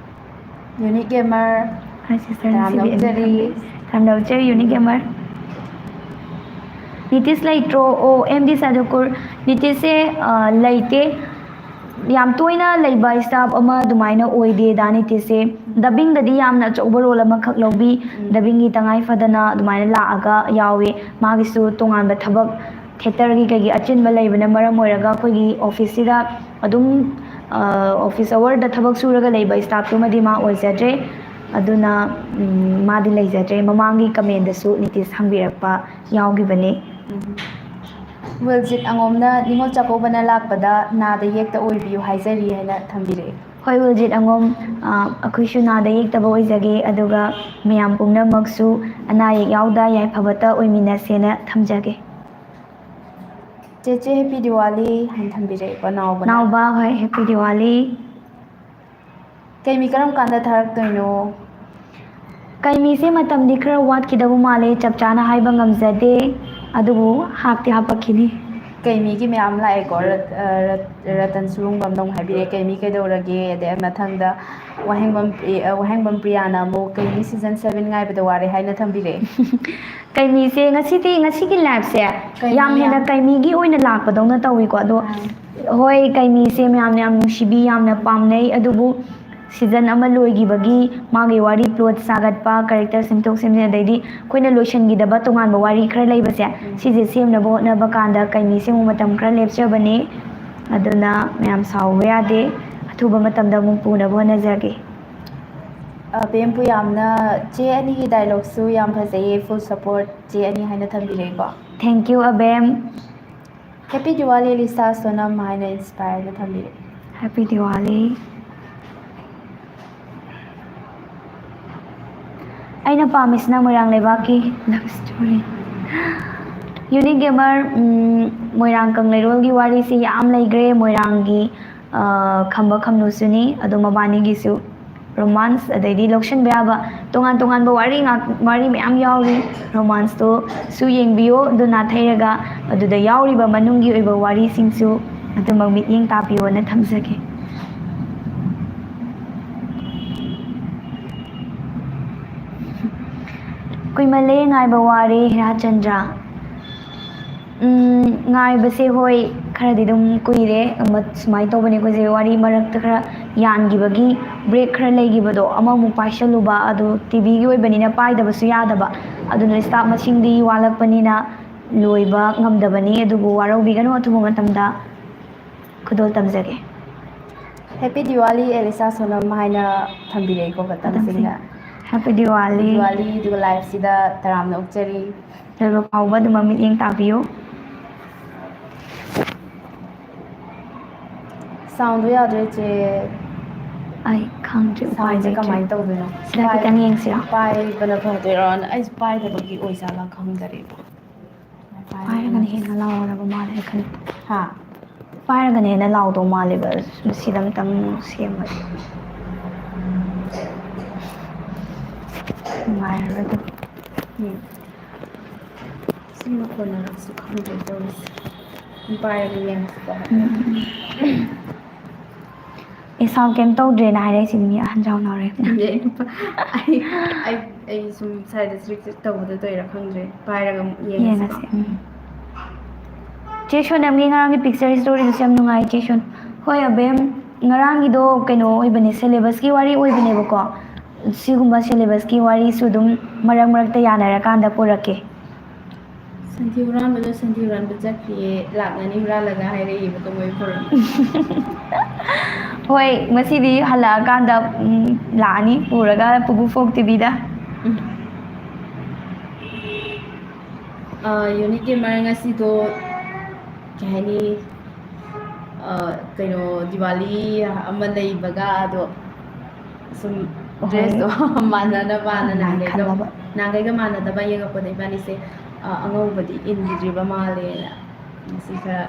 Unique gamer. ꯍꯥꯏ ꯁꯤꯁꯇꯔ, ꯇꯔꯥꯝꯅ ꯉꯁꯤꯗꯤ ꯑꯩꯅ ꯑꯣꯛꯆꯔꯤ꯫ ꯈꯪꯗꯦ꯫ ꯇꯔꯥꯝꯅ ꯑꯣꯛꯆꯔꯤ, ꯌꯨꯅꯤꯛ ꯒꯦꯃꯔ꯫ ꯅꯤꯇꯤꯁ ꯂꯩꯇ꯭ꯔꯣ? ꯑꯣ, ꯑꯦꯝ ꯗꯤ ꯁꯥꯗꯨꯀꯨꯔ꯫ ꯅꯤꯇꯤꯁꯁꯦ, ꯑ, ꯂꯩꯇꯦ꯫ ꯌꯥꯝ ꯇꯣꯏꯅ ꯂꯩꯕ ꯏꯁꯇꯥꯐ ꯑꯃ ꯑꯗꯨꯃꯥꯏꯅ ꯑꯣꯏꯗꯦ ꯗꯥ ꯅꯤꯇꯤꯁꯁꯦ꯫ ꯗꯕꯤꯡꯗꯗꯤ ꯌꯥꯝꯅ ꯑꯆꯧꯕ ꯔꯣꯜ ꯑꯃꯈꯛ ꯂꯧꯕꯤ꯫ ꯗꯕꯤꯡꯒꯤ ꯇꯉꯥꯏ ꯐꯗꯅ ꯑꯗꯨꯃꯥꯏꯅ ꯂꯥꯛꯑꯒ ꯌꯥꯎꯏ꯫ ꯃꯥꯒꯤꯁꯨ ꯇꯣꯉꯥꯟꯕ ꯊꯕꯛ, ꯊꯤꯌꯦꯇꯔꯒꯤ ꯀꯩꯒꯤ ꯑꯆꯤꯟꯕ ꯂꯩꯕꯅ ꯃꯔꯝ ꯑꯣꯏꯔꯒ ꯑꯩꯈꯣꯏꯒꯤ ꯑꯣꯐꯤꯁꯁꯤꯗ ꯑꯗꯨꯝ ꯑꯣꯐꯤꯁ ꯑꯋꯥꯔꯗ ꯊꯕꯛ ꯁꯨꯔꯒ ꯂꯩꯕ ꯏꯁꯇꯥꯐꯇꯨꯃꯗꯤ ꯃꯥ ꯑꯣꯏꯖꯗ꯭ꯔꯦ꯫ ꯑꯗꯨꯅ ꯃꯥꯗꯤ ꯂꯩꯖꯗ꯭ꯔꯦ꯫ ꯃꯃꯥꯡꯒꯤ ꯀꯃꯦꯟꯗꯁꯨ ꯅꯤꯇꯤꯁ ꯍꯪꯕꯤꯔꯛꯄ ꯌꯥꯎꯈꯤꯕꯅꯤ꯫ ꯋꯤꯜꯖꯤꯠ ꯑꯉꯣꯝꯅ ꯅꯤꯉꯣꯜ ꯆꯥꯛꯀꯧꯕꯅ ꯂꯥꯛꯄꯗ ꯅꯥꯗ ꯌꯦꯛꯇ ꯑꯣꯏꯕꯤꯌꯨ ꯍꯥꯏꯖꯔꯤ ꯍꯥꯏꯅ ꯊꯝꯕꯤꯔꯛꯏ꯫ ꯍꯣꯏ, ꯋꯤꯜꯖꯤꯠ ꯑꯉꯣꯝ, ꯑꯩꯈꯣꯏꯁꯨ ꯅꯥꯗ ꯌꯦꯛꯇꯕ ꯑꯣꯏꯖꯒꯦ, ꯑꯗꯨꯒ ꯃꯌꯥꯝ ꯄꯨꯝꯅꯃꯛꯁꯨ ꯑꯅꯥ ꯑꯌꯦꯛ ꯌꯥꯎꯗ ꯌꯥꯏꯐꯕꯇ ꯑꯣꯏꯃꯤꯟꯅꯁꯦꯅ ꯊꯝꯖꯒꯦ꯫ ꯆꯦꯆꯦ ꯍꯦꯄꯤ ꯗꯤꯋꯥꯂꯤ ꯍꯥꯏꯅ ꯊꯝꯕꯤꯔꯛꯏꯀꯣ ꯅꯥꯎꯕꯅ꯫ ꯅꯥꯎꯕ, ꯍꯣꯏ, ꯍꯦꯄꯤ ꯗꯤꯋꯥꯂꯤ꯫ ꯀꯩꯃꯤ ꯀꯔꯝ ꯀꯥꯟꯗ ꯊꯥꯔꯛꯇꯣꯏꯅꯣ? ꯀꯩꯃꯤꯁꯦ ꯃꯇꯝꯗꯤ ꯈꯔ ꯋꯥꯠꯈꯤꯗꯕ ꯃꯥꯜꯂꯦ, ꯆꯞ ꯆꯥꯅ ꯍꯥꯏꯕ ꯉꯝꯖꯗꯦ, ꯑꯗꯨꯕꯨ ꯍꯥꯞꯇꯤ ꯍꯥꯞꯄꯛꯈꯤꯅꯤ꯫ ꯀꯩꯃꯤꯒꯤ ꯃꯌꯥꯝ ꯂꯥꯛꯑꯦꯀꯣ, ꯔꯠ-, ꯑ, ꯔꯠ-, ꯔꯇꯟ ꯁꯨꯔꯨꯡꯕꯝꯅ ꯑꯃꯨꯛ ꯍꯥꯏꯕꯤꯔꯛꯑꯦ, "ꯀꯩꯃꯤ ꯀꯩꯗꯧꯔꯒꯦ?" ꯑꯗꯩ ꯃꯊꯪꯗ ꯋꯥꯍꯦꯡꯕꯝ ꯄ꯭ꯔꯤ-, ꯑ, ꯋꯥꯍꯦꯡꯕꯝ ꯄ꯭ꯔꯤꯌꯥꯅ ꯑꯃꯨꯛ, "ꯀꯩꯃꯤ ꯁꯤꯖꯟ ꯁꯚꯦꯟ ꯉꯥꯏꯕꯗ ꯋꯥꯔꯦ" ꯍꯥꯏꯅ ꯊꯝꯕꯤꯔꯛꯑꯦ꯫ ꯀꯩꯃꯤꯁꯦ ꯉꯁꯤꯗꯤ, ꯉꯁꯤꯒꯤ ꯂꯥꯏꯐꯁꯦ ꯀꯩꯃꯤ ꯌꯥꯝ ꯍꯦꯟꯅ ꯌꯥꯝ- ꯀꯩꯃꯤꯒꯤ ꯑꯣꯏꯅ ꯂꯥꯛꯄꯗꯧꯅ ꯇꯧꯋꯤꯀꯣ꯫ ꯑꯗꯣ ꯑꯥ꯫ ꯍꯣꯏ, ꯀꯩꯃꯤꯁꯦ ꯃꯌꯥꯝꯅ ꯌꯥꯝ ꯅꯨꯡꯁꯤꯕꯤ, ꯌꯥꯝꯅ ꯄꯥꯝꯅꯩ꯫ ꯑꯗꯨꯕꯨ ꯁꯤꯖꯟ ꯑꯃ ꯂꯣꯏꯈꯤꯕꯒꯤ ꯃꯥꯒꯤ ꯋꯥꯔꯤ, ꯄ꯭ꯂꯣꯠ ꯁꯥꯒꯠꯄ, ꯀꯦꯔꯦꯛꯇꯔ ꯁꯦꯝꯗꯣꯛ ꯁꯦꯝꯖꯤꯟ, ꯑꯗꯩꯗꯤ ꯑꯩꯈꯣꯏꯅ ꯂꯣꯏꯁꯤꯟꯈꯤꯗꯕ ꯇꯣꯉꯥꯟꯕ ꯋꯥꯔꯤ ꯈꯔ ꯂꯩꯕꯁꯦ, ꯁꯤꯁꯦ ꯁꯦꯝꯅꯕ ꯍꯣꯠꯅꯕ ꯀꯥꯟꯗ ꯀꯩꯃꯤꯁꯦ ꯑꯃꯨꯛ ꯃꯇꯝ ꯈꯔ ꯂꯦꯞꯆꯕꯅꯤ꯫ ꯑꯗꯨꯅ ꯃꯌꯥꯝ ꯁꯥꯎꯕ ꯌꯥꯗꯦ, ꯑꯊꯨꯕ ꯃꯇꯝꯗ ꯑꯃꯨꯛ ꯄꯨꯅꯕ ꯍꯣꯠꯅꯖꯒꯦ꯫ ꯑ, ꯕꯦꯝ ꯄꯨꯌꯥꯝꯅ, "ꯆꯦ ꯑꯅꯤꯒꯤ ꯗꯥꯏꯂꯣꯛꯁꯨ ꯌꯥꯝ ꯐꯖꯩꯌꯦ, ꯐꯨꯜ ꯁꯄꯣꯔꯠ ꯆꯦ ꯑꯅꯤ" ꯍꯥꯏꯅ ꯊꯝꯕꯤꯔꯛꯏꯀꯣ꯫ Thank you, ꯑꯕꯦꯝ꯫ "ꯍꯦꯄꯤ ꯗꯤꯋꯥꯂꯤ ꯂꯤꯁꯥ ꯁꯣꯅꯝ" ꯍꯥꯏꯅ ꯏꯟꯁꯄꯥꯌꯔꯗ ꯊꯝꯕꯤꯔꯛꯏ꯫ ꯍꯦꯄꯤ ꯗꯤꯋꯥꯂꯤ꯫ ꯑꯩꯅ ꯄꯥꯝꯃꯤꯁꯤꯅ ꯃꯣꯏꯔꯥꯡ ꯂꯩꯕꯥꯛꯀꯤ love story. Unique gamer, um, ꯃꯣꯏꯔꯥꯡ ꯀꯪꯂꯩꯔꯣꯜꯒꯤ ꯋꯥꯔꯤꯁꯤ ꯌꯥꯝ ꯂꯩꯈ꯭ꯔꯦ꯫ ꯃꯣꯏꯔꯥꯡꯒꯤ, ꯑ, ꯈꯝꯕ ꯈꯝꯅꯨꯁꯨꯅꯤ, ꯑꯗꯣ ꯃꯕꯥꯅꯤꯒꯤꯁꯨ ꯔꯣꯃꯥꯟꯁ, ꯑꯗꯩꯗꯤ ꯂꯧꯁꯤꯟꯕ ꯌꯥꯕ ꯇꯣꯉꯥꯟ ꯇꯣꯉꯥꯟꯕ ꯋꯥꯔꯤ ꯉꯥꯛ-, ꯋꯥꯔꯤ ꯃꯌꯥꯝ ꯌꯥꯎꯔꯤ꯫ ꯔꯣꯃꯥꯟꯁꯇꯣꯁꯨ ꯌꯦꯡꯕꯤꯌꯣ, ꯑꯗꯨ ꯅꯥꯊꯩꯔꯒ ꯑꯗꯨꯗ ꯌꯥꯎꯔꯤꯕ ꯃꯅꯨꯡꯒꯤ ꯑꯣꯏꯕ ꯋꯥꯔꯤꯁꯤꯡꯁꯨ ꯑꯗꯨꯃꯛ ꯃꯤꯠꯌꯦꯡ ꯇꯥꯕꯤꯌꯣꯅ ꯊꯝꯖꯒꯦ꯫ ꯀꯨꯏꯃꯜꯂꯦ ꯉꯥꯏꯕ ꯋꯥꯔꯦ ꯍꯤꯔꯥꯆꯟꯗ꯭ꯔ꯫ ꯎꯝ, ꯉꯥꯏꯕꯁꯦ ꯍꯣꯏ, ꯈꯔꯗꯤ ꯑꯗꯨꯝ ꯀꯨꯏꯔꯦ꯫ ꯑꯃ ꯁꯨꯃꯥꯏꯅ ꯇꯧꯕꯅꯦ, ꯑꯩꯈꯣꯏꯁꯦ ꯋꯥꯔꯤ ꯃꯔꯛꯇ ꯈꯔ ꯌꯥꯟꯈꯤꯕꯒꯤ, ꯕ꯭ꯔꯦꯛ ꯈꯔ ꯂꯩꯈꯤꯕꯗꯣ, ꯑꯃꯃꯨꯛ ꯄꯥꯏꯁꯜꯂꯨꯕ, ꯑꯗꯣ ꯇꯤ ꯚꯤꯒꯤ ꯑꯣꯏꯕꯅꯤꯅ ꯄꯥꯏꯗꯕꯁꯨ ꯌꯥꯗꯕ, ꯑꯗꯨꯅ ꯁ꯭ꯇꯥꯐ ꯃꯁꯤꯡꯗꯤ ꯋꯥꯠꯂꯛꯄꯅꯤꯅ ꯂꯣꯏꯕ ꯉꯝꯗꯕꯅꯤ꯫ ꯑꯗꯨꯕꯨ ꯋꯥꯔꯧꯕꯤꯒꯅꯨ, ꯑꯊꯨꯕ ꯃꯇꯝꯗ ꯈꯨꯗꯣꯜ ꯇꯝꯖꯒꯦ꯫ Happy Diwali ꯑꯦꯂꯤꯁꯥ ꯁꯣꯅꯝ ꯍꯥꯏꯅ ꯊꯝꯕꯤꯔꯛꯏꯀꯣ ꯕꯇꯝꯁꯤꯡꯗ꯫ Happy Diwali꯫ ꯗꯤꯋꯥꯂꯤ ꯑꯗꯨꯒ ꯂꯥꯏꯐꯁꯤꯗ ꯇꯔꯥꯝꯅ ꯑꯣꯛꯆꯔꯤ꯫ ꯂꯣꯏꯕ ꯐꯥꯎꯕ ꯑꯗꯨꯝ ꯃꯃꯤꯠꯌꯦꯡ ꯇꯥꯕꯤꯌꯨ꯫ ꯁꯥꯎꯟꯗꯣ ꯌꯥꯗ꯭ꯔꯦ ꯆꯦ꯫ ꯑꯩ ꯈꯪꯗ꯭ꯔꯦ, ꯎꯄꯥꯏ ꯁꯥꯎꯟꯁꯦ ꯂꯩꯇ꯭ꯔꯦ꯫ ꯀꯃꯥꯏꯅ ꯇꯧꯗꯣꯏꯅꯣ? ꯁꯤꯗ ꯈꯤꯇꯪ ꯌꯦꯡꯁꯤꯔꯣ? ꯄꯥꯏꯕꯅ ꯐꯗꯣꯏꯔꯣꯅ ꯑꯩꯁꯨ ꯄꯥꯏꯗꯕꯒꯤ ꯑꯣꯏꯖꯥꯠꯂꯥ ꯈꯪꯗꯔꯦꯕ꯫ ꯄꯥꯏꯔꯒꯅ ꯍꯦꯟꯅ ꯂꯥꯎꯔꯕ ꯃꯥꯜꯂꯦ, ꯑꯩ ꯈꯜꯂꯤ꯫ ꯍꯥ? ꯄꯥꯏꯔꯒꯅ ꯍꯦꯟꯅ ꯂꯥꯎꯗꯧ ꯃꯥꯜꯂꯦꯕ, ꯁꯤꯗ ꯑꯝꯇꯪ ꯁꯦꯝꯃꯗꯤ꯫ ꯅꯨꯡꯉꯥꯏꯔꯔꯣꯏ ꯑꯗꯨꯝ꯫ ꯎꯝ꯫ ꯁꯤ ꯃꯈꯣꯟꯅꯔꯁꯨ ꯈꯪꯗ꯭ꯔꯦ ꯇꯧꯔꯤꯁꯦ꯫ ꯑꯗꯨꯝ ꯄꯥꯏꯔꯒ ꯌꯦꯡꯉꯁꯤꯀꯣ꯫ ꯎꯝ꯫ ꯑꯦ, ꯁꯥꯎꯟ ꯀꯩꯝ ꯇꯧꯗ꯭ꯔꯦꯅ ꯍꯥꯏꯔꯛꯏꯁꯤꯅꯤ, ꯃꯤ ꯑꯍꯟ ꯌꯥꯎꯅꯔꯦ꯫ ꯑꯗꯩ ꯑꯩ, ꯑꯩ, ꯑꯩ ꯁꯨꯝ ꯁ꯭ꯋꯥꯏꯗ ꯆ꯭ꯔꯤꯛ ꯆ꯭ꯔꯤꯛ ꯇꯧꯕꯗꯣ ꯇꯧꯔꯤꯔꯥ ꯈꯪꯗ꯭ꯔꯦ꯫ ꯄꯥꯏꯔꯒ ꯑꯃꯨꯛ ꯌꯦꯡꯉꯁꯤꯀꯣ꯫ ꯌꯦꯡꯉꯁꯤ꯫ ꯎꯝ꯫ ꯆꯦ ꯁꯣꯅꯝꯒꯤ ꯉꯔꯥꯡꯒꯤ picture storyꯗꯨꯁꯨ ꯌꯥꯝ ꯅꯨꯡꯉꯥꯏ, ꯆꯦ ꯁꯣꯟ꯫ ꯍꯣꯏ ꯑꯕꯦꯝ, ꯉꯔꯥꯡꯒꯤꯗꯣ ꯀꯩꯅꯣ ꯑꯣꯏꯕꯅꯦ, syllabusꯀꯤ ꯋꯥꯔꯤ ꯑꯣꯏꯕꯅꯦꯕꯀꯣ꯫ ꯁꯤꯒꯨꯝꯕ syllabusꯀꯤ ꯋꯥꯔꯤꯁꯨ ꯑꯗꯨꯝ ꯃꯔꯛ ꯃꯔꯛꯇ ꯌꯥꯅꯔꯀꯥꯟꯗ ꯄꯨꯔꯛꯀꯦ꯫ ꯁꯟꯊꯤ ꯍꯨꯔꯥꯟꯕꯗꯣ ꯁꯟꯊꯤ ꯍꯨꯔꯥꯟꯕ ꯆꯠꯈꯤꯌꯦ, ꯂꯥꯛ ꯑꯅꯤ ꯍꯨꯔꯥꯜꯂꯒ ꯍꯥꯏꯔꯛꯏꯕꯀꯣ ꯃꯣꯏ ꯄꯨꯔꯛꯑꯦ꯫ ꯍꯣꯏ, ꯉꯁꯤꯗꯤ ꯍꯜꯂꯛꯑꯀꯥꯟꯗ, ꯎꯝ, ꯂꯥꯛꯑꯅꯤ ꯄꯨꯔꯒ ꯄꯨꯄꯨ ꯐꯣꯛ ꯇꯤꯚꯤꯗ꯫ ꯑ, ꯌꯨꯅꯤꯛ ꯒꯦꯃꯔ ꯉꯁꯤꯗꯣ ꯀꯩ ꯍꯥꯏꯅꯤ, ꯑ, ꯀꯩꯅꯣ, ꯗꯤꯋꯥꯂꯤ ꯑꯃ ꯂꯩꯕꯒ ꯑꯗꯣ ꯁꯨꯝ ꯍꯣꯏ꯫ dressꯇꯣ ꯃꯥꯟꯅꯅꯕꯅ ꯑꯗꯨꯃꯥꯏꯅ ꯅꯍꯥꯟꯈꯩꯒ ꯈꯜꯂꯕ꯫ ꯅꯍꯥꯟꯈꯩꯒ ꯃꯥꯟꯅꯗꯕ ꯌꯦꯡꯉꯛꯄꯗ ꯏꯕꯥꯅꯤꯁꯦ, ꯑ, ꯑꯉꯧꯕꯗꯤ ꯏꯟꯈꯤꯗ꯭ꯔꯤꯕ ꯃꯥꯜꯂꯦꯅ ꯉꯁꯤ ꯈꯔ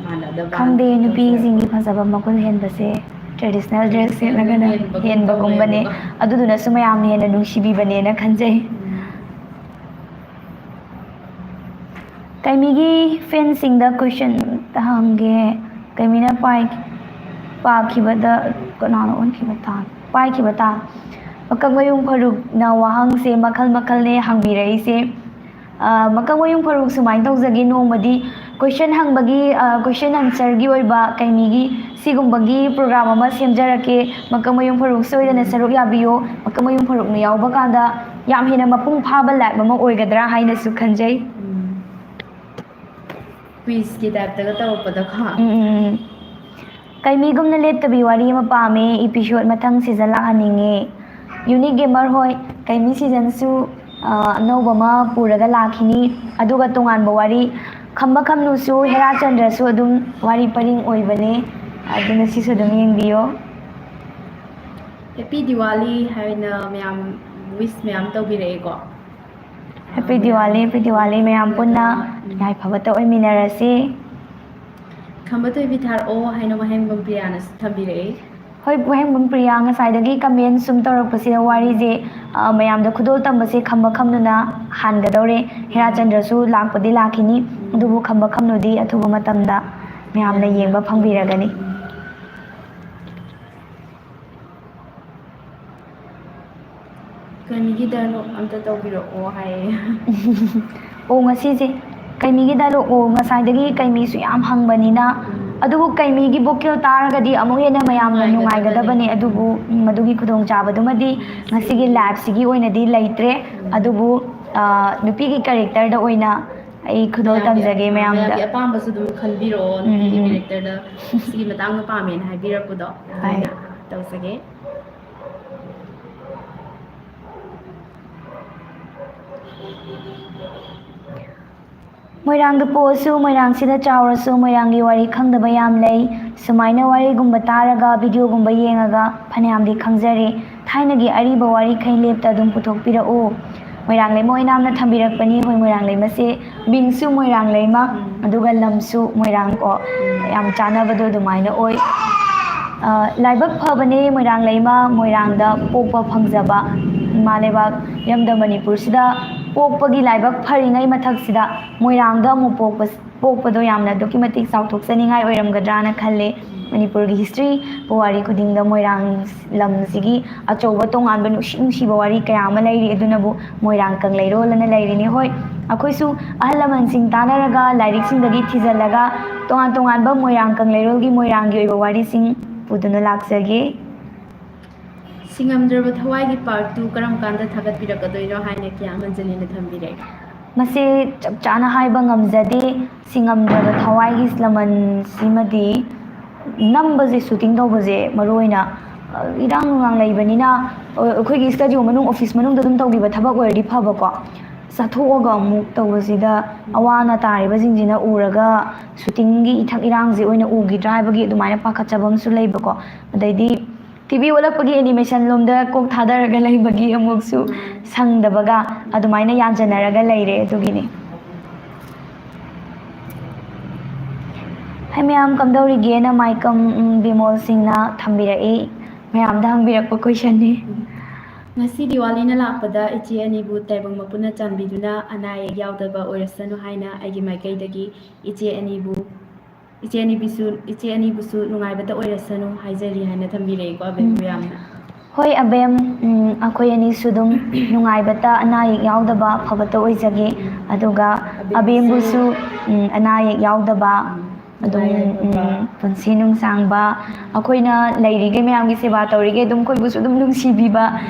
ꯃꯥꯟꯅꯗꯕ ꯈꯪꯗꯦ, ꯇꯧꯖꯔꯛꯄ꯫ ꯅꯨꯄꯤꯁꯤꯡꯒꯤ ꯐꯖꯕ ꯃꯒꯨꯟ ꯍꯦꯟꯕꯁꯦ traditional dress Traditional ꯁꯦꯠꯂꯒꯅ ꯍꯦꯟꯕꯒꯨꯝ ꯍꯦꯟꯕꯒꯨꯝꯕꯅꯦ꯫ ꯇꯧꯋꯦꯕꯀꯣ꯫ ꯑꯗꯨꯗꯨꯅꯁꯨ ꯃꯌꯥꯝꯅ ꯍꯦꯟꯅ ꯅꯨꯡꯁꯤꯕꯤꯕꯅꯦꯅ ꯈꯟꯖꯩ꯫ ꯎꯝ꯫ ꯀꯩꯃꯤꯒꯤ fanꯁꯤꯡꯗ question ꯑꯝꯇ ꯍꯪꯒꯦ꯫ ꯀꯩꯃꯤꯅ ꯄꯥꯏ-, ꯄꯥꯈꯤꯕꯗ ꯀꯅꯥꯅꯣ ꯑꯣꯟꯈꯤꯕ ꯇꯥ-, ꯄꯥꯏꯈꯤꯕ ꯇꯥ-, ꯃꯀꯛꯃꯌꯨꯡ ꯐꯔꯨꯛꯅ ꯋꯥꯍꯪꯁꯦ ꯃꯈꯜ ꯃꯈꯜꯅꯦ ꯍꯪꯕꯤꯔꯛꯏꯁꯦ꯫ ꯑ, ꯃꯀꯛꯃꯌꯨꯡ ꯐꯔꯨꯛ ꯁꯨꯃꯥꯏꯅ ꯇꯧꯖꯒꯦ, ꯅꯣꯡꯃꯗꯤ ꯀꯣꯏꯁꯟ ꯍꯪꯕꯒꯤ, ꯀꯣꯏꯁꯟ ꯑꯟꯁꯔꯒꯤ ꯑꯣꯏꯕ ꯀꯩꯃꯤꯒꯤ ꯁꯤꯒꯨꯝꯕꯒꯤ ꯄ꯭ꯔꯣꯒ꯭ꯔꯥꯝ ꯑꯃ ꯁꯦꯝꯖꯔꯛꯀꯦ꯫ ꯃꯀꯛꯃꯌꯨꯝ ꯐꯔꯨꯛ ꯁꯣꯏꯗꯅ ꯁꯔꯨꯛ ꯌꯥꯕꯤꯌꯨ꯫ ꯃꯀꯛꯃꯌꯨꯝ ꯐꯔꯨꯛꯅ ꯌꯥꯎꯕ ꯀꯥꯟꯗ ꯌꯥꯝ ꯍꯦꯟꯅ ꯃꯄꯨꯡ ꯐꯥꯕ ꯂꯥꯏꯐ ꯑꯃ ꯑꯣꯏꯒꯗ꯭ꯔꯥ ꯍꯥꯏꯅꯁꯨ ꯈꯟꯖꯩ꯫ ꯀ꯭ꯋꯤꯖꯀꯤ ꯇꯥꯏꯞꯇꯒ ꯇꯧꯔꯛꯄꯗꯣꯀꯣ꯫ ꯎꯝ, ꯎꯝ, ꯎꯝ꯫ ꯀꯩꯃꯤꯒꯨꯝꯅ ꯂꯦꯞꯇꯕꯤ ꯋꯥꯔꯤ ꯑꯃ ꯄꯥꯝꯃꯦ, ꯏꯄꯤꯁꯣꯠ ꯃꯊꯪ ꯁꯤꯖꯟ ꯂꯥꯛꯍꯟꯅꯤꯡꯉꯦ꯫ ꯌꯨꯅꯤꯛ ꯒꯦꯃꯔ ꯍꯣꯏ, ꯀꯩꯃꯤ ꯁꯤꯖꯟꯁꯨ ꯑꯅꯧꯕ ꯑꯃ ꯄꯨꯔꯒ ꯂꯥꯛꯈꯤꯅꯤ꯫ ꯑꯗꯨꯒ ꯇꯣꯉꯥꯟꯕ ꯋꯥꯔꯤ, ꯈꯝꯕ ꯈꯝꯅꯨꯁꯨ ꯍꯦꯔꯥꯆꯟꯗ꯭ꯔꯁꯨ ꯑꯗꯨꯝ ꯋꯥꯔꯤ ꯄꯔꯤꯡ ꯑꯣꯏꯕꯅꯦ꯫ ꯑꯗꯨꯅ ꯁꯤꯁꯨ ꯑꯗꯨꯝ ꯌꯦꯡꯕꯤꯌꯣ꯫ ꯍꯦꯄꯤ ꯗꯤꯋꯥꯂꯤ ꯍꯥꯏꯅ ꯃꯌꯥꯝ ꯋꯤꯁ ꯃꯌꯥꯝ ꯇꯧꯕꯤꯔꯛꯑꯦꯀꯣ꯫ Happy Diwali, happy Diwali. ꯃꯌꯥꯝ ꯄꯨꯟꯅ ꯌꯥꯏꯐꯕꯇ ꯑꯣꯏꯃꯤꯟꯅꯔꯁꯤ꯫ ꯈꯝꯕ ꯊꯣꯏꯕꯤ ꯊꯥꯔꯛꯑꯣ ꯍꯥꯏꯅ ꯋꯥꯍꯦꯡꯕꯝ ꯄ꯭ꯔꯤꯌꯥꯅꯁꯨ ꯊꯝꯕꯤꯔꯛꯑꯦ꯫ ꯍꯣꯏ, ꯋꯥꯍꯦꯡꯕꯝ ꯄ꯭ꯔꯤꯌꯥ, ꯉꯁꯥꯏꯗꯒꯤ ꯀꯃꯦꯟ ꯁꯨꯝ ꯇꯧꯔꯛꯄꯁꯤꯗ ꯋꯥꯔꯤꯁꯦ, ꯑ, ꯃꯌꯥꯝꯗ ꯈꯨꯗꯣꯜ ꯇꯝꯕꯁꯦ ꯈꯝꯕ ꯈꯝꯅꯨꯅ ꯍꯥꯟꯒꯗꯧꯔꯦ꯫ ꯍꯦꯔꯥꯆꯟꯗ꯭ꯔꯁꯨ ꯂꯥꯛꯄꯗꯤ ꯂꯥꯛꯈꯤꯅꯤ, ꯑꯗꯨꯕꯨ ꯈꯝꯕ ꯈꯝꯅꯨꯗꯤ ꯑꯊꯨꯕ ꯃꯇꯝꯗ ꯃꯌꯥꯝꯅ ꯌꯦꯡꯕ ꯐꯪꯕꯤꯔꯒꯅꯤ꯫ ꯀꯩꯃꯤꯒꯤ ꯗꯥꯏꯂꯣꯛ ꯑꯝꯇ ꯇꯧꯕꯤꯔꯛꯑꯣ ꯍꯥꯏꯌꯦ꯫ ꯑꯣ, ꯉꯁꯤꯁꯦ ꯀꯩꯃꯤꯒꯤ ꯗꯥꯏꯂꯣꯛ, ꯑꯣ, ꯉꯁꯥꯏꯗꯒꯤ ꯀꯩꯃꯤꯁꯨ ꯌꯥꯝ ꯍꯪꯕꯅꯤꯅ, ꯑꯗꯨꯕꯨ ꯀꯩꯃꯤꯒꯤ ꯚꯣꯀꯦꯜ ꯇꯥꯔꯒꯗꯤ ꯑꯃꯨꯛ ꯍꯦꯟꯅ ꯃꯌꯥꯝꯅ ꯅꯨꯡꯉꯥꯏꯒꯗꯕꯅꯦ꯫ ꯑꯗꯨꯕꯨ, ꯎꯝ, ꯃꯗꯨꯒꯤ ꯈꯨꯗꯣꯡꯆꯥꯕꯗꯨꯃꯗꯤ ꯉꯁꯤꯒꯤ ꯂꯥꯏꯐꯁꯤꯒꯤ ꯑꯣꯏꯅꯗꯤ ꯂꯩꯇ꯭ꯔꯦ꯫ ꯑꯗꯨꯕꯨ, ꯑ, ꯅꯨꯄꯤꯒꯤ ꯀꯦꯔꯦꯛꯇꯔꯗ ꯑꯣꯏꯅ ꯑꯩ ꯈꯨꯗꯣꯜ ꯇꯝꯖꯒꯦ ꯃꯌꯥꯝꯗ꯫ ꯃꯌꯥꯝꯒꯤ ꯑꯄꯥꯝꯕꯁꯨ ꯑꯗꯨꯝ ꯈꯟꯕꯤꯔꯛꯑꯣ, ꯎꯝ, ꯅꯨꯄꯤꯒꯤ ꯎꯝ, ꯎꯝ꯫ ꯀꯦꯔꯦꯛꯇꯔꯗ ꯁꯤꯒꯤ ꯃꯇꯥꯡꯗ ꯄꯥꯝꯃꯦꯅ ꯍꯥꯏꯕꯤꯔꯛꯄꯗꯣ ꯍꯣꯏ꯫ ꯑꯗꯨꯃꯥꯏꯅ ꯇꯧꯖꯒꯦ꯫ ꯃꯣꯏꯔꯥꯡꯗ ꯄꯣꯛꯑꯁꯨ, ꯃꯣꯏꯔꯥꯡꯁꯤꯗ ꯆꯥꯎꯔꯁꯨ, ꯃꯣꯏꯔꯥꯡꯒꯤ ꯋꯥꯔꯤ ꯈꯪꯗꯕ ꯌꯥꯝ ꯂꯩ꯫ ꯁꯨꯃꯥꯏꯅ ꯋꯥꯔꯤꯒꯨꯝꯕ ꯇꯥꯔꯒ, ꯚꯤꯗꯤꯑꯣꯒꯨꯝꯕ ꯌꯦꯡꯉꯒ ꯐꯅꯌꯥꯝꯗꯤ ꯈꯪꯖꯔꯦ꯫ ꯊꯥꯏꯅꯒꯤ ꯑꯔꯤꯕ ꯋꯥꯔꯤꯈꯩ ꯂꯦꯞꯇ ꯑꯗꯨꯝ ꯄꯨꯊꯣꯛꯄꯤꯔꯛꯎ꯫ ꯃꯣꯏꯔꯥꯡꯂꯩꯃ ꯑꯣꯏꯅꯥꯝꯅ ꯊꯝꯕꯤꯔꯛꯄꯅꯤ꯫ ꯍꯣꯏ, ꯃꯣꯏꯔꯥꯡꯂꯩꯃꯁꯦ ꯃꯤꯡꯁꯨ ꯃꯣꯏꯔꯥꯡꯂꯩꯃ, ꯑꯗꯨꯒ ꯂꯝꯁꯨ ꯃꯣꯏꯔꯥꯡ ꯀꯣ꯫ ꯌꯥꯝ ꯆꯥꯟꯅꯕꯗꯣ ꯑꯗꯨꯃꯥꯏꯅ ꯑꯣꯏ꯫ ꯑ, ꯂꯥꯏꯕꯛ ꯐꯕꯅꯦ ꯃꯣꯏꯔꯥꯡꯂꯩꯃ, ꯃꯣꯏꯔꯥꯡꯗ ꯄꯣꯛꯄ ꯐꯪꯖꯕ꯫ ꯏꯃꯥ ꯂꯩꯕꯥꯛ ꯏꯔꯝꯗꯝ ꯃꯅꯤꯄꯨꯔꯁꯤꯗ ꯄꯣꯛꯄꯒꯤ ꯂꯥꯏꯕꯛ ꯐꯔꯤꯉꯩ ꯃꯊꯛꯁꯤꯗ ꯃꯣꯏꯔꯥꯡꯗ ꯑꯃꯨꯛ ꯄꯣꯛꯄ, ꯄꯣꯛꯄꯗꯣ ꯌꯥꯝꯅ ꯑꯗꯨꯛꯀꯤ ꯃꯇꯤꯛ ꯆꯥꯎꯊꯣꯛꯆꯅꯤꯡꯉꯥꯏ ꯑꯣꯏꯔꯝꯒꯗ꯭ꯔꯥꯅ ꯈꯜꯂꯦ꯫ ꯃꯅꯤꯄꯨꯔꯒꯤ ꯍꯤꯁꯇ꯭ꯔꯤ ꯄꯨꯋꯥꯔꯤ ꯈꯨꯗꯤꯡꯗ ꯃꯣꯏꯔꯥꯡ ꯂꯝꯁꯤꯒꯤ ꯑꯆꯧꯕ ꯇꯣꯉꯥꯟꯕ ꯅꯨꯡꯁꯤ ꯅꯨꯡꯁꯤꯕ ꯋꯥꯔꯤ ꯀꯌꯥ ꯑꯃ ꯂꯩꯔꯤ꯫ ꯑꯗꯨꯅꯕꯨ ꯃꯣꯏꯔꯥꯡ ꯀꯪꯂꯩꯔꯣꯜ ꯑꯅ ꯂꯩꯔꯤꯅꯤ꯫ ꯍꯣꯏ, ꯑꯩꯈꯣꯏꯁꯨ ꯑꯍꯜ ꯂꯃꯟꯁꯤꯡ ꯇꯥꯟꯅꯔꯒ, ꯂꯥꯏꯔꯤꯛꯁꯤꯡꯗꯒꯤ ꯊꯤꯖꯤꯜꯂꯒ, ꯇꯣꯉꯥꯟ ꯇꯣꯉꯥꯟꯕ ꯃꯣꯏꯔꯥꯡ ꯀꯪꯂꯩꯔꯣꯜꯒꯤ, ꯃꯣꯏꯔꯥꯡꯒꯤ ꯑꯣꯏꯕ ꯋꯥꯔꯤꯁꯤꯡ ꯄꯨꯗꯨꯅ ꯂꯥꯛꯆꯒꯦ꯫ ꯁꯤꯡꯉꯝꯗ꯭ꯔꯕ ꯊꯋꯥꯏꯒꯤ part two ꯀꯔꯝ ꯀꯥꯟꯗ ꯊꯥꯒꯠꯄꯤꯔꯛꯀꯗꯣꯏꯅꯣ ꯍꯥꯏꯅ ꯀꯤꯌꯥꯝ ꯍꯟꯖꯤꯟꯅ ꯊꯝꯕꯤꯔꯦ? ꯃꯁꯤ ꯆꯞ ꯆꯥꯅ ꯍꯥꯏꯕ ꯉꯝꯖꯗꯦ꯫ ꯁꯤꯡꯉꯝꯗ꯭ꯔꯕ ꯊꯋꯥꯏꯒꯤ ꯂꯃꯟꯁꯤꯃꯗꯤ ꯅꯝꯕꯁꯦ, ꯁꯨꯇꯤꯡ ꯇꯧꯕꯁꯦ, ꯃꯔꯨ ꯑꯣꯏꯅ, ꯑ, ꯏꯔꯥꯡ ꯅꯨꯡꯂꯥꯡ ꯂꯩꯕꯅꯤꯅ, ꯑ, ꯑꯩꯈꯣꯏꯒꯤ ꯁ꯭ꯇꯨꯗꯤꯑꯣ ꯃꯅꯨꯡ, ꯑꯣꯐꯤꯁ ꯃꯅꯨꯡꯗ ꯑꯗꯨꯝ ꯇꯧꯈꯤꯕ ꯊꯕꯛ ꯑꯣꯏꯔꯗꯤ ꯐꯕꯀꯣ꯫ ꯆꯠꯊꯣꯛꯑꯒ ꯑꯃꯨꯛ ꯇꯧꯕꯁꯤꯗ ꯑꯋꯥ ꯑꯅꯥ ꯇꯥꯔꯤꯕꯁꯤꯡꯁꯤꯅ ꯎꯔꯒ ꯁꯨꯇꯤꯡꯒꯤ ꯏꯊꯛ ꯏꯔꯥꯡꯁꯦ ꯑꯣꯏꯅ ꯎꯈꯤꯗ꯭ꯔꯥ ꯍꯥꯏꯕꯒꯤ ꯑꯗꯨꯃꯥꯏꯅ ꯄꯥꯈꯠꯆꯕ ꯑꯃꯁꯨ ꯂꯩꯕꯀꯣ꯫ ꯑꯗꯩꯗꯤ ꯇꯤ ꯚꯤ ꯑꯣꯜꯂꯛꯄꯒꯤ ꯑꯦꯅꯤꯃꯦꯁꯟ ꯂꯣꯝꯗ ꯀꯣꯛ ꯊꯥꯗꯔꯒ ꯂꯩꯕꯒꯤ ꯑꯃꯨꯛꯁꯨ ꯁꯪꯗꯕꯒ ꯑꯗꯨꯃꯥꯏꯅ ꯌꯥꯟꯖꯟꯅꯔꯒ ꯂꯩꯔꯦ꯫ ꯑꯗꯨꯒꯤꯅꯤ꯫ ꯍꯥꯏ ꯃꯌꯥꯝ, ꯀꯝꯗꯧꯔꯤꯒꯦꯅ ꯃꯥꯏꯀꯝ, ꯎꯝ, ꯕꯤꯃꯣꯜ ꯁꯤꯡꯅ ꯊꯝꯕꯤꯔꯛꯏ꯫ ꯃꯌꯥꯝꯗ ꯍꯪꯕꯤꯔꯛꯄ ꯀꯣꯏꯁꯟꯅꯤ꯫ ꯉꯁꯤ ꯗꯤꯋꯥꯂꯤꯅ ꯂꯥꯛꯄꯗ ꯏꯆꯦ ꯑꯅꯤꯕꯨ ꯇꯥꯏꯕꯪ ꯃꯄꯨꯅ ꯆꯥꯟꯕꯤꯗꯨꯅ ꯑꯅꯥ ꯑꯌꯦꯛ ꯌꯥꯎꯗꯕ ꯑꯣꯏꯔꯁꯅꯨ ꯍꯥꯏꯅ ꯑꯩꯒꯤ ꯃꯥꯏꯀꯩꯗꯒꯤ ꯏꯆꯦ ꯑꯅꯤꯕꯨ, ꯏꯆꯦ ꯑꯅꯤꯕꯤꯁꯨ, ꯏꯆꯦ ꯑꯅꯤꯕꯨꯁꯨ ꯅꯨꯡꯉꯥꯏꯕꯇ ꯑꯣꯏꯔꯁꯅꯨ ꯍꯥꯏꯖꯔꯤ ꯍꯥꯏꯅ ꯊꯝꯕꯤꯔꯛꯏꯀꯣ ꯑꯕꯦꯝꯕꯨ ꯌꯥꯝꯅ꯫ ꯍꯣꯏ ꯑꯕꯦꯝ, ꯎꯝ, ꯑꯩꯈꯣꯏ ꯑꯅꯤꯁꯨ ꯑꯗꯨꯝ ꯅꯨꯡꯉꯥꯏꯕꯇ, ꯑꯅꯥ ꯑꯌꯦꯛ ꯌꯥꯎꯗꯕ, ꯑꯐꯕꯇ ꯑꯣꯏꯖꯒꯦ꯫ ꯑꯗꯨꯒ ꯑꯕꯦꯝꯁꯨ ꯑꯕꯦꯝꯕꯨꯁꯨ, ꯎꯝ, ꯑꯅꯥ ꯑꯌꯦꯛ ꯌꯥꯎꯗꯕ, ꯑꯗꯨꯝ, ꯅꯨꯡꯉꯥꯏ ꯌꯥꯏꯐꯕ꯫ ꯎꯝ, ꯄꯨꯟꯁꯤ ꯅꯨꯡꯁꯥꯡꯕ, ꯑꯩꯈꯣꯏꯅ ꯂꯩꯔꯤꯈꯩ, ꯃꯌꯥꯝꯒꯤ ꯁꯦꯕꯥ ꯇꯧꯔꯤꯈꯩ ꯑꯗꯨꯝ ꯑꯩꯈꯣꯏꯕꯨꯁꯨ ꯑꯗꯨꯝ ꯅꯨꯡꯁꯤꯕꯤꯕ,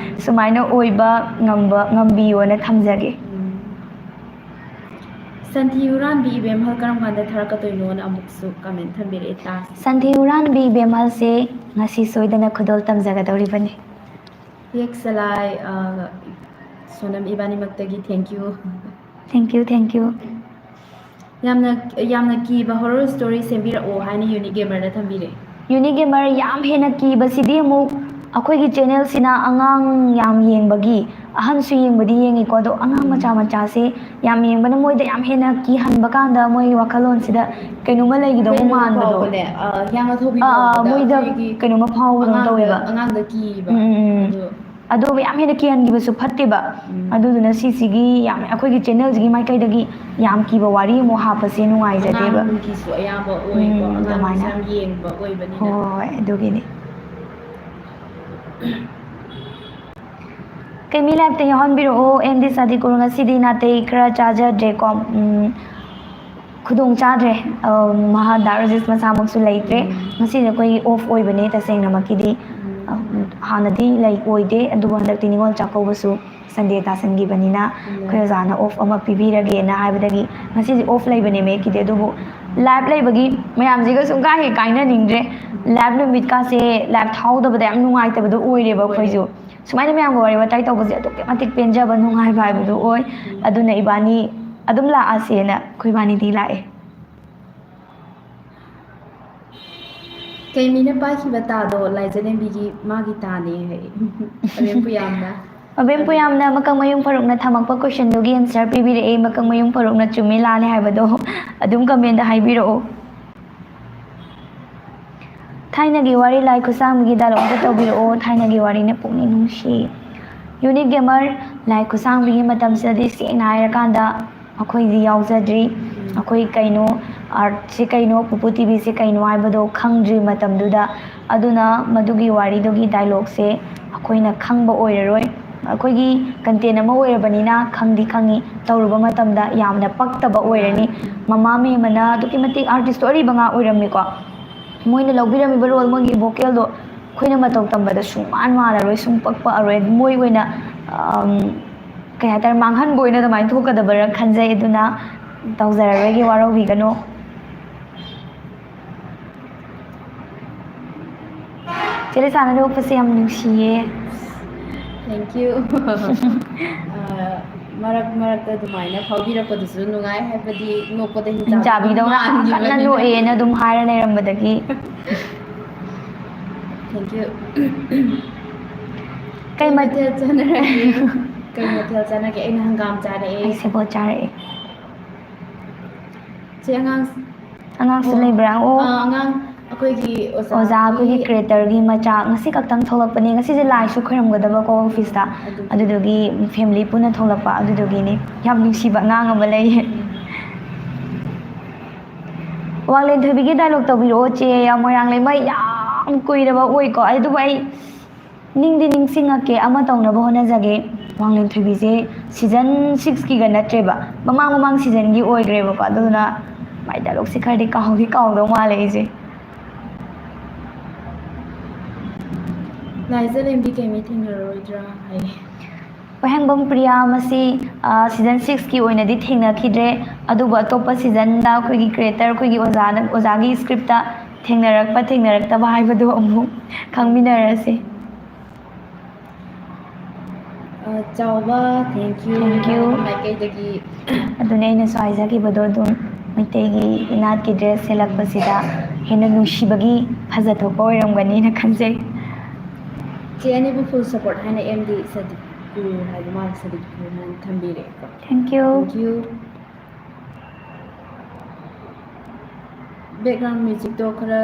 ꯁꯨꯃꯥꯏꯅ ꯑꯣꯏꯕ ꯉꯝꯕ, ꯉꯝꯕꯤꯌꯣꯅ ꯊꯝꯖꯒꯦ꯫ ꯎꯝ꯫ ꯁꯟꯊꯤ ꯍꯨꯔꯥꯟꯕꯤ ꯏꯕꯦꯝꯍꯜ ꯀꯔꯝ ꯀꯥꯟꯗ ꯊꯥꯔꯛꯀꯗꯣꯏꯅꯣꯅ ꯑꯃꯨꯛꯁꯨ comment ꯊꯝꯕꯤꯔꯛꯑꯦ, ꯇꯥꯁꯤ꯫ ꯁꯟꯊꯤ ꯍꯨꯔꯥꯟꯕꯤ ꯏꯕꯦꯝꯍꯜꯁꯦ ꯉꯁꯤ ꯁꯣꯏꯗꯅ ꯈꯨꯗꯣꯜ ꯇꯝꯖꯒꯗꯧꯔꯤꯕꯅꯤ꯫ ꯍꯦꯛ ꯆꯂꯥꯏ, ꯑ, Sonam ꯏꯕꯥꯅꯤꯃꯛꯇꯒꯤ thank you꯫ Thank you, thank you꯫ ꯌꯥꯝꯅ, ꯌꯥꯝꯅ ꯀꯤꯕ horror story ꯁꯦꯝꯕꯤꯔꯛꯑꯣ ꯍꯥꯏꯅ Unique Gamer ꯗ ꯊꯝꯕꯤꯔꯛꯑꯦ꯫ Unique Gamer, ꯌꯥꯝ ꯍꯦꯟꯅ ꯀꯤꯕꯁꯤꯗꯤ ꯑꯃꯨꯛ ꯑꯩꯈꯣꯏꯒꯤ channel ꯁꯤꯅ ꯑꯉꯥꯡ ꯌꯥꯝ ꯌꯦꯡꯕꯒꯤ, ꯑꯍꯟꯁꯨ ꯌꯦꯡꯕꯗꯤ ꯌꯦꯡꯉꯤꯀꯣ, ꯑꯗꯣ ꯑꯉꯥꯡ ꯃꯆꯥ ꯃꯆꯥꯁꯦ ꯌꯥꯝ ꯌꯦꯡꯕꯅ ꯃꯣꯏꯗ ꯌꯥꯝ ꯍꯦꯟꯅ ꯀꯤꯍꯟꯕ ꯀꯥꯟꯗ ꯃꯣꯏꯒꯤ ꯋꯥꯈꯜꯂꯣꯟꯁꯤꯗ ꯀꯩꯅꯣꯝꯃ ꯂꯩꯈꯤꯗꯧꯕ ꯀꯩꯅꯣꯝꯃ ꯃꯥꯟꯕꯗꯣ꯫ ꯐꯥꯎꯕꯅꯦ, ꯑ, ꯍꯤꯌꯥꯡꯒꯩ ꯑꯥ, ꯑꯥ, ꯐꯥꯎꯕꯗ ꯃꯣꯏꯗ ꯑꯩꯈꯣꯏꯒꯤ ꯀꯩꯅꯣꯝꯃ ꯐꯥꯎꯕꯗꯧꯅ ꯑꯉꯥꯡꯗ, ꯇꯧꯋꯦꯕ꯫ ꯑꯉꯥꯡꯗ ꯀꯤꯕ꯫ ꯎꯝ, ꯎꯝ, ꯎꯝ꯫ ꯑꯗꯣ ꯑꯗꯨꯒ ꯌꯥꯝ ꯍꯦꯟꯅ ꯀꯤꯍꯟꯈꯤꯕꯁꯨ ꯐꯠꯇꯦꯕ꯫ ꯎꯝ꯫ ꯑꯗꯨꯗꯨꯅ ꯁꯤꯁꯤꯒꯤ ꯌꯥꯝ, ꯑꯩꯈꯣꯏꯒꯤ ꯆꯦꯅꯦꯜꯁꯤꯒꯤ ꯃꯥꯏꯀꯩꯗꯒꯤ ꯌꯥꯝ ꯀꯤꯕ ꯋꯥꯔꯤ ꯑꯃꯨꯛ ꯍꯥꯞꯄꯁꯦ ꯅꯨꯡꯉꯥꯏꯖꯗꯦꯕ꯫ ꯑꯉꯥꯡꯒꯤꯁꯨ ꯑꯌꯥꯝꯕ ꯑꯣꯏꯀꯣ, ꯎꯝ, ꯑꯉꯥꯡꯒꯤꯁꯨ ꯑꯗꯨꯃꯥꯏꯅ ꯌꯥꯝ ꯌꯦꯡꯕ ꯑꯣꯏꯕꯅꯤꯅ꯫ ꯍꯣꯏ, ꯍꯣꯏ, ꯑꯗꯨꯒꯤꯅꯤ꯫ ꯀꯩꯃꯤ ꯂꯥꯏꯞꯇ ꯌꯥꯎꯍꯟꯕꯤꯔꯛꯑꯣ꯫ ꯑꯦꯝ ꯗꯤ ꯁꯥꯗꯤꯀꯨꯔ, ꯉꯁꯤꯗꯤ ꯅꯥꯇꯩ ꯈꯔ ꯆꯥꯖꯗ꯭ꯔꯦꯀꯣ꯫ ꯎꯝ, ꯈꯨꯗꯣꯡ ꯆꯥꯗ꯭ꯔꯦ꯫ ꯑ, ꯃꯍꯥ ꯗꯥ ꯔꯣꯖꯦꯁ ꯃꯁꯥꯃꯛꯁꯨ ꯂꯩꯇ꯭ꯔꯦ꯫ ꯎꯝ꯫ ꯉꯁꯤꯗꯤ ꯑꯩꯈꯣꯏꯒꯤ ꯑꯣꯐ ꯑꯣꯏꯕꯅꯦ ꯇꯁꯦꯡꯅꯃꯛꯀꯤꯗꯤ꯫ ꯎꯝ꯫ ꯑ, ꯍꯥꯟꯅꯗꯤ ꯂꯩ ꯑꯣꯏꯗꯦ, ꯑꯗꯨꯕꯨ ꯍꯟꯗꯛꯇꯤ ꯅꯤꯉꯣꯜ ꯆꯥꯛꯀꯧꯕꯁꯨ ꯁꯟꯗꯦ ꯇꯥꯁꯟꯈꯤꯕꯅꯤꯅ ꯎꯝ꯫ ꯑꯩꯈꯣꯏ ꯑꯣꯖꯥꯅ ꯑꯣꯐ ꯑꯃ ꯄꯤꯕꯤꯔꯒꯦꯅ ꯍꯥꯏꯕꯗꯒꯤ ꯉꯁꯤꯗꯤ ꯑꯣꯐ ꯂꯩꯕꯅꯦ ꯃꯦꯛꯀꯤꯗꯤ꯫ ꯑꯗꯨꯕꯨ ꯂꯥꯏꯞ ꯂꯩꯕꯒꯤ ꯃꯌꯥꯝꯁꯤꯒ ꯁꯨꯡꯀꯥ ꯍꯦꯛ ꯀꯥꯏꯅꯅꯤꯡꯗ꯭ꯔꯦ꯫ ꯂꯥꯏꯞ ꯅꯨꯃꯤꯠꯀꯥꯁꯦ ꯂꯥꯏꯞ ꯊꯥꯍꯧꯗꯕꯗ ꯌꯥꯝ ꯅꯨꯡꯉꯥꯏꯇꯕꯗꯣ ꯑꯣꯏꯔꯦꯕ ꯑꯩꯈꯣꯏꯁꯨ꯫ ꯁꯨꯃꯥꯏꯅ ꯃꯌꯥꯝꯒ ꯋꯥꯔꯤ ꯋꯥꯇꯥꯏ ꯇꯧꯕꯁꯦ ꯑꯗꯨꯛꯀꯤ ꯃꯇꯤꯛ ꯄꯦꯟꯖꯕ, ꯅꯨꯡꯉꯥꯏꯕ ꯍꯥꯏꯕꯗꯨ ꯑꯣꯏ꯫ ꯎꯝ꯫ ꯑꯗꯨꯅ ꯏꯕꯥꯅꯤ ꯑꯗꯨꯝ ꯂꯥꯛꯑꯁꯦꯅ ꯑꯩꯈꯣꯏ ꯏꯕꯥꯅꯤꯗꯤ ꯂꯥꯛꯑꯦ꯫ ꯀꯩꯃꯤꯅ ꯄꯥꯏꯈꯤꯕ ꯇꯥꯗꯣ ꯂꯥꯏꯖꯔꯦꯝꯕꯤꯒꯤ ꯃꯥꯒꯤ ꯇꯥꯅꯦ ꯍꯥꯏ꯫ ꯑꯕꯦꯝ ꯄꯨꯌꯥꯝꯅ꯫ ꯑꯕꯦꯝ ꯄꯨꯌꯥꯝꯅ ꯃꯀꯛ ꯃꯌꯨꯝ ꯐꯔꯨꯛꯅ ꯊꯝꯃꯛꯄ ꯀꯣꯏꯁꯟꯗꯨꯒꯤ ꯑꯟꯁꯔ ꯄꯤꯕꯤꯔꯛꯑꯦ꯫ ꯃꯀꯛ ꯃꯌꯨꯝ ꯐꯔꯨꯛꯅ ꯆꯨꯝꯃꯤ ꯂꯥꯜꯂꯦ ꯍꯥꯏꯕꯗꯣ ꯑꯗꯨꯝ ꯀꯃꯦꯟꯗ ꯍꯥꯏꯕꯤꯔꯛꯑꯣ꯫ ꯊꯥꯏꯅꯒꯤ ꯋꯥꯔꯤ ꯂꯥꯏ ꯈꯨꯠꯁꯥꯡꯕꯤꯒꯤ dialogue ꯑꯝꯇ ꯇꯧꯕꯤꯔꯛꯑꯣ꯫ ꯊꯥꯏꯅꯒꯤ ꯋꯥꯔꯤꯅ ꯄꯨꯛꯅꯤꯡ ꯅꯨꯡꯁꯤ꯫ ꯌꯨꯅꯤꯛ ꯒꯦꯃꯔ, ꯂꯥꯏ ꯈꯨꯠꯁꯥꯡꯕꯤꯒꯤ ꯃꯇꯝꯁꯤꯗꯗꯤ ꯁꯦꯡꯅ ꯍꯥꯏꯔꯀꯥꯟꯗ ꯑꯩꯈꯣꯏꯗꯤ ꯌꯥꯎꯖꯗ꯭ꯔꯤ꯫ ꯑꯩꯈꯣꯏ ꯀꯩꯅꯣ, ꯑꯥꯔꯠꯁꯦ ꯀꯩꯅꯣ, ꯄꯨꯄꯨ ꯇꯤꯚꯤꯁꯦ ꯀꯩꯅꯣ ꯍꯥꯏꯕꯗꯣ ꯈꯪꯗ꯭ꯔꯤ ꯃꯇꯝꯗꯨꯗ꯫ ꯑꯗꯨꯅ ꯃꯗꯨꯒꯤ ꯋꯥꯔꯤꯗꯨꯒꯤ dialogueꯁꯦ ꯑꯩꯈꯣꯏꯅ ꯈꯪꯕ ꯑꯣꯏꯔꯔꯣꯏ꯫ ꯑꯩꯈꯣꯏꯒꯤ content ꯑꯃ ꯑꯣꯏꯔꯕꯅꯤꯅ ꯈꯪꯗꯤ ꯈꯪꯉꯤ, ꯇꯧꯔꯨꯕ ꯃꯇꯝꯗ ꯌꯥꯝꯅ ꯄꯛꯇꯕ ꯑꯣꯏꯔꯅꯤ꯫ ꯃꯃꯥ ꯃꯦꯝ ꯑꯃꯅ ꯑꯗꯨꯛꯀꯤ ꯃꯇꯤꯛ artistꯇꯣ ꯑꯔꯤꯕ ꯉꯥꯛ ꯑꯣꯏꯔꯝꯃꯤꯀꯣ꯫ ꯃꯣꯏꯅ ꯂꯧꯕꯤꯔꯝꯃꯤꯕ role, ꯃꯣꯏꯒꯤ vocalꯗꯣ ꯑꯩꯈꯣꯏꯅ ꯃꯇꯧ ꯇꯝꯕꯗ ꯁꯨꯡꯃꯥꯟ ꯃꯥꯟꯅꯔꯣꯏ, ꯁꯨꯡ ꯄꯛ ꯄꯛꯑꯔꯣꯏ꯫ ꯃꯣꯏ ꯑꯣꯏꯅ, ꯑꯝ, ꯀꯩ ꯍꯥꯏꯇꯥꯔꯦ, ꯃꯥꯡꯍꯟꯕ ꯑꯣꯏꯅ ꯑꯗꯨꯃꯥꯏꯅ ꯊꯣꯛꯀꯗꯕ꯭ꯔꯥ ꯈꯟꯖꯩ꯫ ꯑꯗꯨꯅ ꯇꯧꯖꯔꯔꯣꯏꯒꯦ, ꯋꯥꯔꯧꯕꯤꯒꯅꯨ꯫ ꯆꯦ ꯂꯤꯁꯥꯅ ꯅꯣꯛꯄꯁꯦ ꯌꯥꯝ ꯅꯨꯡꯁꯤꯌꯦ꯫ Thank you꯫ ꯑ, ꯃꯔꯛ ꯃꯔꯛꯇ ꯑꯗꯨꯃꯥꯏꯅ ꯐꯥꯎꯕꯤꯔꯛꯄꯗꯨꯁꯨ ꯅꯨꯡꯉꯥꯏ, ꯍꯥꯏꯕꯗꯤ ꯅꯣꯛꯄꯗ ꯍꯤꯡꯆꯥꯕꯤꯗꯧꯅ ꯍꯤꯡꯆꯥꯕꯤꯗꯧꯅ ꯃꯥꯟꯈꯤꯕꯅꯤꯅ꯫ ꯀꯟꯅ ꯅꯣꯛꯑꯦꯅ ꯑꯗꯨꯝ ꯍꯥꯏꯔ ꯂꯩꯔꯝꯕꯗꯒꯤ꯫ Thank you꯫ ꯀꯩ ꯀꯩ ꯃꯠ- ꯃꯊꯦꯜ ꯆꯥꯟꯅꯔꯒꯦ? ꯀꯩ ꯃꯊꯦꯜ ꯆꯥꯟꯅꯒꯦ? ꯑꯩꯅ ꯍꯪꯒꯥꯝ ꯆꯥꯔꯛꯑꯦ꯫ ꯑꯩ ꯁꯦꯕꯣꯠ ꯆꯥꯔꯛꯑꯦ꯫ ꯆꯦ ꯑꯉꯥꯡ ꯑꯉꯥꯡꯁꯨ ꯑꯣ, ꯂꯩꯕ꯭ꯔꯥ? ꯑꯣ꯫ ꯑ, ꯑꯉꯥꯡ ꯑꯩꯈꯣꯏꯒꯤ ꯑꯣꯖꯥ ꯑꯩꯈꯣꯏꯒꯤ ꯀ꯭ꯔꯤꯌꯦꯇꯔꯒꯤ ꯃꯆꯥ ꯉꯁꯤ ꯈꯛꯇꯪ ꯊꯣꯛꯂꯛꯄꯅꯦ꯫ ꯉꯁꯤꯁꯦ ꯂꯥꯏꯁꯨ ꯈꯣꯏꯔꯝꯒꯗꯕꯀꯣ ꯑꯣꯐꯤꯁꯇ, ꯑꯗꯨꯒꯤ ꯐꯦꯃꯤꯂꯤ ꯄꯨꯟꯅ ꯊꯣꯛꯂꯛꯄ, ꯑꯗꯨꯗꯨꯒꯤꯅꯤ꯫ ꯌꯥꯝ ꯅꯨꯡꯁꯤꯕ ꯑꯉꯥꯡ ꯑꯃ ꯂꯩꯌꯦ꯫ ꯋꯥꯡꯂꯦꯟ ꯊꯣꯏꯕꯤꯒꯤ ꯗꯥꯏꯂꯣꯛ ꯇꯧꯕꯤꯔꯛꯑꯣ ꯆꯦ꯫ ꯌꯥꯝ ꯃꯣꯏꯔꯥꯡ ꯂꯩꯃ ꯌꯥꯝ ꯀꯨꯏꯔꯕ ꯑꯣꯏꯀꯣ, ꯑꯗꯨꯕꯨ ꯑꯩ ꯅꯤꯡꯗꯤ ꯅꯤꯡꯁꯤꯡꯉꯛꯀꯦ, ꯑꯃ ꯇꯧꯅꯕ ꯍꯣꯠꯅꯖꯒꯦ꯫ ꯋꯥꯡꯂꯦꯟ ꯊꯣꯏꯕꯤꯁꯦ ꯁꯤꯖꯟ ꯁꯤꯛꯁꯀꯤꯒ ꯅꯠꯇ꯭ꯔꯦꯕ, ꯃꯃꯥꯡ ꯃꯃꯥꯡ ꯁꯤꯖꯟꯒꯤ ꯑꯣꯏꯈ꯭ꯔꯦꯕꯀꯣ, ꯑꯗꯨꯗꯨꯅ ꯃꯥꯏ ꯗꯥꯏꯂꯣꯛꯁꯦ ꯈꯔꯗꯤ ꯀꯥꯎꯗꯤ ꯀꯥꯎꯗꯧ ꯃꯥꯜꯂꯦ ꯑꯩꯁꯦ꯫ ꯂꯥꯏꯖ ꯂꯦꯝꯕꯤ ꯀꯩꯃꯤ ꯊꯦꯡꯅꯔꯔꯣꯏꯗ꯭ꯔꯥ ꯍꯥꯏꯌꯦ꯫ ꯋꯥꯍꯦꯡꯕꯝ ꯄ꯭ꯔꯤꯌꯥ ꯃꯁꯤ ꯁꯤꯖꯟ ꯁꯤꯛꯁꯀꯤ ꯑꯣꯏꯅꯗꯤ ꯊꯦꯡꯅꯈꯤꯗ꯭ꯔꯦ, ꯑꯗꯨꯕꯨ ꯑꯇꯣꯞꯄ ꯁꯤꯖꯟꯗ ꯑꯩꯈꯣꯏꯒꯤ ꯀ꯭ꯔꯤꯌꯦꯇꯔ ꯑꯩꯈꯣꯏꯒꯤ ꯑꯣꯖꯥꯅ ꯑꯣꯖꯥꯒꯤ ꯁ꯭ꯀ꯭ꯔꯤꯞꯇ ꯊꯦꯡꯅꯔꯛꯄ ꯊꯦꯡꯅꯔꯛꯇꯕ ꯍꯥꯏꯕꯗꯨ ꯑꯃꯨꯛ ꯈꯪꯃꯤꯟꯅꯔꯁꯤ꯫ ꯑ, ꯆꯥꯎꯕ, thank you꯫ Thank you꯫ ꯃꯥꯏꯀꯩꯗꯒꯤ꯫ ꯑꯗꯨꯅꯦ ꯑꯩꯅꯁꯨ ꯍꯥꯏꯖꯈꯤꯕꯗꯣ, ꯑꯗꯨꯝ ꯃꯩꯇꯩꯒꯤ ꯏꯅꯥꯠꯀꯤ ꯗ꯭ꯔꯦꯁ ꯁꯦꯠꯂꯛꯄꯁꯤꯗ ꯍꯦꯟꯅ ꯅꯨꯡꯁꯤꯕꯒꯤ ꯐꯖꯊꯣꯛꯄ ꯑꯣꯏꯔꯝꯒꯅꯤꯅ ꯈꯟꯖꯩ꯫ ꯆꯦ ꯑꯅꯤꯕꯨ full support ꯍꯥꯏꯅ ꯑꯦꯝ ꯗꯤ ꯁꯗꯤꯛꯄꯨꯔ ꯍꯥꯏꯕ ꯃꯥꯜꯂꯦ, ꯁꯗꯤꯛꯄꯨꯔ ꯍꯥꯏꯅ ꯊꯝꯕꯤꯔꯦꯀꯣ꯫ Thank you꯫ Thank you꯫ Background musicꯇꯣ ꯈꯔ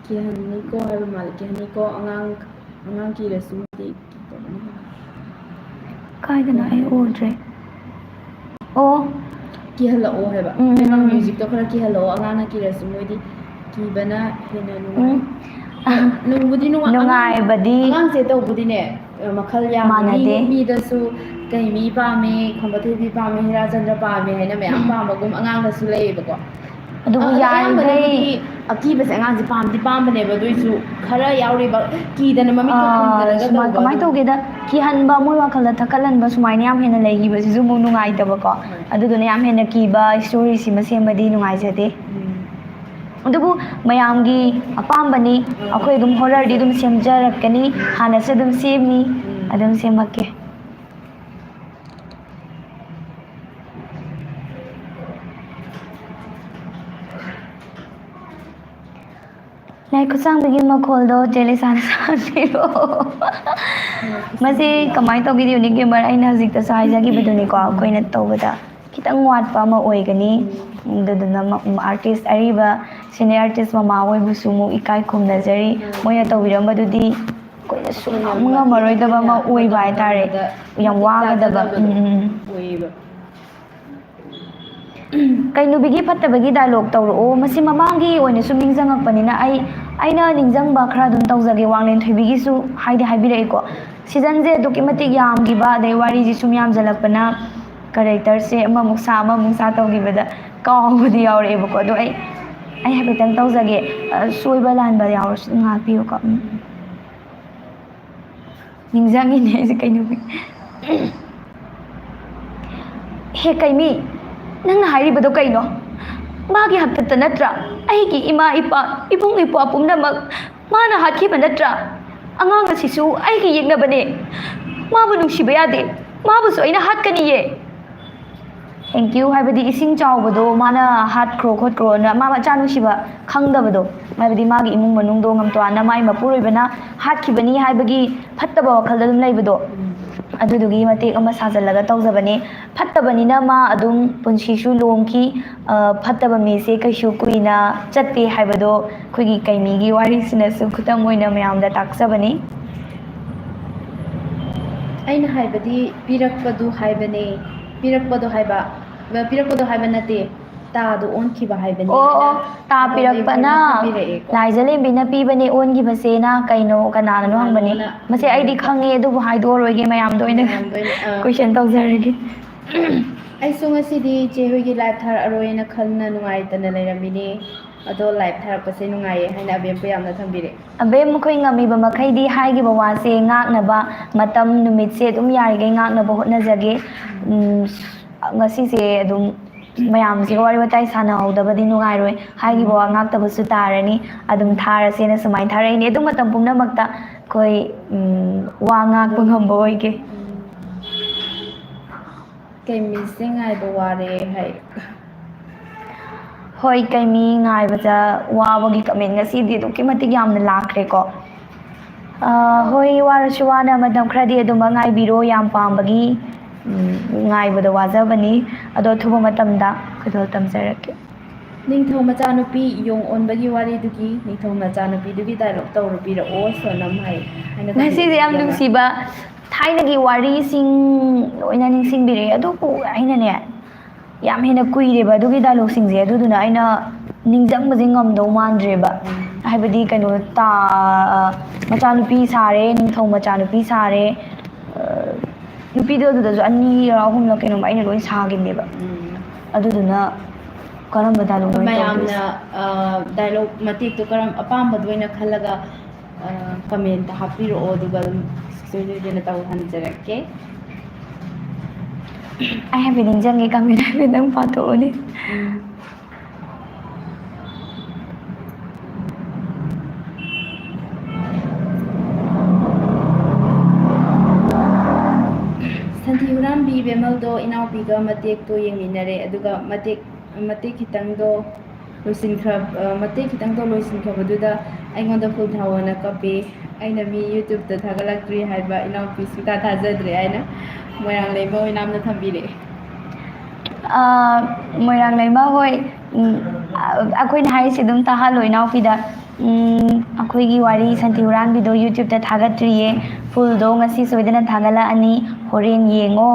ꯀꯤꯍꯟꯅꯤꯀꯣ ꯍꯥꯏꯕ ꯃꯥꯜꯂꯦ, ꯀꯤꯍꯟꯅꯤꯀꯣ, ꯑꯉꯥꯡ, ꯑꯉꯥꯡ ꯀꯤꯔꯁꯨ ꯃꯇꯦꯡ ꯀꯤꯗꯕꯅꯤ ꯍꯥꯏꯕ꯫ ꯀꯥꯏꯗꯅꯣ ꯑꯩ ꯎꯗ꯭ꯔꯦ꯫ ꯑꯣ꯫ ꯀꯤꯍꯜꯂꯛꯑꯣ ꯍꯥꯏꯕ꯫ ꯎꯝ, ꯎꯝ, background ꯎꯝ꯫ Musicꯇꯣ ꯈꯔ ꯀꯤꯍꯜꯂꯛꯑꯣ, ꯑꯉꯥꯡꯅ ꯀꯤꯔꯁꯨ ꯃꯣꯏꯗꯤ ꯀꯤꯕꯅ ꯍꯦꯟꯅ ꯅꯨꯡꯉꯥꯏ꯫ ꯎꯝ꯫ ꯅꯨꯡꯕꯨꯗꯤ ꯅꯨꯡꯉꯥꯏ-, ꯑꯉꯥꯡ-, ꯅꯨꯡꯉꯥꯏꯕꯗꯤ ꯑꯉꯥꯡꯁꯦ ꯇꯧꯕꯗꯤꯅꯦ, ꯑ, ꯃꯈꯜ ꯌꯥꯝꯃꯦ꯫ ꯃꯥꯟꯅꯗꯦ꯫ ꯃꯤ, ꯃꯤꯗꯁꯨ ꯀꯩ ꯃꯤ ꯄꯥꯝꯃꯤ, ꯈꯝꯕ ꯊꯣꯏꯕꯤ ꯄꯥꯝꯃꯤ, ꯍꯤꯔꯥꯆꯟꯗ꯭ꯔ ꯄꯥꯝꯃꯤ ꯍꯥꯏꯅ ꯃꯌꯥꯝ ꯎꯝ꯫ ꯄꯥꯝꯕꯒꯨꯝ ꯑꯉꯥꯡꯗꯁꯨ ꯂꯩꯌꯦꯕꯀꯣ꯫ ꯑꯗꯨꯕꯨ ꯑ, ꯑꯗꯣ ꯌꯥꯔꯤꯈꯩ ꯑꯌꯥꯝꯕꯅꯕꯨꯗꯤ ꯑꯀꯤꯕꯁꯦ ꯑꯉꯥꯡꯁꯦ ꯄꯥꯝꯗꯤ ꯄꯥꯝꯕꯅꯦꯕ, ꯑꯗꯨꯏꯁꯨ ꯈꯔ ꯌꯥꯎꯔꯤꯕ ꯀꯤꯗꯅ ꯃꯃꯤꯠꯀ ꯑꯥ, ꯈꯨꯝꯗꯅꯒ ꯁꯨꯃꯥꯏ-, ꯇꯧꯕ ꯀꯃꯥꯏꯅ ꯑꯗꯨꯝ꯫ ꯇꯧꯒꯦꯗ, ꯀꯤꯍꯟꯕ, ꯃꯣꯏ ꯋꯥꯈꯜꯗ ꯊꯛꯀꯠꯍꯟꯕ ꯁꯨꯃꯥꯏꯅ ꯌꯥꯝ ꯍꯦꯟꯅ ꯂꯩꯈꯤꯕꯁꯤꯁꯨ ꯑꯃꯨꯛ ꯅꯨꯡꯉꯥꯏꯇꯕꯀꯣ꯫ ꯍꯣꯏ꯫ ꯑꯗꯨꯗꯨꯅ ꯌꯥꯝ ꯍꯦꯟꯅ ꯀꯤꯕ storyꯁꯤꯃ ꯁꯦꯝꯕꯗꯤ ꯅꯨꯡꯉꯥꯏꯖꯗꯦ꯫ ꯎꯝ꯫ ꯑꯗꯨꯕꯨ ꯃꯌꯥꯝꯒꯤ ꯑꯄꯥꯝꯕꯅꯤ꯫ ꯎꯝ꯫ ꯑꯩꯈꯣꯏ ꯑꯗꯨꯝ horrorꯗꯤ ꯑꯗꯨꯝ ꯁꯦꯝꯖꯔꯛꯀꯅꯤ꯫ ꯎꯝ꯫ ꯍꯥꯟꯅꯁꯨ ꯑꯗꯨꯝ ꯁꯦꯝꯃꯤ꯫ ꯎꯝ꯫ ꯑꯗꯨꯝ ꯁꯦꯝꯃꯛꯀꯦ꯫ ꯂꯥꯏ ꯈꯨꯠꯁꯥꯡꯕꯤꯒꯤ ꯃꯈꯣꯜꯗꯣ ꯆꯦ ꯂꯤꯁꯥꯅ ꯁꯥꯕꯤꯔꯣ꯫ ꯃꯁꯤ ꯀꯃꯥꯏꯅ ꯇꯧꯒꯦꯗꯤ, unique gamer, ꯑꯩꯅ ꯍꯧꯖꯤꯛꯇꯁꯨ ꯍꯥꯏꯖꯈꯤꯕꯗꯨꯅꯤꯀꯣ, ꯑꯩꯈꯣꯏꯅ ꯇꯧꯕꯗ ꯈꯤꯇꯪ ꯋꯥꯠꯄ ꯑꯃ ꯑꯣꯏꯒꯅꯤ꯫ ꯑꯗꯨꯗꯨꯅ ꯑꯥꯔꯇꯤꯁ ꯑꯔꯤꯕ ꯁꯤꯅꯤꯌꯔ ꯑꯥꯔꯇꯤꯁ ꯃꯃꯥ ꯍꯣꯏꯕꯨꯁꯨ ꯑꯃꯨꯛ ꯏꯀꯥꯏ ꯈꯨꯝꯅꯖꯔꯤ꯫ ꯃꯣꯏꯅ ꯇꯧꯕꯤꯔꯝꯕꯗꯨꯗꯤ ꯑꯩꯈꯣꯏꯅ ꯁꯨꯡꯉꯝ ꯉꯝꯃꯔꯣꯏꯗꯕ ꯑꯃ ꯑꯣꯏꯕ ꯍꯥꯏꯇꯥꯔꯦ꯫ ꯌꯥꯝ ꯋꯥꯒꯗꯕ꯫ ꯎꯝ, ꯎꯝ, ꯎꯝ꯫ ꯑꯣꯏꯌꯦꯕ꯫ ꯀꯩꯅꯨꯕꯤꯒꯤ ꯐꯠꯇꯕꯒꯤ ꯗꯥꯏꯂꯣꯛ ꯇꯧꯔꯛꯑꯣ꯫ ꯃꯁꯤ ꯃꯃꯥꯡꯒꯤ ꯑꯣꯏꯅ ꯁꯨꯝ ꯅꯤꯡꯁꯤꯡꯉꯛꯄꯅꯤꯅ ꯑꯩ, ꯑꯩꯅ ꯅꯤꯡꯁꯤꯡꯕ ꯈꯔ ꯑꯗꯨꯝ ꯇꯧꯖꯒꯦ꯫ ꯋꯥꯡꯂꯦꯟ ꯊꯣꯏꯕꯤꯒꯤꯁꯨ ꯍꯥꯏꯗꯤ ꯍꯥꯏꯕꯤꯔꯛꯏꯀꯣ꯫ ꯁꯤꯖꯟꯁꯦ ꯑꯗꯨꯛꯀꯤ ꯃꯇꯤꯛ ꯌꯥꯝꯈꯤꯕ, ꯑꯗꯩ ꯋꯥꯔꯤꯁꯤ ꯁꯨꯝ ꯌꯥꯝꯁꯤꯜꯂꯛꯄꯅ ꯀꯔꯦꯛꯇꯔꯁꯦ ꯑꯃꯃꯨꯛ ꯁꯥ ꯑꯃꯃꯨꯛ ꯁꯥ ꯇꯧꯈꯤꯕꯗ ꯀꯥꯎꯕꯗꯤ ꯌꯥꯎꯔꯛꯑꯦꯕꯀꯣ꯫ ꯑꯗꯣ ꯑꯩ, ꯑꯩ ꯍꯥꯏꯐꯦꯠꯇꯪ ꯇꯧꯖꯒꯦ꯫ ꯑ, ꯁꯣꯏꯕ ꯂꯥꯟꯕ ꯌꯥꯎꯔꯁꯨ ꯑꯗꯨꯝ ꯉꯥꯛꯄꯤꯌꯨꯀꯣ꯫ ꯎꯝ꯫ ꯅꯤꯡꯁꯤꯡꯉꯤꯅꯦ ꯑꯩꯁꯦ ꯀꯩꯅꯣ꯫ ꯍꯦ ꯀꯩꯃꯤ, ꯅꯪꯅ ꯍꯥꯏꯔꯤꯕꯗꯣ ꯀꯩꯅꯣ? ꯃꯥꯒꯤ ꯍꯥꯛꯇꯛꯇ ꯅꯠꯇ꯭ꯔꯥ ꯑꯩꯒꯤ ꯏꯃꯥ ꯏꯄꯥ, ꯏꯕꯨꯡ ꯏꯄ꯭ꯋꯥ ꯄꯨꯝꯅꯃꯛ ꯃꯥꯅ ꯍꯥꯠꯈꯤꯕ ꯅꯠꯇ꯭ꯔꯥ? ꯑꯉꯥꯡ ꯑꯁꯤꯁꯨ ꯑꯩꯒ ꯌꯦꯛꯅꯕꯅꯦ꯫ ꯃꯥꯕꯨ ꯅꯨꯡꯁꯤꯕ ꯌꯥꯗꯦ꯫ ꯃꯥꯕꯨꯁꯨ ꯑꯩꯅ ꯍꯥꯠꯀꯅꯤꯌꯦ꯫ Thank you ꯍꯥꯏꯕꯗꯤ ꯏꯁꯤꯡ ꯆꯥꯎꯕꯗꯣ ꯃꯥꯅ ꯍꯥꯠꯈ꯭ꯔꯣ ꯈꯣꯠꯈ꯭ꯔꯣꯅ ꯃꯥ ꯃꯆꯥ ꯅꯨꯡꯁꯤꯕ ꯈꯪꯗꯕꯗꯣ, ꯍꯥꯏꯕꯗꯤ ꯃꯥꯒꯤ ꯏꯃꯨꯡ ꯃꯅꯨꯡꯗꯣ ꯉꯝꯇ꯭ꯋꯥꯅ ꯃꯥꯒꯤ ꯃꯄꯨꯔꯣꯏꯕꯅ ꯍꯥꯠꯈꯤꯕꯅꯤ ꯍꯥꯏꯕꯒꯤ ꯐꯠꯇꯕ ꯋꯥꯈꯜꯗ ꯑꯗꯨꯝ ꯂꯩꯕꯗꯣ, ꯑꯗꯨꯗꯨꯒꯤ ꯃꯇꯦꯛ ꯑꯃ ꯁꯥꯖꯜꯂꯒ ꯇꯧꯖꯕꯅꯦ꯫ ꯐꯠꯇꯕꯅꯤꯅ ꯃꯥ ꯑꯗꯨꯝ ꯄꯨꯟꯁꯤꯁꯨ ꯂꯣꯝꯈꯤ꯫ ꯑ, ꯐꯠꯇꯕ ꯃꯤꯁꯦ ꯀꯩꯁꯨ ꯀꯨꯏꯅ ꯆꯠꯇꯦ ꯍꯥꯏꯕꯗꯣ ꯑꯩꯈꯣꯏꯒꯤ ꯀꯩꯃꯤꯒꯤ ꯋꯥꯔꯤꯁꯤꯅꯁꯨ ꯈꯨꯗꯝ ꯑꯣꯏꯅ ꯃꯌꯥꯝꯗ ꯇꯥꯛꯆꯕꯅꯤ꯫ ꯑꯩꯅ ꯍꯥꯏꯕꯗꯤ ꯄꯤꯔꯛꯄꯗꯨ ꯍꯥꯏꯕꯅꯦ꯫ ꯄꯤꯔꯛꯄꯗꯣ ꯍꯥꯏꯕ, ꯄꯤꯔꯛꯄꯗꯣ ꯍꯥꯏꯕ ꯅꯠꯇꯦ, ꯇꯥꯗꯣ ꯑꯣꯟꯈꯤꯕ ꯍꯥꯏꯕꯅꯦ꯫ ꯑꯣ, ꯑꯣ, ꯇꯥ ꯑꯗꯣ ꯄꯤꯔꯛꯄꯅ ꯃꯦꯝꯈꯣꯏꯅ ꯈꯪꯕꯤꯔꯛꯑꯦꯀꯣ꯫ ꯂꯥꯏꯖꯂꯦꯝꯕꯤꯅ ꯄꯤꯕꯅꯦ ꯑꯣꯟꯈꯤꯕꯁꯦꯅ ꯀꯩꯅꯣ, ꯀꯅꯥꯅꯅꯣ ꯍꯪꯕꯅꯦ꯫ ꯀꯅꯥꯅꯣꯅ ꯃꯁꯦ ꯑꯩꯗꯤ ꯍꯪꯕꯅꯦ꯫ ꯈꯪꯉꯦ, ꯑꯗꯨꯕꯨ ꯍꯥꯏꯗꯣꯛꯑꯔꯣꯏꯒꯦ, ꯃꯌꯥꯝꯗ ꯑꯣꯏꯅ ꯃꯌꯥꯝꯗ ꯑꯣꯏꯅ, ꯑꯥ꯫ ꯀꯣꯏꯁꯟ ꯇꯧꯖꯔꯒꯦ꯫ ꯑꯩꯁꯨ ꯉꯁꯤꯗꯤ ꯏꯆꯦ ꯍꯣꯏꯒꯤ ꯂꯥꯏꯚ ꯊꯥꯔꯛꯑꯔꯣꯏꯅ ꯈꯟꯅ ꯅꯨꯡꯉꯥꯏꯇꯅ ꯂꯩꯔꯝꯃꯤꯅꯦ꯫ ꯑꯗꯣ ꯂꯥꯏꯚ ꯊꯥꯔꯛꯄꯁꯦ ꯅꯨꯡꯉꯥꯏꯌꯦ ꯍꯥꯏꯅ ꯑꯕꯦꯝ ꯄꯨꯌꯥꯝꯅ ꯊꯝꯕꯤꯔꯦ꯫ ꯑꯕꯦꯝ, ꯑꯩꯈꯣꯏ ꯉꯝꯃꯤꯕ ꯃꯈꯩꯗꯤ ꯍꯥꯏꯈꯤꯕ ꯋꯥꯁꯦ ꯉꯥꯛꯅꯕ, ꯃꯇꯝ ꯅꯨꯃꯤꯠꯁꯦ ꯑꯗꯨꯝ ꯌꯥꯔꯤꯈꯩ ꯉꯥꯛꯅꯕ ꯍꯣꯠꯅꯖꯒꯦ꯫ ꯎꯝ, ꯉꯁꯤꯁꯦ ꯑꯗꯨꯝ ꯃꯌꯥꯝꯁꯤꯒ ꯋꯥꯔꯤ ꯋꯥꯇꯥꯏ ꯁꯥꯟꯅꯍꯧꯗꯕꯗꯤ ꯅꯨꯡꯉꯥꯏꯔꯣꯏ꯫ ꯍꯥꯏꯈꯤꯕ ꯋꯥ ꯉꯥꯛꯇꯕꯁꯨ ꯇꯥꯔꯅꯤ꯫ ꯑꯗꯨꯝ ꯊꯥꯔꯁꯦꯅ ꯁꯨꯃꯥꯏꯅ ꯊꯥꯔꯛꯏꯅꯦ꯫ ꯑꯗꯨꯝ ꯃꯇꯝ ꯄꯨꯝꯅꯃꯛꯇ ꯑꯩꯈꯣꯏ, ꯎꯝ, ꯋꯥ ꯉꯥꯛꯄ ꯉꯝꯕ ꯑꯣꯏꯒꯦ꯫ ꯀꯩꯃꯤꯁꯦ ꯉꯥꯏꯕ ꯋꯥꯔꯦ ꯍꯥꯏ꯫ ꯍꯣꯏ, ꯀꯩꯃꯤ, ꯉꯥꯏꯕꯗ ꯋꯥꯕꯒꯤ ꯀꯃꯦꯟ ꯉꯁꯤꯗꯤ ꯑꯗꯨꯛꯀꯤ ꯃꯇꯤꯛ ꯌꯥꯝꯅ ꯂꯥꯛꯈ꯭ꯔꯦꯀꯣ꯫ ꯑ, ꯍꯣꯏ, ꯋꯥꯔꯁꯨ ꯋꯥꯅ ꯃꯇꯝ ꯈꯔꯗꯤ ꯑꯗꯨꯃꯛ ꯉꯥꯏꯕꯤꯔꯣ, ꯌꯥꯝ ꯄꯥꯝꯕꯒꯤ ꯎꯝ, ꯉꯥꯏꯕꯗ ꯋꯥꯖꯕꯅꯤ꯫ ꯑꯗꯣ ꯑꯊꯨꯕ ꯃꯇꯝꯗ ꯈꯨꯗꯣꯜ ꯇꯝꯖꯔꯛꯀꯦ꯫ ꯅꯤꯡꯊꯧ ꯃꯆꯥꯅꯨꯄꯤ ꯌꯣꯡ ꯑꯣꯟꯕꯒꯤ ꯋꯥꯔꯤꯗꯨꯒꯤ ꯅꯤꯡꯊꯧ ꯃꯆꯥꯅꯨꯄꯤꯗꯨꯒꯤ dialogue ꯇꯧꯔꯨꯕꯤꯔꯛꯑꯣ, ꯁꯣꯅꯝ ꯍꯥꯏ ꯍꯥꯏꯅ ꯉꯁꯤꯁꯦ ꯌꯥꯝ ꯇꯧꯕꯤꯔꯛꯑꯣ꯫ ꯅꯨꯡꯁꯤꯕ ꯊꯥꯏꯅꯒꯤ ꯋꯥꯔꯤꯁꯤꯡ ꯂꯣꯏꯅ ꯅꯤꯡꯁꯤꯡꯕꯤꯔꯛꯑꯦ꯫ ꯑꯗꯨꯕꯨ ꯑꯩꯅꯅꯦ, ꯌꯥꯝ ꯍꯦꯟꯅ ꯀꯨꯏꯔꯦꯕ ꯑꯗꯨꯒꯤ dialogueꯁꯤꯡꯁꯦ, ꯑꯗꯨꯗꯨꯅ ꯑꯩꯅ ꯅꯤꯡꯁꯤꯡꯕꯁꯦ ꯉꯝꯗꯧ ꯃꯥꯟꯗ꯭ꯔꯦꯕ꯫ ꯎꯝ꯫ ꯍꯥꯏꯕꯗꯤ ꯀꯩꯅꯣ ꯇꯥ-, ꯃꯆꯥꯅꯨꯄꯤ ꯁꯥꯔꯦ, ꯅꯤꯡꯊꯧ ꯃꯆꯥꯅꯨꯄꯤ ꯁꯥꯔꯦ, ꯑ, ꯅꯨꯄꯤꯗꯣ ꯑꯗꯨꯗꯁꯨ ꯑꯅꯤꯔ ꯑꯍꯨꯝꯂ ꯀꯩꯅꯣꯝ ꯑꯩꯅ ꯂꯣꯏ ꯁꯥꯈꯤꯕꯅꯦꯕ꯫ ꯎꯝ꯫ ꯑꯗꯨꯗꯨꯅ ꯀꯔꯝꯕ dialogue ꯑꯣꯏꯅ ꯃꯌꯥꯝꯅ, ꯇꯧꯗꯣꯏꯁꯦ? ꯑ, dialogue ꯃꯇꯦꯛꯇꯣ ꯀꯔꯝ-, ꯑꯄꯥꯝꯕꯗꯣ ꯑꯣꯏꯅ ꯈꯜꯂꯒ, ꯑ, comment ꯍꯥꯞꯄꯤꯔꯛꯑꯣ, ꯑꯗꯨꯒ ꯑꯗꯨꯝ ꯁꯣꯏꯗꯅ ꯇꯧꯍꯟꯖꯔꯛꯀꯦ꯫ ꯑꯩ ꯍꯥꯏꯐꯦꯠ ꯅꯤꯡꯁꯤꯡꯒꯦ, comment ꯍꯥꯏꯐꯦꯠꯇꯪ ꯄꯥꯊꯣꯛꯑꯣꯅꯦ꯫ ꯎꯝ꯫ ꯁꯟꯊꯤ ꯍꯨꯔꯥꯟꯕꯤ ꯕꯦꯃꯜꯗꯣ ꯏꯅꯥꯎꯄꯤꯒ ꯃꯇꯦꯛꯇꯣ ꯌꯦꯡꯃꯤꯟꯅꯔꯦ, ꯑꯗꯨꯒ ꯃꯇꯦꯛ, ꯃꯇꯦꯛ ꯈꯤꯇꯪꯗꯣ ꯂꯣꯏꯁꯤꯟꯈ꯭ꯔ-, ꯑ, ꯃꯇꯦꯛ ꯈꯤꯇꯪꯗꯣ ꯂꯣꯏꯁꯤꯟꯈ꯭ꯔꯕꯗꯨꯗ ꯑꯩꯉꯣꯟꯗ ꯐꯨꯜ ꯊꯥꯎꯑꯣꯅ ꯀꯞꯄꯦ꯫ ꯑꯩꯅ ꯃꯤ YouTubeꯇ ꯊꯥꯒꯠꯂꯛꯇ꯭ꯔꯤ ꯍꯥꯏꯕ ꯏꯅꯥꯎꯄꯤ ꯁꯨꯡꯊꯥ ꯊꯥꯖꯗ꯭ꯔꯦ ꯍꯥꯏꯅ ꯃꯣꯏꯔꯥꯡ ꯂꯩꯃ ꯑꯣꯏꯅꯥꯝꯅ ꯊꯝꯕꯤꯔꯛꯑꯦ꯫ ꯑ, ꯃꯣꯏꯔꯥꯡ ꯂꯩꯃ ꯍꯣꯏ, ꯎꯝ, ꯑ, ꯑꯩꯈꯣꯏꯅ ꯍꯥꯏꯔꯤꯁꯦ ꯑꯗꯨꯝ ꯇꯥꯍꯜꯂꯣ ꯏꯅꯥꯎꯄꯤꯗ꯫ ꯎꯝ, ꯑꯩꯈꯣꯏꯒꯤ ꯋꯥꯔꯤ ꯁꯟꯊꯤ ꯍꯨꯔꯥꯟꯕꯤꯗꯣ YouTubeꯇ ꯊꯥꯒꯠꯇ꯭ꯔꯤꯌꯦ꯫ Fullꯗꯣ ꯉꯁꯤ ꯁꯣꯏꯗꯅ ꯊꯥꯒꯠꯂꯛꯑꯅꯤ, ꯍꯣꯔꯦꯟ ꯌꯦꯡꯉꯣ꯫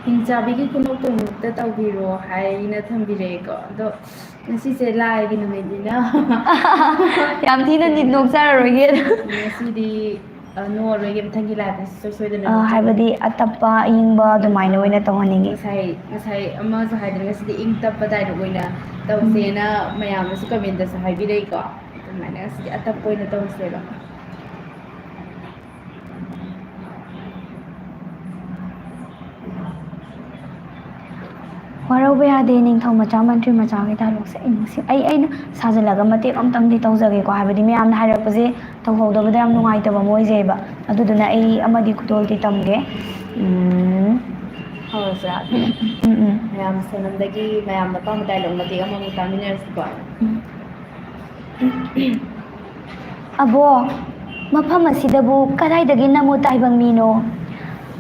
ꯍꯤꯡꯆꯥꯕꯤꯒꯤ ꯈꯨꯅꯣꯛꯇꯣ ꯑꯃꯨꯛꯇ ꯇꯧꯕꯤꯔꯣ ꯍꯥꯏꯅ ꯊꯝꯕꯤꯔꯛꯑꯦꯀꯣ꯫ ꯑꯗꯣ ꯉꯁꯤꯁꯦ ꯂꯥꯏꯒꯤ ꯅꯨꯃꯤꯠꯅꯤꯅ ꯌꯥꯝ ꯊꯤꯅꯗꯤ ꯅꯣꯛꯆꯔꯔꯣꯏꯒꯦ꯫ ꯉꯁꯤꯗꯤ, ꯑ, ꯅꯣꯛꯑꯔꯣꯏꯒꯦ, ꯃꯊꯪꯒꯤ liveꯇ ꯁꯨꯡꯁꯣꯏ ꯁꯣꯏꯗꯅ ꯑ, ꯅꯣꯛꯆꯒꯦ꯫ ꯍꯥꯏꯕꯗꯤ ꯑꯇꯞꯄ, ꯑꯏꯪꯕ ꯑꯗꯨꯃꯥꯏꯅ ꯑꯣꯏꯅ ꯇꯧꯍꯟꯅꯤꯡꯉꯤ꯫ ꯉꯁꯥꯏ, ꯉꯁꯥꯏ ꯑꯃꯁꯨ ꯍꯥꯏꯗꯅ ꯉꯁꯤꯗꯤ ꯏꯪ ꯇꯞꯄ dialogue ꯑꯣꯏꯅ ꯇꯧꯁꯦꯅ ꯎꯝ꯫ ꯃꯌꯥꯝꯅꯁꯨ commentꯇꯁꯨ ꯍꯥꯏꯕꯤꯔꯛꯏꯀꯣ꯫ ꯑꯗꯨꯃꯥꯏꯅ ꯉꯁꯤꯗꯤ ꯑꯇꯞꯄ ꯑꯣꯏꯅ ꯇꯧꯁꯦꯕ꯫ ꯋꯥꯔꯧꯕ ꯌꯥꯗꯦ, ꯅꯤꯡꯊꯧ ꯃꯆꯥ, ꯃꯟꯇ꯭ꯔꯤ ꯃꯆꯥꯒꯤ dialogueꯁꯦ ꯑꯩ ꯅꯤꯡꯁꯤꯡ-, ꯑꯩ, ꯑꯩꯅ ꯁꯥꯖꯤꯜꯂꯒ ꯃꯇꯦꯛ ꯑꯝꯇꯪꯗꯤ ꯇꯧꯖꯒꯦꯀꯣ, ꯍꯥꯏꯕꯗꯤ ꯃꯌꯥꯝꯅ ꯍꯥꯏꯔꯛꯄꯁꯦ ꯇꯧꯍꯧꯗꯕꯗ ꯌꯥꯝ ꯅꯨꯡꯉꯥꯏꯇꯕ ꯑꯃ ꯑꯣꯏꯖꯩꯕ꯫ ꯑꯗꯨꯗꯨꯅ ꯑꯩ ꯑꯃꯗꯤ ꯈꯨꯗꯣꯜꯗꯤ ꯇꯝꯒꯦ꯫ ꯎꯝ꯫ ꯍꯧꯔꯁꯤꯔꯥ? ꯎꯝ, ꯎꯝ꯫ ꯃꯌꯥꯝ ꯁꯣꯅꯝꯗꯒꯤ ꯃꯌꯥꯝꯅ ꯑꯄꯥꯝꯕ dialogue ꯃꯇꯦꯛ ꯑꯃꯃꯨꯛ ꯇꯥꯃꯤꯟꯅꯔꯁꯤꯀꯣ꯫ ꯎꯝ꯫ ꯑꯕꯣ, ꯃꯐꯝ ꯑꯁꯤꯗꯕꯨ ꯀꯗꯥꯏꯗꯒꯤ ꯅꯝꯃꯨ ꯇꯥꯏꯕꯪ ꯃꯤꯅꯣ?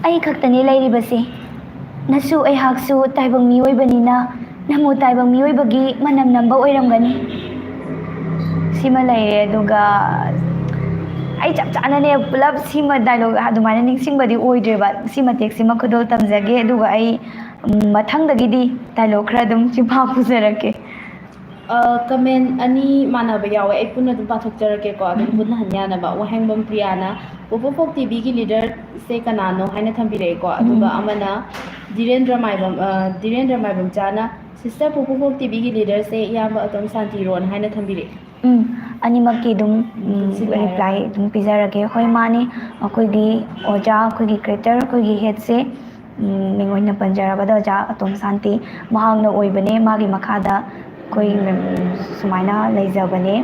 ꯑꯩ ꯈꯛꯇꯅꯤ ꯂꯩꯔꯤꯕꯁꯦ꯫ ꯅꯁꯨ ꯑꯩꯍꯥꯛꯁꯨ ꯇꯥꯏꯕꯪ ꯃꯤꯑꯣꯏꯕꯅꯤꯅ ꯅꯝꯃꯨ ꯇꯥꯏꯕꯪ ꯃꯤꯑꯣꯏꯕꯒꯤ ꯃꯅꯝ ꯅꯝꯕ ꯑꯣꯏꯔꯝꯒꯅꯤ꯫ ꯁꯤꯃ ꯂꯩꯔꯦ, ꯑꯗꯨꯒ ꯑꯩ ꯆꯞ ꯆꯥꯅꯅꯦ ꯄꯨꯂꯞ ꯁꯤꯃ dialogue ꯑꯗꯨꯃꯥꯏꯅ ꯅꯤꯡꯁꯤꯡꯕꯗꯤ ꯑꯣꯏꯗ꯭ꯔꯦꯕ꯫ ꯁꯤ ꯃꯇꯦꯛꯁꯤꯃ ꯈꯨꯗꯣꯜ ꯇꯝꯖꯒꯦ, ꯑꯗꯨꯒ ꯑꯩ, ꯎꯝ, ꯃꯊꯪꯗꯒꯤꯗꯤ dialogue ꯈꯔ ꯑꯗꯨꯝ ꯆꯤꯟꯐꯥ ꯄꯨꯖꯔꯛꯀꯦ꯫ ꯑ, comment ꯑꯅꯤ ꯃꯥꯟꯅꯕ ꯌꯥꯎꯋꯦ, ꯑꯩ ꯄꯨꯟꯅ ꯑꯗꯨꯝ ꯄꯥꯊꯣꯛꯆꯔꯛꯀꯦꯀꯣ, ꯑꯗꯨꯝ ꯎꯝ, ꯎꯝ꯫ ꯄꯨꯟꯅ ꯍꯟ ꯌꯥꯅꯕ꯫ ꯋꯥꯍꯦꯡꯕꯝ ꯄ꯭ꯔꯤꯌꯥꯅ ꯄꯣꯄꯣ ꯄꯣꯛ ꯇꯤꯚꯤꯒꯤ leaderꯁꯦ ꯀꯅꯥꯅꯣ ꯍꯥꯏꯅ ꯊꯝꯕꯤꯔꯛꯑꯦꯀꯣ, ꯑꯗꯨꯒ ꯎꯝ꯫ ꯑꯃꯅ ꯙꯤꯔꯦꯟꯗ꯭ꯔ ꯃꯥꯏꯕꯝ, ꯑ, ꯙꯤꯔꯦꯟꯗ꯭ꯔ ꯃꯥꯏꯕꯝꯆꯥꯅ, "Sister, ꯄꯣꯄꯣ ꯄꯣꯛ ꯇꯤꯚꯤꯒꯤ leaderꯁꯦ ꯏꯌꯥꯝꯕ ꯑꯇꯣꯝ ꯁꯥꯟꯇꯤꯔꯣꯅ" ꯍꯥꯏꯅ ꯊꯝꯕꯤꯔꯛꯑꯦ꯫ ꯎꯝ, ꯑꯅꯤꯃꯛꯀꯤ ꯑꯗꯨꯝ, ꯎꯝ, ꯎꯝ, ꯁꯤ ꯂꯣꯏꯔꯦ꯫ Reply ꯑꯗꯨꯝ ꯄꯤꯖꯔꯒꯦ꯫ ꯍꯣꯏ, ꯃꯥꯅꯤ, ꯑꯩꯈꯣꯏꯒꯤ ꯑꯣꯖꯥ, ꯑꯩꯈꯣꯏꯒꯤ creator, ꯑꯩꯈꯣꯏꯒꯤ headꯁꯦ, ꯎꯝ, ꯃꯤꯡ ꯑꯣꯏꯅ ꯄꯟꯖꯔꯕꯗ ꯑꯣꯖꯥ ꯑꯇꯣꯝ ꯁꯥꯟꯇꯤ, ꯃꯍꯥꯛꯅ ꯑꯣꯏꯕꯅꯦ꯫ ꯃꯥꯒꯤ ꯃꯈꯥꯗ ꯑꯩꯈꯣꯏ, ꯎꯝ, ꯁꯨꯃꯥꯏꯅ ꯂꯩꯖꯕꯅꯦ꯫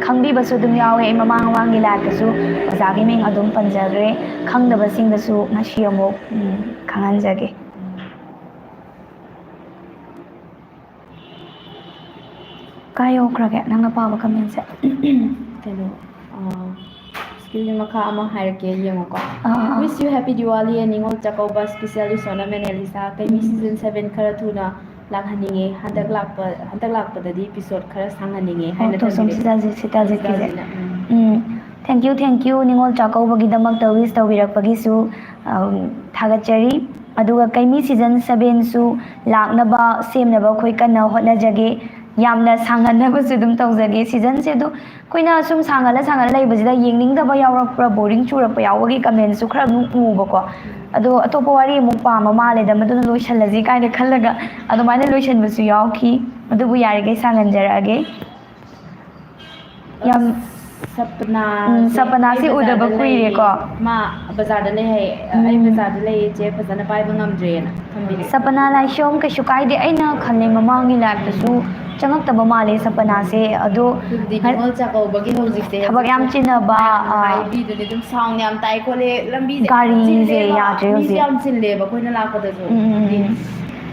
ꯈꯪꯕꯤꯕꯁꯨ ꯑꯗꯨꯝ ꯌꯥꯎꯋꯦ꯫ ꯑꯩ ꯃꯃꯥꯡ ꯃꯃꯥꯡꯒꯤ liveꯇꯁꯨ ꯑꯣꯖꯥꯒꯤ ꯃꯤꯡ ꯑꯗꯨꯝ ꯄꯟꯖꯈ꯭ꯔꯦ꯫ ꯈꯪꯗꯕꯁꯤꯡꯗꯁꯨ ꯉꯁꯤ ꯑꯃꯨꯛ, ꯎꯝ, ꯈꯪꯍꯟꯖꯒꯦ꯫ ꯀꯥꯏ ꯌꯧꯈ꯭ꯔꯒꯦ ꯅꯪꯅ ꯄꯥꯕ commentꯁꯦ? ꯀꯩꯅꯣ, ꯑꯥ, screenꯒꯤ ꯃꯈꯥ ꯑꯃ ꯍꯥꯏꯔꯛꯀꯦ, ꯌꯦꯡꯉꯣꯀꯣ꯫ ꯑꯥ, ꯑꯥ, ꯑꯥ꯫ Wish you happy Diwali and Ningol Chakkouba special ꯏꯁꯣꯔꯅ ꯃꯦꯅꯦꯂꯤꯁꯥ ꯀꯩꯃꯤ ꯎꯝ꯫ Season seven ꯈꯔ ꯊꯨꯅ ꯂꯥꯛꯍꯟꯅꯤꯡꯉꯦ꯫ ꯍꯟꯗꯛ ꯂꯥꯛꯄ, ꯍꯟꯗꯛ ꯂꯥꯛꯄꯗꯗꯤ episode ꯈꯔ ꯁꯥꯡꯍꯟꯅꯤꯡꯉꯦ ꯑꯣ, ꯍꯥꯏꯅ ꯇꯣꯁꯣꯝ ꯊꯝꯕꯤꯔꯦ꯫ ꯁꯤꯇꯥꯜꯖꯤꯠ, ꯁꯤꯇꯥꯜꯖꯤꯠꯀꯤꯁꯦ꯫ ꯁꯤꯇꯥꯜꯖꯤꯠꯅ, ꯎꯝ꯫ ꯎꯝ꯫ Thank you, thank you꯫ ꯅꯤꯉꯣꯜ ꯆꯥꯛꯀꯧꯕꯒꯤꯗꯃꯛꯇ wish ꯇꯧꯕꯤꯔꯛꯄꯒꯤꯁꯨ, ꯑꯝ, ꯊꯥꯒꯠꯆꯔꯤ꯫ ꯑꯗꯨꯒ ꯀꯩꯃꯤ Season sevenꯁꯨ ꯂꯥꯛꯅꯕ ꯁꯦꯝꯅꯕ ꯑꯩꯈꯣꯏ ꯀꯟꯅ ꯍꯣꯠꯅꯖꯒꯦ꯫ ꯌꯥꯝꯅ ꯁꯥꯡꯍꯟꯅꯕꯁꯨ ꯑꯗꯨꯝ ꯇꯧꯖꯒꯦ꯫ Seasonꯁꯦ ꯑꯗꯨ ꯑꯩꯈꯣꯏꯅ ꯁꯨꯝ ꯁꯥꯡꯍꯜꯂ ꯁꯥꯡꯍꯜꯂ ꯂꯩꯕꯁꯤꯗ ꯌꯦꯡꯅꯤꯡꯗꯕ ꯌꯥꯎꯔꯛꯄ꯭ꯔꯥ, boring ꯆꯨꯔꯛꯄ ꯌꯥꯎꯕꯒꯤ commentꯁꯨ ꯈꯔ ꯑꯗꯨꯝ ꯎꯕꯀꯣ꯫ ꯑꯗꯣ ꯑꯇꯣꯞꯄ ꯋꯥꯔꯤ ꯑꯃꯨꯛ ꯄꯥꯝꯕ ꯃꯥꯜꯂꯦꯗ, ꯃꯗꯨꯅ ꯂꯣꯏꯁꯜꯂꯁꯤ ꯀꯥꯏꯅ ꯈꯜꯂꯒ ꯑꯗꯨꯃꯥꯏꯅ ꯂꯣꯏꯁꯟꯕꯁꯨ ꯌꯥꯎꯈꯤ꯫ ꯑꯗꯨꯕꯨ ꯌꯥꯔꯤꯈꯩ ꯁꯥꯡꯍꯟꯖꯔꯛꯑꯒꯦ꯫ ꯌꯥꯝ, ꯁꯄꯅꯥꯁꯦ ꯎꯝ, ꯁꯄꯅꯥꯁꯦ ꯑꯩ ꯎꯗꯕ ꯕꯖꯥꯔꯗ ꯀꯨꯏꯔꯦꯀꯣ꯫ ꯂꯩꯌꯦ꯫ ꯃꯥ ꯕꯖꯥꯔꯗ ꯂꯩ ꯍꯥꯏ, ꯑꯩ ꯎꯝ꯫ ꯕꯖꯥꯔꯗ ꯂꯩꯌꯦ ꯆꯦ, ꯐꯖꯅ ꯄꯥꯏꯕ ꯉꯝꯗ꯭ꯔꯦꯅ ꯊꯝꯕꯤꯔꯛꯑꯦ꯫ ꯁꯄꯅꯥ ꯂꯥꯏꯁ꯭ꯔꯝ ꯀꯩꯁꯨ ꯀꯥꯏꯗꯦ꯫ ꯑꯩꯅ ꯈꯜꯂꯦ ꯃꯃꯥꯡꯒꯤ liveꯇꯁꯨ ꯎꯝ꯫ ꯆꯪꯉꯛꯇꯕ ꯃꯥꯜꯂꯦ ꯁꯄꯅꯥꯁꯦ꯫ ꯑꯗꯣ ꯑꯗꯨꯕꯨꯗꯤ ꯉ-, ꯅꯤꯉꯣꯜ ꯆꯥꯛꯀꯧꯕꯒꯤ ꯍꯧꯖꯤꯛꯁꯦ ꯊꯕꯛ ꯌꯥꯝ ꯍꯧꯖꯤꯛꯁꯦ ꯆꯤꯟꯅꯕ, ꯃꯌꯥꯝꯅ ꯑꯥ꯫ ꯍꯥꯏꯕꯤꯗꯨꯅꯦ ꯑꯗꯨꯝ sound ꯌꯥꯝ ꯇꯥꯏ ꯈꯣꯠꯂꯦ, ꯂꯝꯕꯤꯁꯦ ꯌꯥꯝ ꯒꯥꯔꯤꯁꯦ ꯆꯤꯜꯂꯦꯕ꯫ ꯌꯥꯗ꯭ꯔꯦ ꯃꯤꯁꯦ ꯍꯧꯖꯤꯛ꯫ ꯌꯥꯝ ꯆꯤꯜꯂꯦꯕ ꯑꯩꯈꯣꯏꯅ ꯂꯥꯛꯄꯗꯁꯨ꯫ ꯎꯝ, ꯎꯝ, ꯍꯥꯏꯗꯤ ꯎꯝ꯫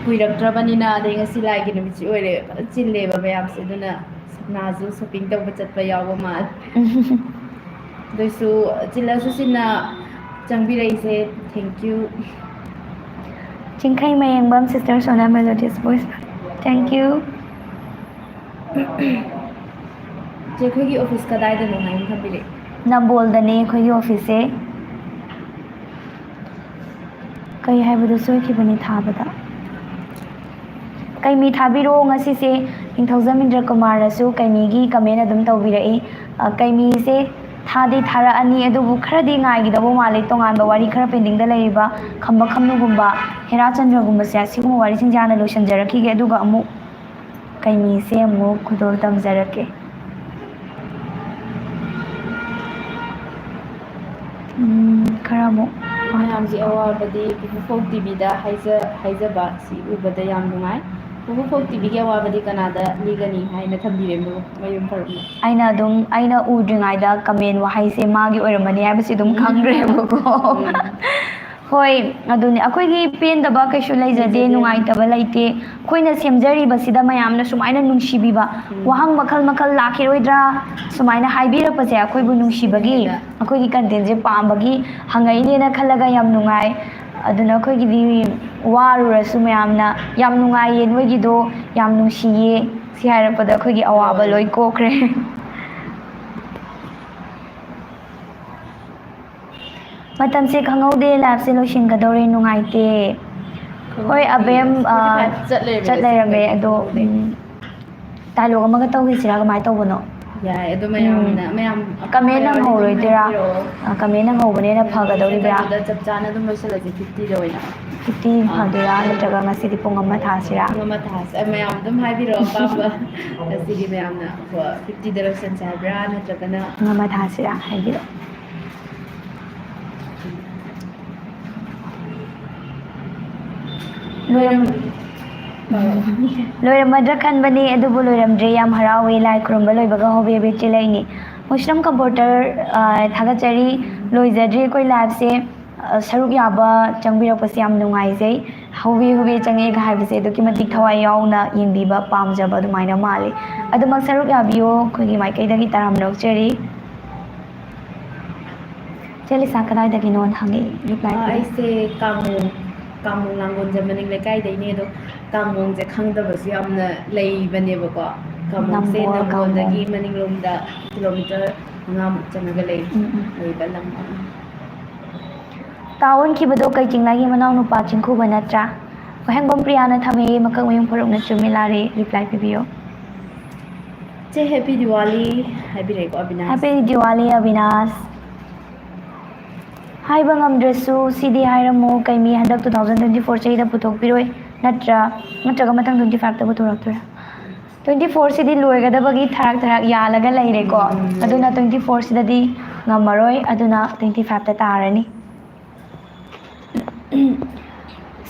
ꯀꯨꯏꯔꯛꯇ꯭ꯔꯕꯅꯤꯅ, ꯑꯗꯩ ꯉꯁꯤ ꯂꯥꯏꯒꯤ ꯅꯨꯃꯤꯠꯁꯨ ꯑꯣꯏꯔꯦ, ꯐꯖꯅ ꯆꯤꯜꯂꯦꯕ ꯃꯌꯥꯝꯁꯦ꯫ ꯑꯗꯨꯅ ꯁꯄꯅꯥꯁꯨ shopping ꯇꯧꯕ ꯆꯠꯄ ꯌꯥꯎꯕ ꯃꯥꯜꯂꯦ꯫ ꯎꯝ꯫ ꯑꯗꯨꯏꯁꯨ ꯆꯤꯜꯂꯁꯨ ꯆꯤꯟꯅ ꯆꯪꯕꯤꯔꯛꯏꯁꯦ, thank you꯫ ꯆꯤꯡꯈꯩ Mayengbam, Sister Sona Melodious Voice, thank you꯫ ꯆꯦ, ꯑꯩꯈꯣꯏꯒꯤ ꯑꯣꯐꯤꯁ ꯀꯗꯥꯏꯗꯅꯣ ꯍꯥꯏꯅ ꯊꯝꯕꯤꯔꯛꯏ? ꯅꯝꯕꯣꯜꯗꯅꯦ ꯑꯩꯈꯣꯏꯒꯤ ꯑꯣꯐꯤꯁꯁꯦ꯫ ꯀꯩ ꯍꯥꯏꯕꯗꯣ ꯁꯣꯏꯈꯤꯕꯅꯤ ꯊꯥꯕꯗ꯫ ꯀꯩꯃꯤ ꯊꯥꯕꯤꯔꯛꯑꯣ꯫ ꯉꯁꯤꯁꯦ ꯅꯤꯡꯊꯧꯖꯝ ꯏꯟꯗ꯭ꯔ ꯀꯨꯃꯥꯔꯅꯁꯨ ꯀꯩꯃꯤꯒꯤ ꯀꯃꯦꯟ ꯑꯗꯨꯝ ꯇꯧꯕꯤꯔꯛꯏ꯫ ꯑ, ꯀꯩꯃꯤꯁꯦ ꯊꯥꯗꯤ ꯊꯥꯔꯛꯑꯅꯤ, ꯑꯗꯨꯕꯨ ꯈꯔꯗꯤ ꯉꯥꯏꯈꯤꯗꯧꯕ ꯃꯥꯜꯂꯤ꯫ ꯇꯣꯉꯥꯟꯕ ꯋꯥꯔꯤ ꯈꯔ ꯄꯦꯟꯗꯤꯡꯗ ꯂꯩꯔꯤꯕ ꯈꯝꯕ ꯈꯝꯅꯨꯒꯨꯝꯕ, ꯍꯦꯔꯥꯆꯟꯗ꯭ꯔꯒꯨꯝꯕꯁꯦ, ꯑꯁꯤꯒꯨꯝꯕ ꯋꯥꯔꯤꯁꯤꯡꯁꯦ ꯍꯥꯟꯅ ꯂꯣꯏꯁꯤꯟꯖꯔꯛꯈꯤꯒꯦ, ꯑꯗꯨꯒ ꯑꯃꯨꯛ ꯀꯩꯃꯤꯁꯦ ꯑꯃꯨꯛ ꯈꯨꯗꯣꯜ ꯇꯝꯖꯔꯛꯀꯦ꯫ ꯎꯝ, ꯈꯔ ꯑꯃꯨꯛ ꯃꯌꯥꯝꯒꯤ ꯑꯋꯥꯕꯗꯤ ꯄꯨꯄꯨꯐꯧ ꯇꯤꯚꯤꯗ ꯍꯥꯏꯖ ꯍꯥꯏꯖꯕ ꯁꯤ ꯎꯕꯗ ꯌꯥꯝ ꯅꯨꯡꯉꯥꯏ꯫ ꯄꯨꯄꯨꯐꯧ ꯇꯤꯚꯤꯒꯤ ꯑꯋꯥꯕꯗꯤ ꯀꯅꯥꯗ ꯂꯤꯒꯅꯤ ꯍꯥꯏꯅ ꯊꯝꯕꯤꯔꯦ ꯃꯌꯨꯝ ꯐꯔꯛꯅ꯫ ꯑꯩꯅ ꯑꯗꯨꯝ, ꯑꯩꯅ ꯎꯗ꯭ꯔꯤꯉꯩꯗ ꯀꯃꯦꯟ ꯋꯥꯍꯩꯁꯦ ꯃꯥꯒꯤ ꯑꯣꯏꯔꯝꯃꯅꯤ ꯍꯥꯏꯕꯁꯤ ꯑꯗꯨꯝ ꯈꯪꯈ꯭ꯔꯦꯕꯀꯣ꯫ ꯍꯣꯏ, ꯑꯗꯨꯅꯦ, ꯑꯩꯈꯣꯏꯒꯤ ꯄꯦꯟꯗꯕ ꯀꯩꯁꯨ ꯂꯩꯖꯗꯦ, ꯅꯨꯡꯉꯥꯏꯇꯕ ꯂꯩꯇꯦ꯫ ꯑꯩꯈꯣꯏꯅ ꯁꯦꯝꯖꯔꯤꯕꯁꯤꯗ ꯃꯌꯥꯝꯅ ꯁꯨꯃꯥꯏꯅ ꯅꯨꯡꯁꯤꯕꯤꯕ, ꯋꯥꯍꯪ ꯃꯈꯜ ꯃꯈꯜ ꯂꯥꯛꯈꯤꯔꯣꯏꯗ꯭ꯔꯥ ꯁꯨꯃꯥꯏꯅ ꯍꯥꯏꯕꯤꯔꯛꯄꯁꯦ, ꯑꯩꯈꯣꯏꯕꯨ ꯅꯨꯡꯁꯤꯕꯒꯤ, ꯑꯩꯈꯣꯏꯒꯤ ꯀꯟꯇꯦꯟꯁꯦ ꯄꯥꯝꯕꯒꯤ ꯍꯪꯉꯛꯏꯅꯦꯅ ꯈꯜꯂꯒ ꯌꯥꯝ ꯅꯨꯡꯉꯥꯏ꯫ ꯑꯗꯨꯅ ꯑꯩꯈꯣꯏꯒꯤꯗꯤ ꯋꯥꯔꯨꯔꯁꯨ ꯃꯌꯥꯝꯅ ꯌꯥꯝ ꯅꯨꯡꯉꯥꯏꯌꯦ, ꯅꯣꯏꯒꯤꯗꯣ ꯌꯥꯝ ꯅꯨꯡꯁꯤꯌꯦ, ꯁꯤ ꯍꯥꯏꯔꯛꯄꯗ ꯑꯩꯈꯣꯏꯒꯤ ꯑꯋꯥꯕ ꯂꯣꯏ ꯀꯣꯛꯈ꯭ꯔꯦ꯫ ꯃꯇꯝꯁꯦ ꯈꯪꯍꯧꯗꯦ, ꯂꯥꯏꯐꯁꯦ ꯂꯣꯏꯁꯤꯟꯒꯗꯧꯔꯦ, ꯅꯨꯡꯉꯥꯏꯇꯦ꯫ ꯍꯣꯏ, ꯑꯕꯦꯝ, ꯑ, ꯆꯠ ꯂꯩꯔꯝꯃꯦ, ꯑꯗꯣ, ꯎꯝ, ꯗꯥꯏꯂꯣꯒ ꯑꯃꯒ ꯇꯧꯈꯤꯁꯤꯔꯥ? ꯀꯃꯥꯏꯅ ꯇꯧꯕꯅꯣ? ꯌꯥꯏ, ꯑꯗꯣ ꯃꯌꯥꯝꯅ, ꯃꯌꯥꯝ ꯀꯃꯦꯟ ꯑꯄꯥꯝꯕ ꯌꯥꯎꯔꯗꯤ ꯑꯗꯨꯝ ꯅꯪꯍꯧꯔꯣꯏꯗꯣꯏꯔꯥ? ꯍꯥꯏꯕꯤꯔꯛꯑꯣ꯫ ꯑ, ꯀꯃꯦꯟ ꯅꯪꯍꯧꯕꯅ ꯍꯦꯟꯅ ꯐꯒꯗꯧꯔꯤꯕ꯭ꯔꯥ? ꯆꯞ ꯆꯥꯅ ꯑꯗꯨꯝ ꯂꯣꯏꯁꯤꯜꯂꯁꯦ, ꯐꯤꯐꯇꯤꯗ ꯑꯣꯏꯅ꯫ ꯐꯤꯐꯇꯤ ꯑꯥ꯫ ꯐꯗꯣꯏꯔꯥ, ꯅꯠꯇ꯭ꯔꯒ ꯉꯁꯤꯗꯤ ꯄꯨꯡ ꯑꯃ ꯊꯥꯁꯤꯔꯥ? ꯄꯨꯡ ꯑꯃ ꯊꯥꯁꯦ꯫ ꯑ, ꯃꯌꯥꯝ ꯑꯗꯨꯝ ꯍꯥꯏꯕꯤꯔꯛꯑꯣ ꯑꯄꯥꯝꯕ꯫ ꯉꯁꯤꯗꯤ ꯃꯌꯥꯝꯅ ꯀꯣ, ꯐꯤꯐꯇꯤꯗ ꯂꯣꯏꯁꯟꯁꯦ ꯍꯥꯏꯕ꯭ꯔꯥ, ꯅꯠꯇ꯭ꯔꯒꯅ? ꯄꯨꯡ ꯑꯃ ꯊꯥꯁꯤꯔꯥ? ꯍꯥꯏꯕꯤꯔꯛꯑꯣ꯫ ꯂꯣꯏꯔꯝ-, ꯂꯣꯏꯔꯝꯃꯗ꯭ꯔꯥ ꯈꯟꯕꯅꯦ, ꯑꯗꯨꯕꯨ ꯂꯣꯏꯔꯝꯗ꯭ꯔꯦ꯫ ꯌꯥꯝ ꯍꯔꯥꯎꯋꯦ, ꯂꯥꯏ ꯈꯨꯔꯨꯝꯕ ꯂꯣꯏꯕꯒ ꯍꯣꯕꯦ ꯍꯣꯕꯦ ꯆꯦꯜꯂꯛꯏꯅꯦ꯫ ꯃꯨꯁꯂꯝ ꯀꯝꯄꯣꯔꯇꯔ, ꯑ, ꯊꯥꯒꯠꯆꯔꯤ꯫ ꯂꯣꯏꯖꯗ꯭ꯔꯤ ꯑꯩꯈꯣꯏ ꯂꯥꯏꯐꯁꯦ꯫ ꯑ, ꯁꯔꯨꯛ ꯌꯥꯕ ꯆꯪꯕꯤꯔꯛꯄꯁꯦ ꯌꯥꯝ ꯅꯨꯡꯉꯥꯏꯖꯩ꯫ ꯍꯣꯕꯦ ꯍꯣꯕꯦ ꯆꯪꯉꯛꯑꯦꯒ ꯍꯥꯏꯕꯁꯦ ꯑꯗꯨꯛꯀꯤ ꯃꯇꯤꯛ ꯊꯋꯥꯏ ꯌꯥꯎꯅ ꯌꯦꯡꯕꯤꯕ ꯄꯥꯝꯖꯕ ꯑꯗꯨꯃꯥꯏꯅ ꯃꯥꯜꯂꯤ꯫ ꯑꯗꯨꯃꯛ ꯁꯔꯨꯛ ꯌꯥꯕꯤꯌꯣ, ꯑꯩꯈꯣꯏꯒꯤ ꯃꯥꯏꯀꯩꯗꯒꯤ ꯇꯔꯥꯝꯅ ꯑꯣꯛꯆꯔꯤ꯫ ꯆꯦ ꯂꯤꯁꯥ ꯀꯗꯥꯏꯗꯒꯤꯅꯣꯅ ꯍꯪꯉꯛꯑꯦ, reply ꯑꯥ, ꯄꯤꯕꯤꯌꯨ꯫ ꯑꯩꯁꯦ ꯀꯥꯡꯃꯣꯡ, ꯀꯥꯡꯃꯣꯡ ꯂꯥꯡꯒꯣꯜꯖꯝꯕ ꯃꯅꯤꯡ ꯂꯩꯀꯥꯏꯗꯩꯅꯦ꯫ ꯑꯗꯣ ꯀꯥꯡꯃꯣꯡꯁꯦ ꯈꯪꯗꯕꯁꯨ ꯌꯥꯝꯅ ꯂꯩꯕꯅꯦꯕꯀꯣ꯫ ꯀꯥꯡꯃꯣꯡꯁꯦ ꯅꯝꯕꯣꯜ, ꯅꯝꯕꯣꯜꯗꯒꯤ ꯀꯥꯡꯃꯣꯡ꯫ ꯃꯅꯤꯡꯂꯣꯝꯗ kilometer ꯃꯉꯥꯃꯨꯛ ꯆꯪꯉꯒ ꯂꯩ, ꯎꯝ, ꯎꯝ꯫ ꯂꯩꯕ ꯂꯝ ꯑꯃꯅꯤ꯫ ꯇꯥ ꯑꯣꯟꯈꯤꯕꯗꯣ ꯀꯩ ꯆꯤꯡꯂꯩꯒꯤ ꯃꯅꯥꯎ ꯅꯨꯄꯥ ꯆꯤꯡꯈꯨꯕ ꯅꯠꯇ꯭ꯔꯥ? ꯋꯥꯍꯦꯡꯕꯝ ꯄ꯭ꯔꯤꯌꯥꯅ ꯊꯝꯃꯛꯏ, ꯃꯀꯛꯃꯌꯨꯝ ꯐꯥꯔꯨꯛꯅ ꯆꯨꯝꯃꯤ ꯂꯥꯜꯂꯤ, reply ꯄꯤꯕꯤꯌꯨ꯫ ꯆꯦ, happy Diwali ꯍꯥꯏꯕꯤꯔꯛꯑꯦꯀꯣ Abinash. Happy Diwali, Abinash. ꯍꯥꯏꯕ ꯉꯝꯗ꯭ꯔꯁꯨ ꯁꯤꯗꯤ ꯍꯥꯏꯔꯝꯃꯨ, ꯀꯩ ꯃꯤ ꯍꯟꯗꯛ two thousand twenty four ꯆꯍꯤꯗ ꯄꯨꯊꯣꯛꯄꯤꯔꯣꯏ? ꯅꯠꯇ꯭ꯔ-, ꯅꯠꯇ꯭ꯔꯒ ꯃꯊꯪ twenty five ꯇ ꯄꯨꯊꯣꯔꯛꯇꯣꯏꯔꯥ? Twenty four ꯁꯤꯗꯤ ꯂꯣꯏꯒꯗꯕꯒꯤ ꯊꯔꯥꯛ ꯊꯔꯥꯛ ꯌꯥꯜꯂꯒ ꯂꯩꯔꯦꯀꯣ꯫ ꯎꯝ, ꯎꯝ, ꯎꯝ꯫ ꯑꯗꯨꯅ twenty four ꯁꯤꯗꯗꯤ ꯉꯝꯃꯔꯣꯏ, ꯑꯗꯨꯅ twenty five ꯇ ꯇꯥꯔꯅꯤ꯫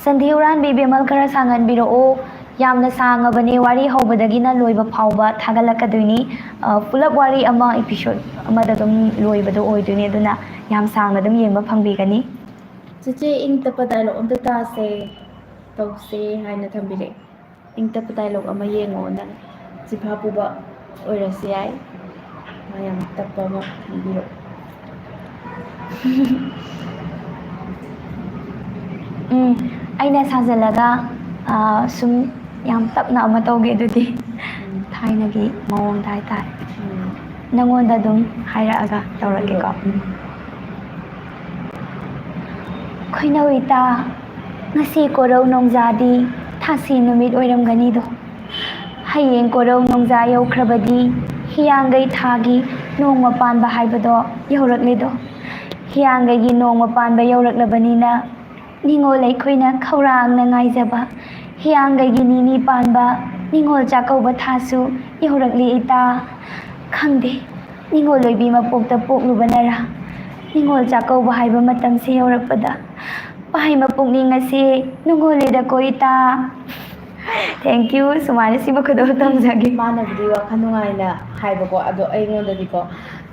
ꯁꯟꯙꯤ ꯍꯨꯔꯥꯟꯕꯤ ꯕꯦꯃꯜ ꯈꯔ ꯁꯥꯡꯍꯟꯕꯤꯔꯛꯑꯣ꯫ ꯌꯥꯝꯅ ꯁꯥꯡꯉꯕꯅꯦ, ꯋꯥꯔꯤ ꯍꯧꯕꯗꯒꯤꯅ ꯂꯣꯏꯕ ꯐꯥꯎꯕ ꯊꯥꯒꯠꯂꯛꯀꯗꯣꯏꯅꯤ꯫ ꯑ, ꯄꯨꯂꯞ ꯋꯥꯔꯤ ꯑꯃ episode ꯑꯃꯗ ꯑꯗꯨꯝ ꯂꯣꯏꯕꯗꯣ ꯑꯣꯏꯗꯣꯏꯅꯤ, ꯑꯗꯨꯅ ꯌꯥꯝ ꯁꯥꯡꯅ ꯑꯗꯨꯝ ꯌꯦꯡꯕ ꯐꯪꯕꯤꯒꯅꯤ꯫ ꯆꯦꯆꯦ, ꯏꯪ ꯇꯞꯄ dialogue ꯑꯝꯇ ꯇꯥꯁꯦ, ꯇꯧꯁꯦ ꯍꯥꯏꯅ ꯊꯝꯕꯤꯔꯛꯑꯦ꯫ ꯏꯪ ꯇꯞꯄ dialogue ꯑꯃ ꯌꯦꯡꯉꯣ ꯅꯪ꯫ ꯆꯤꯐꯥ ꯄꯨꯕ ꯑꯣꯏꯔꯁꯨ ꯌꯥꯏ꯫ ꯃꯥ ꯌꯥꯝ ꯇꯞꯄ ꯑꯃ ꯈꯟꯕꯤꯔꯣ꯫ ꯎꯝ, ꯑꯩꯅ ꯁꯥꯖꯜꯂꯒ, ꯑ, ꯁꯨꯝ ꯌꯥꯝ ꯇꯞꯅ ꯑꯃ ꯇꯧꯒꯦ ꯑꯗꯨꯗꯤ꯫ ꯎꯝ꯫ ꯊꯥꯏꯅꯒꯤ ꯃꯑꯣꯡꯗ ꯍꯥꯏꯇꯥꯔꯦ꯫ ꯎꯝ꯫ ꯅꯪꯉꯣꯟꯗ ꯑꯗꯨꯝ ꯍꯥꯏꯔꯛꯑꯒ ꯇꯧꯔꯛꯀꯦꯀꯣ꯫ ꯎꯝ꯫ ꯈꯣꯏꯅꯧ ꯏꯇꯥ, ꯉꯁꯤ ꯀꯣꯔꯧ ꯅꯣꯡꯖꯥꯗꯤ ꯊꯥꯁꯤ ꯅꯨꯃꯤꯠ ꯑꯣꯏꯔꯝꯒꯅꯤꯗꯣ꯫ ꯍꯌꯦꯡ ꯀꯣꯔꯧ ꯅꯣꯡꯖꯥ ꯌꯧꯈ꯭ꯔꯕꯗꯤ ꯍꯤꯌꯥꯡꯒꯩ ꯊꯥꯒꯤ ꯅꯣꯡꯃ ꯄꯥꯟꯕ ꯍꯥꯏꯕꯗꯣ ꯌꯧꯔꯛꯂꯦꯗꯣ꯫ ꯍꯤꯌꯥꯡꯒꯩꯒꯤ ꯅꯣꯡꯃ ꯄꯥꯟꯕ ꯌꯧꯔꯛꯂꯕꯅꯤꯅ ꯅꯤꯉꯣꯜ ꯑꯩꯈꯣꯏꯅ ꯈꯧꯔꯥꯡꯅ ꯉꯥꯏꯖꯕ ꯍꯤꯌꯥꯡꯒꯩꯒꯤ ꯅꯤꯅꯤ ꯄꯥꯟꯕ ꯅꯤꯉꯣꯜ ꯆꯥꯛꯀꯧꯕ ꯊꯥꯁꯨ ꯌꯧꯔꯛꯂꯦ ꯏꯇꯥ꯫ ꯈꯪꯗꯦ, ꯅꯤꯉꯣꯜ ꯑꯣꯏꯕꯤ ꯃꯄꯣꯛꯇ ꯄꯣꯛꯂꯨꯕꯅꯔꯥ, ꯅꯤꯉꯣꯜ ꯆꯥꯛꯀꯧꯕ ꯍꯥꯏꯕ ꯃꯇꯝꯁꯦ ꯌꯧꯔꯛꯄꯗ ꯄꯥꯏ ꯃꯄꯨꯛꯅꯤꯡ ꯑꯁꯤ ꯅꯨꯡꯒꯣꯜꯂꯦꯗꯀꯣ ꯏꯇꯥ꯫ Thank you꯫ ꯁꯨꯃꯥꯏꯅ ꯁꯤꯃ ꯈꯨꯗꯣꯜ ꯇꯝꯖꯒꯦ꯫ ꯃꯥꯅꯕꯨꯗꯤ ꯋꯥꯈꯜ ꯅꯨꯡꯉꯥꯏꯅ ꯍꯥꯏꯕꯀꯣ, ꯑꯗꯣ ꯑꯩꯉꯣꯟꯗꯗꯤꯀꯣ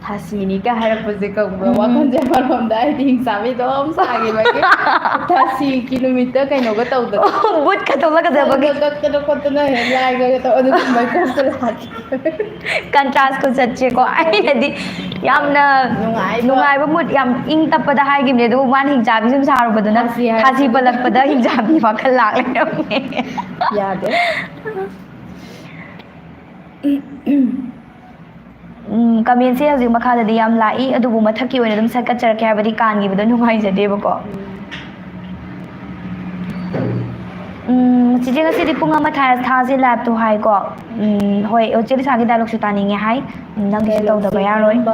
ꯊꯥꯁꯤꯅꯤꯒ ꯍꯥꯏꯔꯛꯄꯁꯦ ꯈꯪꯕ꯭ꯔꯥ? ꯎꯝ꯫ ꯋꯥꯈꯜꯁꯦ ꯑꯃꯔꯣꯝꯗ ꯑꯩꯗꯤ ꯍꯤꯡꯆꯥꯕꯤ ꯑꯗꯨꯝ ꯁꯥꯈꯤꯕꯒꯤ ꯊꯥꯁꯤꯒꯤ ꯅꯨꯃꯤꯠꯇ ꯀꯩꯅꯣꯒ ꯇꯧꯗꯅ꯫ ꯑꯣ, ꯕꯨꯠꯀ ꯊꯣꯛꯂꯛꯀꯗꯕꯒꯤ꯫ ꯁꯝꯒ ꯀꯛꯇꯅ ꯈꯣꯠꯇꯅ ꯍꯦꯛ ꯂꯥꯏꯒ ꯇꯧ-, ꯑꯗꯨꯒꯨꯝꯕꯩ ꯀꯣꯛꯇ ꯂꯥꯛꯈꯤ꯫ Contrast ꯈꯨꯆꯠꯁꯦꯀꯣ꯫ ꯑꯩꯅꯗꯤ ꯌꯥꯝꯅ ꯅꯨꯡꯉꯥꯏꯕ꯫ ꯅꯨꯡꯉꯥꯏꯕ ꯃꯨꯠ, ꯌꯥꯝ ꯏꯪ ꯇꯞꯄꯗ ꯍꯥꯏꯈꯤꯕꯅꯦ, ꯑꯗꯨꯕꯨ ꯃꯥꯅ ꯍꯤꯡꯆꯥꯕꯤ ꯁꯨꯝ ꯁꯥꯔꯨꯕꯗꯨꯅ ꯊꯥꯁꯤ ꯍꯥꯏꯔꯛꯄꯗ꯫ ꯊꯥꯁꯤ ꯄꯜꯂꯛꯄꯗ ꯍꯤꯡꯆꯥꯕꯤ ꯋꯥꯈꯜ ꯂꯥꯛ ꯂꯩꯔꯝꯃꯦ꯫ ꯌꯥꯗꯦ꯫ ꯎꯝ, ꯀꯃꯦꯟꯁꯦ ꯍꯧꯖꯤꯛ ꯃꯈꯥꯗꯗꯤ ꯌꯥꯝ ꯂꯥꯛꯏ, ꯑꯗꯨꯕꯨ ꯃꯊꯛꯀꯤ ꯑꯣꯏꯅ ꯑꯗꯨꯝ ꯁꯠꯀꯠꯆꯔꯛꯀꯦ, ꯍꯥꯏꯕꯗꯤ ꯀꯥꯟꯈꯤꯕꯗꯣ ꯅꯨꯡꯉꯥꯏꯖꯗꯦꯕꯀꯣ꯫ ꯎꯝ, ꯆꯤꯆꯦ, ꯉꯁꯤꯗꯤ ꯄꯨꯡ ꯑꯃ ꯊꯥ-, ꯊꯥꯁꯦ liveꯇꯣ ꯍꯥꯏꯀꯣ꯫ ꯎꯝ, ꯍꯣꯏ, ꯆꯦ ꯂꯤꯁꯥꯒꯤ dialogueꯁꯨ ꯇꯥꯅꯤꯡꯉꯦ ꯍꯥꯏ꯫ ꯎꯝ, ꯅꯪꯒꯤꯁꯨ dialogueꯁꯦ ꯇꯧꯗꯕ ꯌꯥꯔꯣꯏ꯫ ꯀꯔꯝꯕ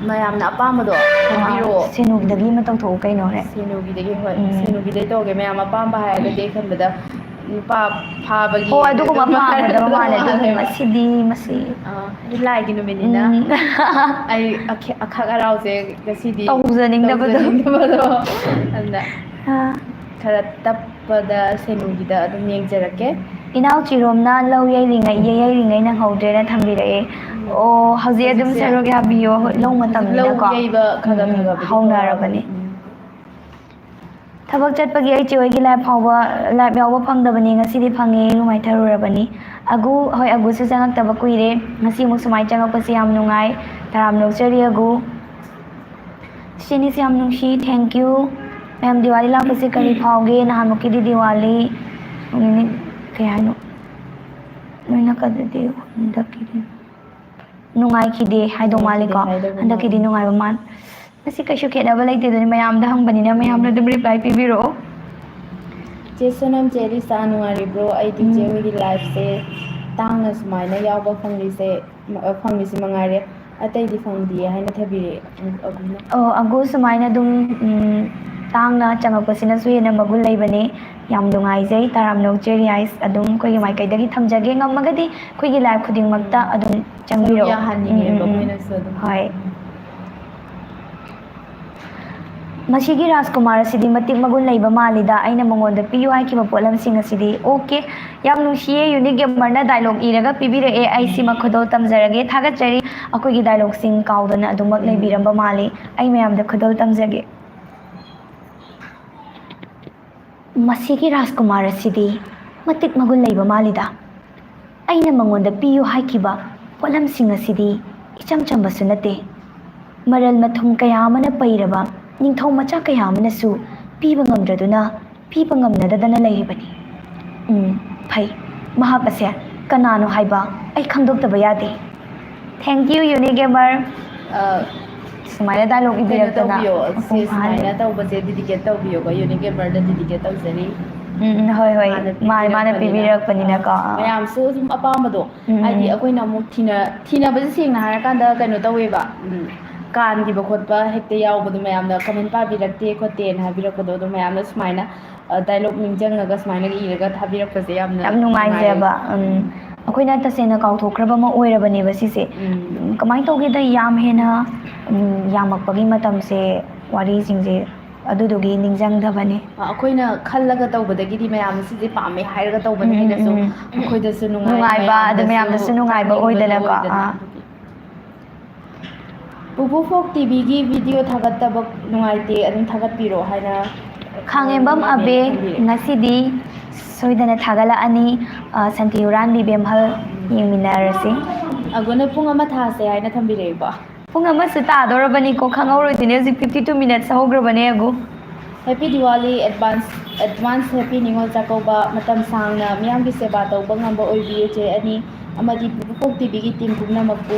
ꯃꯌꯥꯝꯅ ꯑꯄꯥꯝꯕꯗꯣ ꯑꯥ, ꯍꯥꯏꯕꯤꯔꯛꯑꯣ꯫ ꯁꯦꯅꯨꯒꯤꯗꯒꯤ ꯑꯃ ꯇꯧꯊꯣꯛꯎ ꯀꯩꯅꯣ ꯍꯣꯔꯦꯟ꯫ ꯁꯦꯅꯨꯒꯤꯗꯒꯤ, ꯍꯣꯏ, ꯎꯝ꯫ ꯁꯦꯅꯨꯒꯤꯗꯩ ꯇꯧꯒꯦ꯫ ꯃꯌꯥꯝ ꯑꯄꯥꯝꯕ ꯍꯥꯏꯔꯒꯗꯤ ꯑꯩ ꯈꯟꯕꯗ ꯅꯨꯄꯥ ꯐꯥꯕꯒꯤ ꯍꯣꯏ, ꯑꯗꯨꯒꯨꯝꯕ ꯑꯗꯨꯝ ꯄꯥꯝꯒꯗꯕ ꯃꯥꯜꯂꯦ, ꯑꯗꯨꯒꯨꯝꯕ ꯃꯥꯜꯂꯦꯕ꯫ ꯁꯤꯗꯤ ꯃꯁꯤ꯫ ꯑꯥ, ꯑꯗꯨ ꯂꯥꯏꯒꯤ ꯅꯨꯃꯤꯠꯅꯤꯅ ꯎꯝ꯫ ꯑꯩ ꯑꯈꯦ-, ꯑꯈꯛ ꯍꯔꯥꯎꯁꯦ ꯉꯁꯤꯗꯤ ꯇꯧꯖꯅꯤꯡꯗꯕꯗꯣ꯫ ꯇꯧꯖꯅꯤꯡꯗꯕꯗꯣ꯫ ꯑꯗꯨꯅ ꯑꯥ꯫ ꯈꯔ ꯇꯞꯄꯗ ꯁꯦꯅꯨꯒꯤꯗ ꯑꯗꯨꯝ ꯌꯦꯡꯖꯔꯛꯀꯦ꯫ ꯏꯅꯥꯎ ꯆꯤꯔꯣꯝꯅ ꯂꯧ ꯌꯩꯔꯤꯉꯩ, ꯌꯩꯔꯤꯉꯩ ꯅꯪꯍꯧꯗ꯭ꯔꯦꯅ ꯊꯝꯕꯤꯔꯛꯑꯦ꯫ ꯎꯝ꯫ ꯑꯣ, ꯍꯧꯖꯤꯛ ꯑꯗꯨꯝ ꯍꯧꯖꯤꯛꯁꯦ ꯁꯔꯨꯛ ꯌꯥꯕꯤꯌꯣ, ꯍꯣꯏ, ꯂꯧ ꯍꯧꯖꯤꯛ ꯂꯧ ꯃꯇꯝꯅꯤꯅꯀꯣ꯫ ꯌꯩꯕ ꯈꯔ ꯎꯝ, ꯈꯔ ꯎꯝ, ꯈꯔꯕꯨꯗꯤ ꯍꯧꯅꯔꯕꯅꯤ꯫ ꯍꯧꯔꯕꯅꯤ꯫ ꯎꯝ꯫ ꯊꯕꯛ ꯆꯠꯄꯒꯤ ꯑꯩ ꯆꯦ ꯍꯣꯏꯒꯤ live ꯐꯥꯎꯕ, live ꯌꯥꯎꯕ ꯐꯪꯗꯕꯅꯤ, ꯉꯁꯤꯗꯤ ꯐꯪꯉꯦ, ꯅꯨꯡꯉꯥꯏꯊꯔꯨꯔꯕꯅꯤ꯫ ꯑꯒꯨ, ꯍꯣꯏ, ꯑꯒꯨꯁꯨ ꯆꯪꯉꯛꯇꯕ ꯀꯨꯏꯔꯦ, ꯉꯁꯤ ꯑꯃꯨꯛ ꯁꯨꯃꯥꯏꯅ ꯆꯪꯉꯛꯄꯁꯦ ꯌꯥꯝ ꯅꯨꯡꯉꯥꯏ, ꯇꯔꯥꯝꯅ ꯑꯣꯛꯆꯔꯤ ꯑꯒꯨ꯫ ꯁꯤꯅꯤꯁꯦ ꯌꯥꯝ ꯅꯨꯡꯁꯤ, thank you꯫ ꯃꯌꯥꯝ ꯗꯤꯋꯥꯂꯤ ꯂꯥꯛꯄꯁꯦ ꯀꯔꯤ ꯐꯥꯎꯒꯦ? ꯅꯍꯥꯟꯃꯨꯛꯀꯤꯗꯤ ꯗꯤꯋꯥꯂꯤ, ꯎꯝ, ꯀꯩ ꯍꯥꯏꯅꯣ? ꯅꯣꯏꯅ ꯀꯗꯗꯤ ꯍꯟꯗꯛꯀꯤꯗꯤ ꯅꯨꯡꯉꯥꯏꯈꯤꯗꯦ ꯍꯥꯏꯗꯧ ꯅꯨꯡꯉꯥꯏꯈꯤꯗꯦ ꯃꯥꯜꯂꯤꯀꯣ꯫ ꯍꯥꯏꯗꯧꯕ ꯍꯟꯗꯛꯀꯤꯗꯤ ꯃꯥꯜꯂꯤ꯫ ꯅꯨꯡꯉꯥꯏꯕ ꯃꯥꯟ-, ꯃꯁꯤ ꯀꯩꯁꯨ ꯈꯦꯠꯅꯕ ꯂꯩꯇꯦ, ꯑꯗꯨꯅꯤ ꯃꯌꯥꯝꯗ ꯍꯪꯕꯅꯤꯅ ꯃꯌꯥꯝꯅ ꯎꯝ꯫ ꯑꯗꯨꯝ reply ꯄꯤꯕꯤꯔꯛꯑꯣ꯫ ꯆꯦ ꯁꯣꯅꯝ, ꯆꯦ ꯂꯤꯁꯥ, ꯅꯨꯡꯉꯥꯏꯔꯤꯕ꯭ꯔꯣ? ꯑꯩꯗꯤ ꯆꯦ ꯎꯝ꯫ ꯍꯣꯏꯒꯤ liveꯁꯦ ꯇꯥꯡꯅ ꯁꯨꯃꯥꯏꯅ ꯌꯥꯎꯕ ꯐꯪꯂꯤꯁꯦ, ꯐꯪꯂꯤꯁꯤ ꯃꯉꯥꯏꯔꯦ, ꯑꯇꯩꯗꯤ ꯐꯪꯗꯤꯌꯦ ꯍꯥꯏꯅ ꯊꯥꯕꯤꯔꯛꯑꯦ ꯑꯒꯨꯅ꯫ ꯑꯣ, ꯑꯒꯨ ꯁꯨꯃꯥꯏꯅ ꯑꯗꯨꯝ, ꯎꯝ, ꯇꯥꯡꯅ ꯆꯪꯉꯛꯄꯁꯤꯅꯁꯨ ꯍꯦꯟꯅ ꯃꯒꯨꯟ ꯂꯩꯕꯅꯦ꯫ ꯌꯥꯝ ꯅꯨꯡꯉꯥꯏꯖꯩ, ꯇꯔꯥꯝꯅ ꯑꯣꯛꯆꯔꯤ ꯑꯩꯁ ꯑꯗꯨꯝ ꯑꯩꯈꯣꯏꯒꯤ ꯃꯥꯏꯀꯩꯗꯒꯤ ꯊꯝꯖꯒꯦ꯫ ꯉꯝꯃꯒꯗꯤ ꯑꯩꯈꯣꯏꯒꯤ live ꯈꯨꯗꯤꯡꯃꯛꯇ ꯎꯝ꯫ ꯑꯗꯨꯝ ꯁꯔꯨꯛ ꯆꯪꯕꯤꯔꯛꯑꯣ꯫ ꯌꯥꯍꯟꯅꯤꯡꯉꯦꯕ ꯎꯝ, ꯎꯝ, ꯎꯝ꯫ ꯃꯣꯏꯅꯁꯨ ꯑꯗꯨꯝ꯫ ꯍꯣꯏ꯫ ꯃꯁꯤꯒꯤ ꯔꯥꯖꯀꯨꯃꯥꯔ ꯑꯁꯤꯗꯤ ꯃꯇꯤꯛ ꯃꯒꯨꯟ ꯂꯩꯕ ꯃꯥꯜꯂꯤꯗ, ꯑꯩꯅ ꯃꯉꯣꯟꯗ ꯄꯤꯌꯨ ꯍꯥꯏꯈꯤꯕ ꯄꯣꯠꯂꯝꯁꯤꯡ ꯑꯁꯤꯗꯤ꯫ OK, ꯌꯥꯝ ꯅꯨꯡꯁꯤꯌꯦ, Unique Gamerꯅ dialogue ꯏꯔꯒ ꯄꯤꯕꯤꯔꯛꯑꯦ, ꯑꯩ ꯁꯤꯃ ꯈꯨꯗꯣꯜ ꯇꯝꯖꯔꯒꯦ, ꯊꯥꯒꯠꯆꯔꯤ꯫ ꯑꯩꯈꯣꯏꯒꯤ dialogueꯁꯤꯡ ꯀꯥꯎꯗꯅ ꯑꯗꯨꯃꯛ ꯎꯝ꯫ ꯂꯩꯕꯤꯔꯝꯕ ꯃꯥꯜꯂꯤ, ꯑꯩ ꯃꯌꯥꯝꯗ ꯈꯨꯗꯣꯜ ꯇꯝꯖꯒꯦ꯫ ꯃꯁꯤꯒꯤ ꯔꯥꯖꯀꯨꯃꯥꯔ ꯑꯁꯤꯗꯤ ꯃꯇꯤꯛ ꯃꯒꯨꯟ ꯂꯩꯕ ꯃꯥꯜꯂꯤꯗ꯫ ꯑꯩꯅ ꯃꯉꯣꯟꯗ ꯄꯤꯌꯨ ꯍꯥꯏꯈꯤꯕ ꯄꯣꯠꯂꯝꯁꯤꯡ ꯑꯁꯤꯗꯤ ꯏꯆꯝ ꯆꯝꯕꯁꯨ ꯅꯠꯇꯦ꯫ ꯃꯔꯜ ꯃꯊꯨꯝ ꯀꯌꯥ ꯑꯃꯅ ꯄꯩꯔꯕ ꯅꯤꯡꯊꯧ ꯃꯆꯥ ꯀꯌꯥ ꯑꯃꯅꯁꯨ ꯄꯤꯕ ꯉꯝꯗ꯭ꯔꯗꯨꯅ ꯄꯤꯕ ꯉꯝꯅꯗꯗꯅ ꯂꯩꯔꯤꯕꯅꯤ꯫ ꯎꯝ, ꯐꯩ꯫ ꯃꯍꯥꯛ ꯑꯁꯦ ꯀꯅꯥꯅꯣ ꯍꯥꯏꯕ ꯑꯩ ꯈꯪꯗꯣꯛꯇꯕ ꯌꯥꯗꯦ꯫ Thank you, Unigamer꯫ ꯑ, ꯁꯨꯃꯥꯏꯅ dialogue ꯀꯩꯅꯣ ꯏꯕꯤꯔꯛꯇꯅ ꯇꯧꯕꯤꯌꯣ, ꯁꯤ ꯃꯄꯨꯡ ꯐꯥꯍꯜꯂꯦ꯫ ꯁꯨꯃꯥꯏꯅ ꯇꯧꯕꯁꯦ dedicate ꯇꯧꯕꯤꯌꯣꯀꯣ, Unigamerꯗ dedicate ꯇꯧꯖꯔꯤ꯫ ꯎꯝ, ꯎꯝ, ꯍꯣꯏ, ꯍꯣꯏ꯫ ꯃꯥꯅ ꯃꯥ-, ꯃꯥꯅ ꯄꯤꯕꯤꯔꯛꯄꯅꯤꯅ꯫ ꯄꯤꯕꯤꯔꯛꯄꯅꯤꯅꯀꯣ꯫ ꯑ, ꯃꯌꯥꯝꯁꯨ ꯑꯗꯨꯝ ꯑꯄꯥꯝꯕꯗꯣ, ꯎꯝ, ꯎꯝ꯫ ꯍꯥꯏꯗꯤ ꯑꯩꯈꯣꯏꯅ ꯑꯃꯨꯛ ꯊꯤꯅ-, ꯊꯤꯅꯕꯁꯦ ꯁꯦꯡꯅ ꯍꯥꯏꯔꯀꯥꯟꯗ ꯀꯩꯅꯣ ꯇꯧꯋꯦꯕ, ꯎꯝ, ꯀꯥꯟꯈꯤꯕ ꯈꯣꯠꯄ ꯍꯦꯛꯇ ꯌꯥꯎꯕꯗꯣ, ꯃꯌꯥꯝꯅ comment ꯄꯥꯕꯤꯔꯛꯇꯦ ꯈꯣꯠꯇꯦꯅ ꯍꯥꯏꯕꯤꯔꯛꯄꯗꯣ, ꯑꯗꯣ ꯃꯌꯥꯝꯅ ꯁꯨꯃꯥꯏꯅ, ꯑ, dialogue ꯅꯤꯡꯁꯤꯡꯉꯒ ꯁꯨꯃꯥꯏꯅ ꯏꯔꯒ ꯊꯥꯕꯤꯔꯛꯄꯁꯦ ꯌꯥꯝꯅ ꯌꯥꯝ ꯅꯨꯡꯉꯥꯏꯖꯕ꯫ ꯅꯨꯡꯉꯥꯏ꯫ ꯎꯝ꯫ ꯑꯩꯈꯣꯏꯅ ꯇꯁꯦꯡꯅ ꯀꯥꯎꯊꯣꯛꯈ꯭ꯔꯕ ꯑꯃ ꯑꯣꯏꯔꯕꯅꯦꯕ ꯁꯤꯁꯦ꯫ ꯎꯝ꯫ ꯎꯝ, ꯀꯃꯥꯏꯅ ꯇꯧꯒꯦꯗ, ꯌꯥꯝ ꯍꯦꯟꯅ, ꯎꯝ, ꯌꯥꯝꯃꯛꯄꯒꯤ ꯃꯇꯝꯁꯦ, ꯋꯥꯔꯤꯁꯤꯡꯁꯦ ꯑꯗꯨꯗꯨꯒꯤ ꯅꯤꯡꯁꯤꯡꯗꯕꯅꯦ꯫ ꯑ, ꯑꯩꯈꯣꯏꯅ ꯈꯜꯂꯒ ꯇꯧꯕꯗꯒꯤꯗꯤ ꯃꯌꯥꯝ ꯁꯤꯁꯦ ꯄꯥꯝꯃꯦ ꯍꯥꯏꯔꯒ ꯇꯧꯕꯅꯦ ꯎꯝ, ꯎꯝ, ꯍꯥꯏꯅꯁꯨ ꯎꯝ꯫ ꯑꯩꯈꯣꯏꯗꯁꯨ ꯅꯨꯡꯉꯥꯏ, ꯅꯨꯡꯉꯥꯏꯕ, ꯑꯗ ꯃꯌꯥꯝꯗꯁꯨ ꯃꯌꯥꯝꯗꯁꯨ ꯅꯨꯡꯉꯥꯏꯕ ꯇꯧꯅꯤꯡꯕꯗꯣ ꯑꯣꯏꯗꯅꯀꯣ꯫ ꯑꯣꯏꯗꯅ꯫ ꯑꯥ꯫ ꯑꯗꯨꯒꯤ꯫ ꯄꯨꯄꯨ ꯐꯣꯛ ꯇꯤꯚꯤꯒꯤ video ꯊꯥꯒꯠꯇꯕ ꯅꯨꯡꯉꯥꯏꯇꯦ, ꯑꯗꯨꯝ ꯊꯥꯒꯠꯄꯤꯔꯣ ꯍꯥꯏꯅ ꯈꯥꯡꯉꯦꯝꯕꯝ ꯅꯨꯡꯉꯥꯏꯇꯦ ꯑꯕꯦ ꯊꯝꯕꯤꯔꯦ꯫ ꯉꯁꯤꯗꯤ ꯁꯣꯏꯗꯅ ꯊꯥꯒꯠꯂꯛꯑꯅꯤ꯫ ꯑ, ꯁꯟꯊꯤ ꯍꯨꯔꯥꯟꯕꯤ ꯕꯦꯝꯍꯜ ꯌꯦꯡꯃꯤꯟꯅꯔꯁꯤ꯫ ꯑꯒꯣꯅ ꯄꯨꯡ ꯑꯃ ꯊꯥꯁꯦ ꯍꯥꯏꯅ ꯊꯝꯕꯤꯔꯛꯏꯀꯣ꯫ ꯄꯨꯡ ꯑꯃꯁꯨ ꯇꯥꯗꯧꯔꯕꯅꯤꯀꯣ, ꯈꯪꯍꯧꯔꯣꯏꯗꯣꯏꯅꯦ꯫ ꯍꯧꯖꯤꯛ fifty two minutes ꯍꯧꯈ꯭ꯔꯕꯅꯦ ꯑꯒꯣ꯫ Happy Diwali, advance, advance Happy Ningol Chakkouba. ꯃꯇꯝ ꯁꯥꯡꯅ ꯃꯤꯌꯥꯝꯒꯤ ꯁꯦꯕꯥ ꯇꯧꯕ ꯉꯝꯕ ꯑꯣꯏꯕꯤꯌꯨ ꯆꯦ ꯑꯅꯤ ꯑꯃꯗꯤ ꯄꯨꯄꯨ ꯐꯣꯛ ꯇꯤꯚꯤꯒꯤ team ꯄꯨꯝꯅꯃꯛꯄꯨ꯫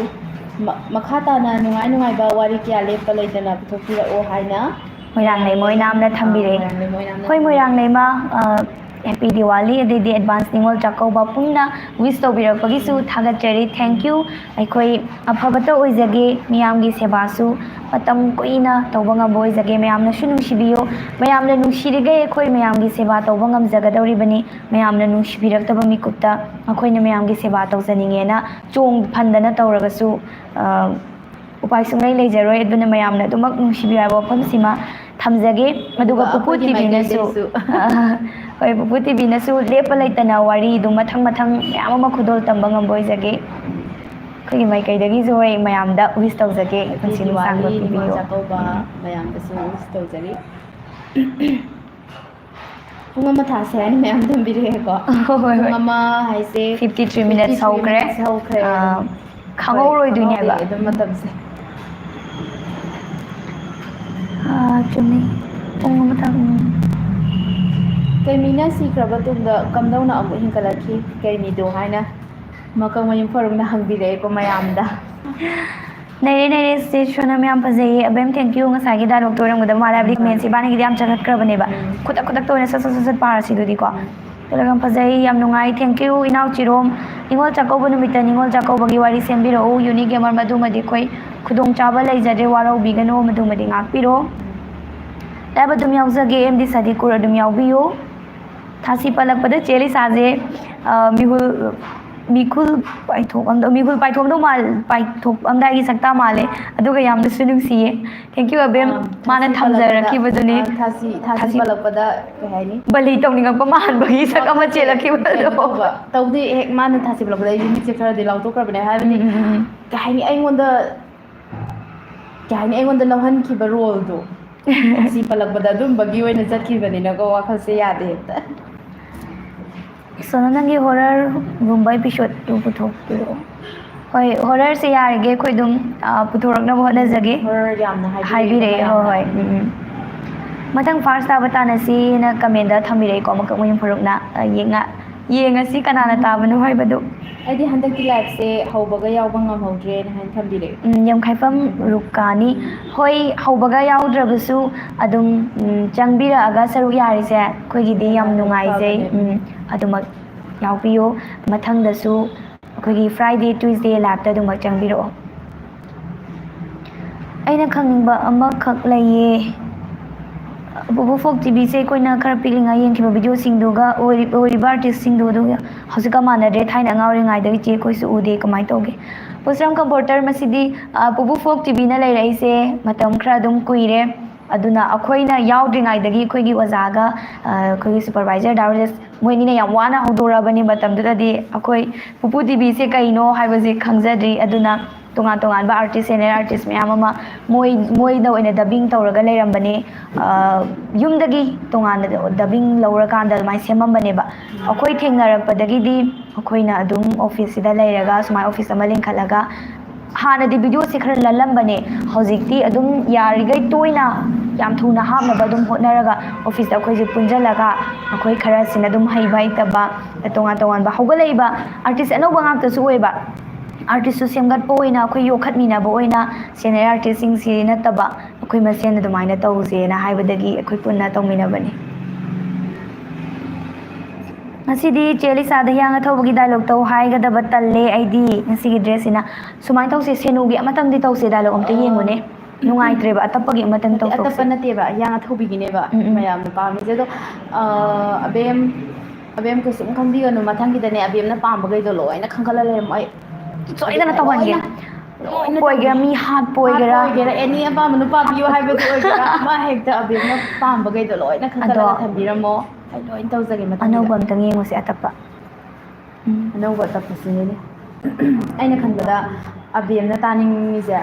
ꯃ-, ꯃꯈꯥ ꯇꯥꯅ ꯅꯨꯡꯉꯥꯏ ꯅꯨꯡꯉꯥꯏꯕ ꯋꯥꯔꯤ ꯀꯌꯥ ꯂꯦꯞꯄ ꯂꯩꯇꯅ ꯄꯨꯊꯣꯛꯄꯤꯔꯛꯑꯣ ꯍꯥꯏꯅ ꯃꯣꯏꯔꯥꯡ ꯂꯩꯃ ꯑꯣꯏꯅꯥꯝꯅ ꯑꯥ, ꯊꯝꯕꯤꯔꯛꯑꯦ꯫ ꯃꯣꯏꯔꯥꯡ ꯂꯩꯃ ꯑꯣꯏꯅꯥꯝꯅ ꯑꯩꯈꯣꯏ ꯊꯝꯕꯤꯔꯛꯑꯦ꯫ ꯃꯣꯏꯔꯥꯡ ꯂꯩꯃ, ꯑ, Happy Diwali ꯑꯗꯩꯗꯤ advance ꯅꯤꯉꯣꯜ ꯆꯥꯛꯀꯧꯕ ꯄꯨꯟꯅ wish ꯇꯧꯕꯤꯔꯛꯄꯒꯤꯁꯨ ꯎꯝ꯫ ꯊꯥꯒꯠꯆꯔꯤ꯫ Thank you꯫ ꯑꯩꯈꯣꯏ ꯑꯐꯕꯇ ꯑꯣꯏꯖꯒꯦ, ꯃꯤꯌꯥꯝꯒꯤ ꯁꯦꯕꯥꯁꯨ ꯃꯇꯝ ꯀꯨꯏꯅ ꯇꯧꯕ ꯉꯝꯕ ꯑꯣꯏꯖꯒꯦ꯫ ꯃꯌꯥꯝꯅꯁꯨ ꯅꯨꯡꯁꯤꯕꯤꯌꯨ꯫ ꯃꯌꯥꯝꯅ ꯅꯨꯡꯁꯤꯔꯤꯈꯩ ꯑꯩꯈꯣꯏ ꯃꯌꯥꯝꯒꯤ ꯁꯦꯕꯥ ꯇꯧꯕ ꯉꯝꯖꯒꯗꯧꯔꯤꯕꯅꯤ꯫ ꯃꯌꯥꯝꯅ ꯅꯨꯡꯁꯤꯕꯤꯔꯛꯇꯕ ꯃꯤꯀꯨꯞꯇ ꯑꯩꯈꯣꯏꯅ ꯃꯌꯥꯝꯒꯤ ꯁꯦꯕꯥ ꯇꯧꯖꯅꯤꯡꯉꯦꯅ ꯆꯣꯡ ꯐꯟꯗꯅ ꯇꯧꯔꯒꯁꯨ, ꯑ, ꯎꯄꯥꯏ ꯁꯨꯡꯂꯩ ꯂꯩꯖꯔꯣꯏ꯫ ꯑꯗꯨꯅ ꯃꯌꯥꯝꯅ ꯑꯗꯨꯃꯛ ꯅꯨꯡꯁꯤꯕꯤꯌꯨ ꯍꯥꯏꯕ ꯋꯥꯐꯝꯁꯤꯃ ꯊꯝꯖꯒꯦ꯫ ꯑꯗꯨꯒ ꯑꯗꯨꯒ ꯄꯨꯄꯨ ꯑꯩꯈꯣꯏꯒꯤ ꯇꯤꯚꯤꯅꯁꯨ, ꯃꯥꯏꯀꯩꯗꯩꯁꯨ꯫ ꯑ, ꯍꯣꯏ, ꯄꯨꯄꯨ ꯇꯤꯚꯤꯅꯁꯨ ꯂꯦꯞꯄ ꯂꯩꯇꯅ ꯋꯥꯔꯤꯗꯨ ꯃꯊꯪ ꯃꯊꯪ ꯃꯌꯥꯝ ꯑꯃ ꯈꯨꯗꯣꯜ ꯇꯝꯕ ꯉꯝꯕ ꯑꯣꯏꯖꯒꯦ꯫ ꯑꯩꯈꯣꯏꯒꯤ ꯃꯥꯏꯀꯩꯗꯒꯤꯁꯨ ꯍꯣꯏ ꯃꯌꯥꯝꯗ wish ꯇꯧꯖꯒꯦ, Happy ꯄꯨꯟꯁꯤ ꯅꯨꯡꯁꯥꯡꯕ Diwali, ꯅꯤꯉꯣꯜ ꯄꯤꯕꯤꯌꯨ꯫ ꯆꯥꯛꯀꯧꯕ ꯃꯌꯥꯝꯗꯁꯨ wish ꯇꯧꯖꯔꯤ꯫ ꯄꯨꯡ ꯑꯃ ꯊꯥꯁꯦ ꯍꯥꯏꯅ ꯃꯌꯥꯝ ꯊꯝꯕꯤꯔꯛꯑꯦꯀꯣ꯫ ꯍꯣꯏ, ꯍꯣꯏ, ꯄꯨꯡ ꯍꯣꯏ꯫ ꯑꯃ ꯍꯥꯏꯁꯦ fifty three minutes fifty three ꯍꯧꯈ꯭ꯔꯦ꯫ Minutes ꯍꯧꯈ꯭ꯔꯦ꯫ ꯑꯥ, ꯍꯣꯏ, ꯈꯪꯍꯧꯔꯣꯏꯗꯣꯏꯅꯦꯕ꯫ ꯈꯪꯍꯧꯗꯦ ꯑꯗꯨꯝ ꯃꯇꯝꯁꯦ꯫ ꯑꯥ, ꯆꯨꯝꯃꯤ꯫ ꯄꯨꯡ ꯑꯃꯇꯪ, ꯎꯝ꯫ ꯀꯩꯃꯤꯅ ꯁꯤꯈ꯭ꯔꯕ ꯇꯨꯡꯗ ꯀꯝꯗꯧꯅ ꯑꯃꯨꯛ ꯍꯤꯡꯒꯠꯂꯛꯈꯤ? ꯀꯩꯃꯤꯗꯣ ꯍꯥꯏꯅ ꯃꯀꯛꯃꯌꯨꯝ ꯐꯥꯔꯨꯛꯅ ꯍꯪꯕꯤꯔꯛꯑꯦꯀꯣ ꯃꯌꯥꯝꯗ꯫ ꯅꯩꯔꯦ, ꯅꯩꯔꯦ, ꯁꯤ ꯁꯣꯅꯝ ꯌꯥꯝ ꯐꯖꯩꯌꯦ꯫ ꯑꯕꯦꯝ, thank you꯫ ꯉꯁꯥꯏꯒꯤ dialogue ꯇꯣ ꯑꯣꯏꯔꯝꯒꯗꯕ ꯃꯥꯜꯂꯦ, ꯍꯥꯏꯕꯗꯤ ꯎꯝ꯫ Comments ꯏꯕꯥꯅꯤꯒꯤꯗꯤ ꯌꯥꯝ ꯆꯪꯉꯛꯈ꯭ꯔꯕꯅꯦꯕ꯫ ꯎꯝ꯫ ꯈꯨꯗꯛ ꯈꯨꯗꯛꯇ ꯑꯣꯏꯅ ꯁꯠ ꯁꯠ ꯁꯠ ꯁꯠ ꯄꯥꯔꯁꯤ ꯑꯗꯨꯗꯤꯀꯣ꯫ ꯎꯝ꯫ Dialogue ꯌꯥꯝ ꯐꯖꯩ, ꯌꯥꯝ ꯅꯨꯡꯉꯥꯏ꯫ Thank you, ꯏꯅꯥꯎ ꯆꯤꯔꯣꯝ꯫ ꯅꯤꯉꯣꯜ ꯆꯥꯛꯀꯧꯕ ꯅꯨꯃꯤꯠꯇ ꯅꯤꯉꯣꯜ ꯆꯥꯛꯀꯧꯕꯒꯤ ꯋꯥꯔꯤ ꯁꯦꯝꯕꯤꯔꯛꯎ꯫ Unique Gamer, ꯃꯗꯨꯃꯗꯤ ꯑꯩꯈꯣꯏ ꯈꯨꯗꯣꯡꯆꯥꯕ ꯂꯩꯖꯗ꯭ꯔꯦ, ꯋꯥꯔꯧꯕꯤꯒꯅꯨ, ꯃꯗꯨꯃꯗꯤ ꯉꯥꯛꯄꯤꯔꯣ꯫ Live ꯑꯗꯨꯝ ꯌꯥꯎꯖꯒꯦ, ꯑꯦꯝ ꯗꯤ ꯁꯥꯗꯤꯀꯨꯔ ꯑꯗꯨꯝ ꯌꯥꯎꯕꯤꯌꯨ꯫ ꯊꯥꯁꯤ ꯄꯜꯂꯛꯄꯗ ꯆꯦ ꯂꯤꯁꯥꯁꯦ, ꯑ, ꯃꯤꯍꯨꯜ, ꯃꯤꯈꯨꯜ ꯄꯥꯏꯊꯣꯛ ꯑꯝꯗ-, ꯃꯤꯍꯨꯜ ꯄꯥꯏꯊꯣꯛꯑꯝꯗꯧ ꯃꯥꯜ-, ꯄꯥꯏꯊꯣꯛꯑꯝꯗꯥꯏꯒꯤ ꯁꯛꯇꯥ ꯃꯥꯜꯂꯦ, ꯑꯗꯨꯒ ꯌꯥꯝꯅꯁꯨ ꯅꯨꯡꯁꯤꯌꯦ꯫ Thank you, ꯑꯕꯦꯝ꯫ ꯑꯥ, ꯃꯥꯅ ꯊꯥꯁꯤ ꯄꯜꯂꯛꯄꯗ, ꯊꯝꯖꯔꯛꯈꯤꯕꯗꯨꯅꯦ꯫ ꯑꯥ, ꯊꯥꯁꯤ, ꯊꯥꯁꯤ ꯊꯥꯁꯤ ꯄꯜꯂꯛꯄꯗ ꯀꯩ ꯍꯥꯏꯅꯤ? ꯕꯂꯤ ꯇꯧꯅꯤꯡꯉꯛꯄ ꯃꯥꯟꯕꯒꯤ ꯁꯛ ꯑꯃ ꯋꯥꯈꯜꯁꯦ ꯆꯦꯜꯂꯛꯈꯤꯕꯗꯣ꯫ ꯀꯩꯅꯣ ꯇꯧꯕ, ꯇꯧꯗꯦ, ꯍꯦꯛ ꯃꯥꯅ ꯊꯥꯁꯤ ꯄꯜꯂꯛꯄꯗ ꯑꯩꯁꯦ ꯃꯤꯠꯁꯦ ꯈꯔꯗꯤ ꯂꯥꯎꯊꯣꯛꯈ꯭ꯔꯕꯅꯦ, ꯍꯥꯏꯕꯗꯤ ꯎꯝ, ꯎꯝ, ꯎꯝ꯫ ꯀꯩ ꯍꯥꯏꯅꯤ, ꯑꯩꯉꯣꯟꯗ, ꯀꯩ ꯍꯥꯏꯅꯤ, ꯑꯩꯉꯣꯟꯗ ꯂꯧꯍꯟꯈꯤꯕ role ꯗꯣ꯫ ꯊꯥꯁꯤ ꯄꯜꯂꯛꯄꯗ ꯑꯗꯨꯝꯕꯒꯤ ꯑꯣꯏꯅ ꯆꯠꯈꯤꯕꯅꯤꯅꯀꯣ, ꯋꯥꯈꯜꯁꯦ ꯌꯥꯗꯦ ꯍꯦꯛꯇ꯫ ꯁꯣꯅꯝ, ꯅꯪꯒꯤ horror ꯒꯨꯝꯕ episode ꯇꯨ ꯄꯨꯊꯣꯛꯄꯤꯔꯛꯑꯣ꯫ ꯍꯣꯏ, horror ꯁꯦ ꯌꯥꯔꯤꯒꯩ ꯑꯩꯈꯣꯏ ꯑꯗꯨꯝ, ꯑ, ꯄꯨꯊꯣꯔꯛꯅꯕ ꯍꯣꯠꯅꯖꯒꯦ꯫ Horror ꯌꯥꯝꯅ ꯍꯥꯏꯕꯤꯔꯛꯑꯦ, ꯍꯥꯏꯕꯤꯔꯛꯑꯦ, ꯍꯣꯏ, ꯃꯌꯥꯝꯅ꯫ ꯍꯣꯏ, ꯎꯝ, ꯎꯝ꯫ ꯃꯊꯪ first ꯇꯥꯕ ꯇꯥꯟꯅꯁꯤꯅ comment ꯗ ꯊꯝꯕꯤꯔꯛꯏꯀꯣ, ꯃꯀꯛꯃꯌꯨꯝ ꯐꯥꯔꯨꯛꯅ꯫ ꯑ, ꯌꯦꯡꯉ-, ꯌꯦꯡꯉꯁꯤ ꯀꯅꯥꯅ ꯇꯥꯕꯅꯣ ꯍꯥꯏꯕꯗꯨ꯫ ꯑꯩꯗꯤ ꯍꯟꯗꯛꯀꯤ live ꯁꯦ ꯍꯧꯕꯒ ꯌꯥꯎꯕ ꯉꯝꯍꯧꯗ꯭ꯔꯦꯅ ꯍꯥꯏꯅ ꯊꯝꯕꯤꯔꯛꯑꯦ꯫ ꯎꯝ, ꯌꯥꯝꯈꯥꯏꯐꯝ ꯔꯨꯛꯀꯥꯅꯤ꯫ ꯍꯣꯏ, ꯍꯧꯕꯒ ꯌꯥꯎꯗ꯭ꯔꯕꯁꯨ ꯑꯗꯨꯝ, ꯎꯝ, ꯆꯪꯕꯤꯔꯛꯑꯒ ꯁꯔꯨꯛ ꯌꯥꯔꯤꯁꯦ ꯑꯩꯈꯣꯏꯒꯤꯗꯤ ꯌꯥꯝ ꯌꯥꯝꯅ ꯅꯨꯡꯉꯥꯏꯖꯩ꯫ ꯐꯕꯅꯦ꯫ ꯎꯝ, ꯑꯗꯨꯃꯛ ꯌꯥꯎꯕꯤꯌꯨ꯫ ꯃꯊꯪꯗꯁꯨ ꯑꯩꯈꯣꯏꯒꯤ Friday, Tuesday live ꯇ ꯑꯗꯨꯃꯛ ꯆꯪꯕꯤꯔꯛꯑꯣ꯫ ꯑꯩꯅ ꯈꯪꯅꯤꯡꯕ ꯑꯃꯈꯛ ꯂꯩꯌꯦ꯫ ꯄꯨꯄꯨ ꯐꯣꯛ ꯇꯤ ꯚꯤ ꯁꯦ ꯑꯩꯈꯣꯏꯅ ꯈꯔ ꯄꯤꯛꯂꯤꯉꯩ ꯌꯦꯡꯈꯤꯕ video ꯁꯤꯡꯗꯨꯒ ꯑꯣꯏꯔꯤ-, ꯑꯣꯏꯔꯤꯕ artist ꯁꯤꯡꯗꯨ ꯑꯗꯨꯒ ꯍꯧꯖꯤꯛꯀ ꯃꯥꯟꯅꯗ꯭ꯔꯦ꯫ ꯊꯥꯏꯅ ꯑꯉꯥꯡ ꯑꯣꯏꯔꯤꯉꯩꯗꯒꯤ ꯆꯦ ꯑꯩꯈꯣꯏꯁꯨ ꯎꯗꯦ, ꯀꯃꯥꯏꯅ ꯇꯧꯒꯦ? ꯄꯨꯁ꯭ꯔꯝ ꯀꯝꯄꯣꯔꯇꯔ, ꯃꯁꯤꯗꯤ, ꯑ, ꯄꯨꯄꯨ ꯐꯣꯛ ꯇꯤ ꯚꯤ ꯅ ꯂꯩꯔꯛꯏꯁꯦ ꯃꯇꯝ ꯈꯔ ꯑꯗꯨꯝ ꯀꯨꯏꯔꯦ꯫ ꯑꯗꯨꯅ ꯑꯩꯈꯣꯏꯅ ꯌꯥꯎꯗ꯭ꯔꯤꯉꯩꯗꯒꯤ ꯑꯩꯈꯣꯏꯒꯤ ꯑꯣꯖꯥꯒ, ꯑ, ꯑꯩꯈꯣꯏꯒꯤ supervisor ꯗꯥ ꯔꯣꯖꯦꯁ, ꯃꯣꯏ ꯑꯅꯤꯅ ꯌꯥꯝ ꯋꯥꯅ ꯍꯧꯗꯣꯔꯛꯑꯕꯅꯤ꯫ ꯃꯇꯝꯗꯨꯗꯗꯤ ꯑꯩꯈꯣꯏ ꯄꯨꯄꯨ ꯇꯤ ꯚꯤ ꯁꯦ ꯀꯩꯅꯣ ꯍꯥꯏꯕꯁꯦ ꯈꯪꯖꯗ꯭ꯔꯤ꯫ ꯑꯗꯨꯅ ꯇꯣꯉꯥꯟ ꯇꯣꯉꯥꯟꯕ artist, senior artist ꯃꯌꯥꯝ ꯑꯃ ꯃꯣꯏ, ꯃꯣꯏꯗ ꯑꯣꯏꯅ dubbing ꯇꯧꯔꯒ ꯂꯩꯔꯝꯕꯅꯦ꯫ ꯑ, ꯌꯨꯝꯗꯒꯤ ꯇꯣꯉꯥꯟꯅ dubbing ꯂꯧꯔꯀꯥꯟꯗ ꯑꯗꯨꯃꯥꯏꯅ ꯁꯦꯝꯃꯝꯕꯅꯦꯕ꯫ ꯑꯩꯈꯣꯏ ꯊꯦꯡꯅꯔꯛꯄꯗꯒꯤꯗꯤ ꯑꯩꯈꯣꯏꯅ ꯑꯗꯨꯝ office ꯁꯤꯗ ꯂꯩꯔꯒ, ꯁꯨꯃꯥꯏꯅ office ꯑꯃ ꯂꯤꯡꯈꯠꯂꯒ ꯍꯥꯟꯅꯗꯤ ꯚꯤꯗꯤꯑꯣꯁꯦ ꯈꯔ ꯂꯜꯂꯝꯕꯅꯦ, ꯍꯧꯖꯤꯛꯇꯤ ꯑꯗꯨꯝ ꯌꯥꯔꯤꯈꯩ ꯇꯣꯏꯅ, ꯌꯥꯝ ꯊꯨꯅ ꯍꯥꯞꯅꯕ ꯑꯗꯨꯝ ꯍꯣꯠꯅꯔꯒ, ꯑꯣꯐꯤꯁꯇ ꯑꯩꯈꯣꯏꯁꯦ ꯄꯨꯟꯁꯤꯜꯂꯒ, ꯑꯩꯈꯣꯏ ꯈꯔꯁꯤꯅ ꯑꯗꯨꯝ ꯍꯩꯕ ꯍꯩꯇꯕ, ꯇꯣꯉꯥꯟ ꯇꯣꯉꯥꯟꯕ ꯍꯧꯒꯠꯂꯛꯏꯕ ꯑꯥꯔꯇꯤꯁ ꯑꯅꯧꯕ ꯉꯥꯛꯇꯁꯨ ꯑꯣꯏꯕ, ꯑꯥꯔꯇꯤꯁꯁꯨ ꯁꯦꯝꯒꯠꯄ ꯑꯣꯏꯅ, ꯑꯩꯈꯣꯏ ꯌꯣꯛꯈꯠꯃꯤꯟꯅꯕ ꯑꯣꯏꯅ, ꯁꯦꯅꯤꯌꯔ ꯑꯥꯔꯇꯤꯁꯁꯤꯡꯁꯤ ꯅꯠꯇꯕ, ꯑꯩꯈꯣꯏ ꯃꯁꯦꯟ ꯑꯗꯨꯃꯥꯏꯅ ꯇꯧꯁꯦꯅ ꯍꯥꯏꯕꯗꯒꯤ ꯑꯩꯈꯣꯏ ꯄꯨꯟꯅ ꯇꯧꯃꯤꯟꯅꯕꯅꯤ꯫ ꯉꯁꯤꯗꯤ ꯆꯦ ꯂꯤꯁꯥꯗ ꯍꯤꯌꯥꯡ ꯑꯊꯧꯕꯒꯤ ꯗꯥꯏꯂꯣꯛ ꯇꯧ ꯍꯥꯏꯒꯗꯕ ꯇꯜꯂꯦ ꯑꯩꯗꯤ꯫ ꯉꯁꯤꯒꯤ ꯗ꯭ꯔꯦꯁꯁꯤꯅ ꯁꯨꯃꯥꯏꯅ ꯇꯧꯁꯦ, ꯁꯦꯅꯨꯒꯤ ꯑꯃꯇꯪꯗꯤ ꯇꯧꯁꯦ, ꯗꯥꯏꯂꯣꯛ ꯑꯝꯇ ꯌꯦꯡꯉꯨꯅꯦ꯫ ꯅꯨꯡꯉꯥꯏꯇ꯭ꯔꯦꯕ, ꯑꯇꯞꯄꯒꯤ ꯑꯃꯇꯪ ꯅꯠꯇꯦ, ꯇꯧꯊꯣꯛꯁꯦ꯫ ꯑꯇꯞꯄ ꯅꯠꯇꯦꯕ, ꯍꯤꯌꯥꯡ ꯑꯊꯧꯕꯤꯒꯤꯅꯦꯕ ꯎꯝ, ꯎꯝ꯫ ꯃꯌꯥꯝꯅ ꯄꯥꯝꯃꯤꯁꯦ꯫ ꯑꯗꯣ, ꯑ, ꯑꯕꯦꯝ, ꯑꯕꯦꯝ ꯀꯩꯁꯨꯝ ꯈꯟꯕꯤꯒꯅꯨ, ꯃꯊꯪꯒꯤꯗꯅꯦ ꯑꯕꯦꯝꯅ ꯄꯥꯝꯕꯈꯩꯗꯣ ꯂꯣꯏꯅ ꯈꯟꯒꯠꯂ ꯂꯩꯔꯝꯃꯣ꯫ ꯑꯩ ꯁꯣꯏꯗꯅ ꯇꯧꯍꯟꯒꯦ꯫ ꯂꯣꯏꯅ, ꯂꯣꯏꯅ ꯑꯣꯏꯒꯦꯔꯥ, ꯇꯧꯍꯟꯒꯦ꯫ ꯃꯤ ꯍꯥꯠꯄ ꯑꯣꯏꯒꯦꯔꯥ꯫ ꯍꯥꯠꯄ ꯑꯣꯏꯒꯦꯔꯥ, ꯑꯦꯅꯤ ꯑꯄꯥꯝꯕ ꯅꯨꯄꯥ ꯄꯤꯌꯨ ꯍꯥꯏꯕꯗꯨ ꯑꯣꯏꯒꯦꯔꯥ, ꯑꯃ ꯍꯦꯛꯇ ꯑꯕꯦꯝꯅ ꯄꯥꯝꯕꯈꯩꯗꯣ ꯂꯣꯏꯅ ꯈꯟꯒꯠꯂꯒ ꯑꯗꯣ ꯊꯝꯕꯤꯔꯝꯃꯣ꯫ ꯑꯩ ꯂꯣꯏꯅ ꯇꯧꯖꯒꯦ ꯃꯊꯪꯒꯤꯗ꯫ ꯑꯅꯧꯕ ꯑꯝꯇꯪ ꯌꯦꯡꯉꯨꯁꯦ, ꯑꯇꯞꯄ꯫ ꯎꯝ꯫ ꯑꯅꯧꯕ ꯑꯇꯞꯄꯁꯤꯅꯤꯅꯦ꯫ ꯑꯩꯅ ꯈꯟꯕꯗ ꯑꯕꯦꯝꯅ ꯇꯥꯅꯤꯡꯉꯤꯁꯦ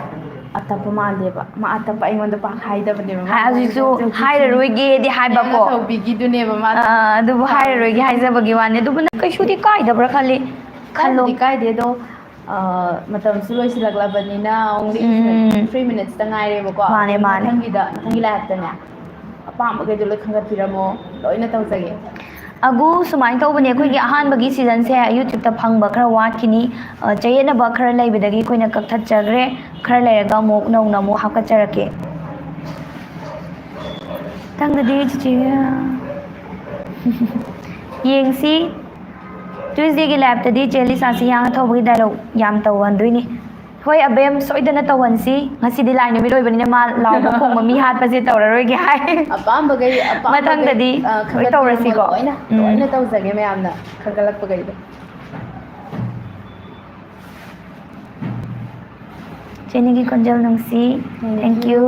ꯑꯇꯞꯄ ꯃꯥꯜꯂꯦꯕ꯫ ꯃꯥ ꯑꯇꯞꯄ ꯑꯩꯉꯣꯟꯗ ꯄꯥꯛ ꯍꯥꯏꯗꯕꯅꯦꯕ꯫ ꯃꯥ ꯍꯥꯏ-, ꯍꯧꯖꯤꯛꯁꯨ ꯍꯥꯏꯔꯤꯁꯦ ꯍꯧꯖꯤꯛꯁꯨ ꯍꯥꯏꯔꯔꯣꯏꯒꯦꯗꯤ ꯍꯥꯏꯕꯀꯣ꯫ ꯃꯌꯥꯡ ꯑꯊꯧꯕꯤꯒꯤꯗꯨꯅꯦꯕ ꯃꯥ ꯑꯥ, ꯑꯗꯨꯕꯨ ꯍꯥꯏꯔꯔꯣꯏꯒꯦ ꯍꯥꯏꯖꯕꯒꯤ ꯋꯥꯅꯤ꯫ ꯑꯗꯨꯕꯨ ꯅꯪ ꯀꯩꯁꯨꯗꯤ ꯀꯥꯏꯗꯕ꯭ꯔꯥ ꯈꯜꯂꯤ꯫ ꯈꯜꯂꯣ꯫ ꯀꯥꯏꯕꯨꯗꯤ ꯀꯥꯏꯗꯦ, ꯑꯗꯣ, ꯑ, ꯃꯇꯝꯁꯨ ꯂꯣꯏꯁꯤꯜꯂꯛꯂꯕꯅꯤꯅ, only ꯎꯝ꯫ Three minutes ꯇ ꯉꯥꯏꯔꯦꯕꯀꯣ꯫ ꯃꯥꯅꯦ, ꯑꯗꯨ ꯃꯥꯅꯦ꯫ ꯃꯊꯪꯒꯤꯗ, ꯃꯊꯪꯒꯤ live ꯇꯅꯦ, ꯑꯄꯥꯝꯕꯈꯩꯗꯣ ꯂꯣꯏ ꯈꯟꯒꯠꯄꯤꯔꯝꯃꯣ, ꯂꯣꯏꯅ ꯇꯧꯖꯒꯦ꯫ ꯑꯒꯨ, ꯁꯨꯃꯥꯏꯅ ꯇꯧꯕꯅꯦ, ꯑꯩꯈꯣꯏꯒꯤ ꯑꯍꯥꯟꯕꯒꯤ season ꯁꯦ YouTube ꯇ ꯐꯪꯕ ꯈꯔ ꯋꯥꯠꯈꯤꯅꯤ꯫ ꯑ, ꯆꯌꯦꯠꯅꯕ ꯈꯔ ꯂꯩꯕꯗꯒꯤ ꯑꯩꯈꯣꯏꯅ ꯀꯛꯊꯠꯆꯈ꯭ꯔꯦ꯫ ꯈꯔ ꯂꯩꯔꯒ ꯑꯃꯨꯛ ꯅꯧꯅ ꯑꯃꯨꯛ ꯍꯥꯞꯀꯠꯆꯔꯛꯀꯦ꯫ ꯃꯊꯪꯗꯗꯤ ꯆꯤꯆꯦ, ꯌꯦꯡꯁꯤ꯫ Tuesday ꯒꯤ live ꯇꯗꯤ ꯆꯦ ꯂꯤꯁꯥꯁꯤ ꯍꯤꯌꯥꯡ ꯑꯊꯧꯕꯒꯤ dialogue ꯌꯥꯝ ꯇꯧꯍꯟꯗꯣꯏꯅꯤ꯫ ꯍꯣꯏ ꯑꯕꯦꯝ, ꯁꯣꯏꯗꯅ ꯇꯧꯍꯟꯁꯤ꯫ ꯉꯁꯤꯗꯤ ꯂꯥꯏ ꯅꯨꯃꯤꯠ ꯑꯣꯏꯕꯅꯤꯅ ꯃꯥ ꯂꯥꯎꯕ ꯈꯣꯡꯕ ꯃꯤ ꯍꯥꯠꯄꯁꯦ ꯇꯧꯔꯔꯣꯏꯒꯦ ꯍꯥꯏ꯫ ꯑꯄꯥꯝꯕꯈꯩ, ꯑꯄꯥꯝꯕꯈꯩ, ꯃꯊꯪꯗꯗꯤ ꯑ, ꯂꯣꯏ ꯈꯟꯒꯠꯄꯤꯔꯝꯃꯣ ꯇꯧꯔꯁꯤꯀꯣ꯫ ꯂꯣꯏꯅ, ꯎꯝ꯫ ꯂꯣꯏꯅ ꯇꯧꯖꯒꯦ ꯃꯌꯥꯝꯅ ꯈꯟꯒꯠꯂꯛꯄꯈꯩꯗꯣ꯫ ꯆꯦꯅꯤꯒꯤ ꯈꯣꯟꯖꯦꯜ ꯅꯨꯡꯁꯤ꯫ Thank you꯫ Thank you꯫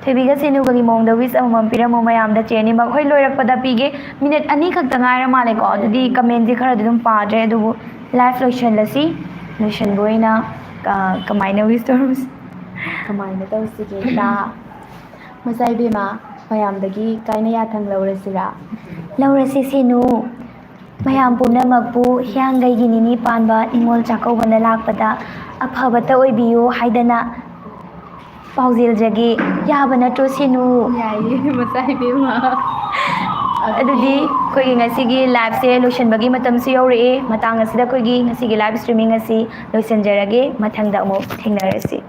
ꯊꯣꯏꯕꯤꯒ ꯁꯦꯅꯨꯒꯒꯤ ꯃꯑꯣꯡꯗ wish ꯑꯃꯃꯝ ꯄꯤꯔꯝꯃꯣ ꯃꯌꯥꯝꯗ, ꯆꯦ ꯑꯅꯤꯃꯛ꯫ ꯍꯣꯏ, ꯂꯣꯏꯔꯛꯄꯗ ꯄꯤꯒꯦ꯫ Minute ꯑꯅꯤ ꯈꯛꯇ ꯉꯥꯏꯔ ꯃꯥꯜꯂꯦꯀꯣ꯫ ꯑꯗꯨꯗꯤ comment ꯁꯦ ꯈꯔꯗꯤ ꯑꯗꯨꯝ ꯄꯥꯗ꯭ꯔꯦ, ꯑꯗꯨꯕꯨ live ꯂꯣꯏꯁꯤꯜꯂꯁꯤ꯫ ꯂꯣꯏꯁꯤꯟꯕ ꯑꯣꯏꯅ, ꯑ, ꯀꯃꯥꯏꯅ wish ꯇꯧꯔꯝꯁꯤ? ꯀꯃꯥꯏꯅ ꯇꯧꯁꯤꯒꯦ, ꯏꯇꯥ? ꯃꯆꯥ ꯏꯕꯦꯝꯃ, ꯃꯌꯥꯝꯗꯒꯤ ꯀꯥꯏꯅ ꯌꯥꯊꯪ ꯂꯧꯔꯁꯤꯔꯥ? ꯂꯧꯔꯁꯤ, ꯁꯦꯅꯨ꯫ ꯃꯌꯥꯝ ꯄꯨꯝꯅꯃꯛꯄꯨ ꯍꯤꯌꯥꯡꯒꯩꯒꯤ ꯅꯤꯅꯤ ꯄꯥꯟꯕ ꯅꯤꯉꯣꯜ ꯆꯥꯛꯀꯧꯕꯅ ꯂꯥꯛꯄꯗ ꯑꯐꯕꯇ ꯑꯣꯏꯕꯤꯌꯨ ꯍꯥꯏꯗꯅ ꯄꯥꯎꯖꯦꯜꯖꯒꯦ꯫ ꯌꯥꯕ ꯅꯠꯇ꯭ꯔꯣ ꯁꯤꯅꯨ? ꯌꯥꯏꯌꯦ, ꯃꯆꯥ ꯏꯕꯦꯝꯃ꯫ ꯑꯗꯨꯗꯤ ꯑꯩꯈꯣꯏꯒꯤ ꯉꯁꯤꯒꯤ ꯂꯥꯏꯞꯁꯦ ꯂꯣꯏꯁꯤꯟꯕꯒꯤ ꯃꯇꯝꯁꯨ ꯌꯧꯔꯛꯑꯦ꯫ ꯃꯇꯥꯡ ꯑꯁꯤꯗ ꯑꯩꯈꯣꯏꯒꯤ ꯉꯁꯤꯒꯤ ꯂꯥꯏꯞ ꯁ꯭ꯇ꯭ꯔꯤꯃꯤꯡ ꯑꯁꯤ ꯂꯣꯏꯁꯤꯟꯖꯔꯒꯦ꯫ ꯃꯊꯪꯗ ꯑꯃꯨꯛ ꯊꯦꯡꯅꯔꯁꯤ꯫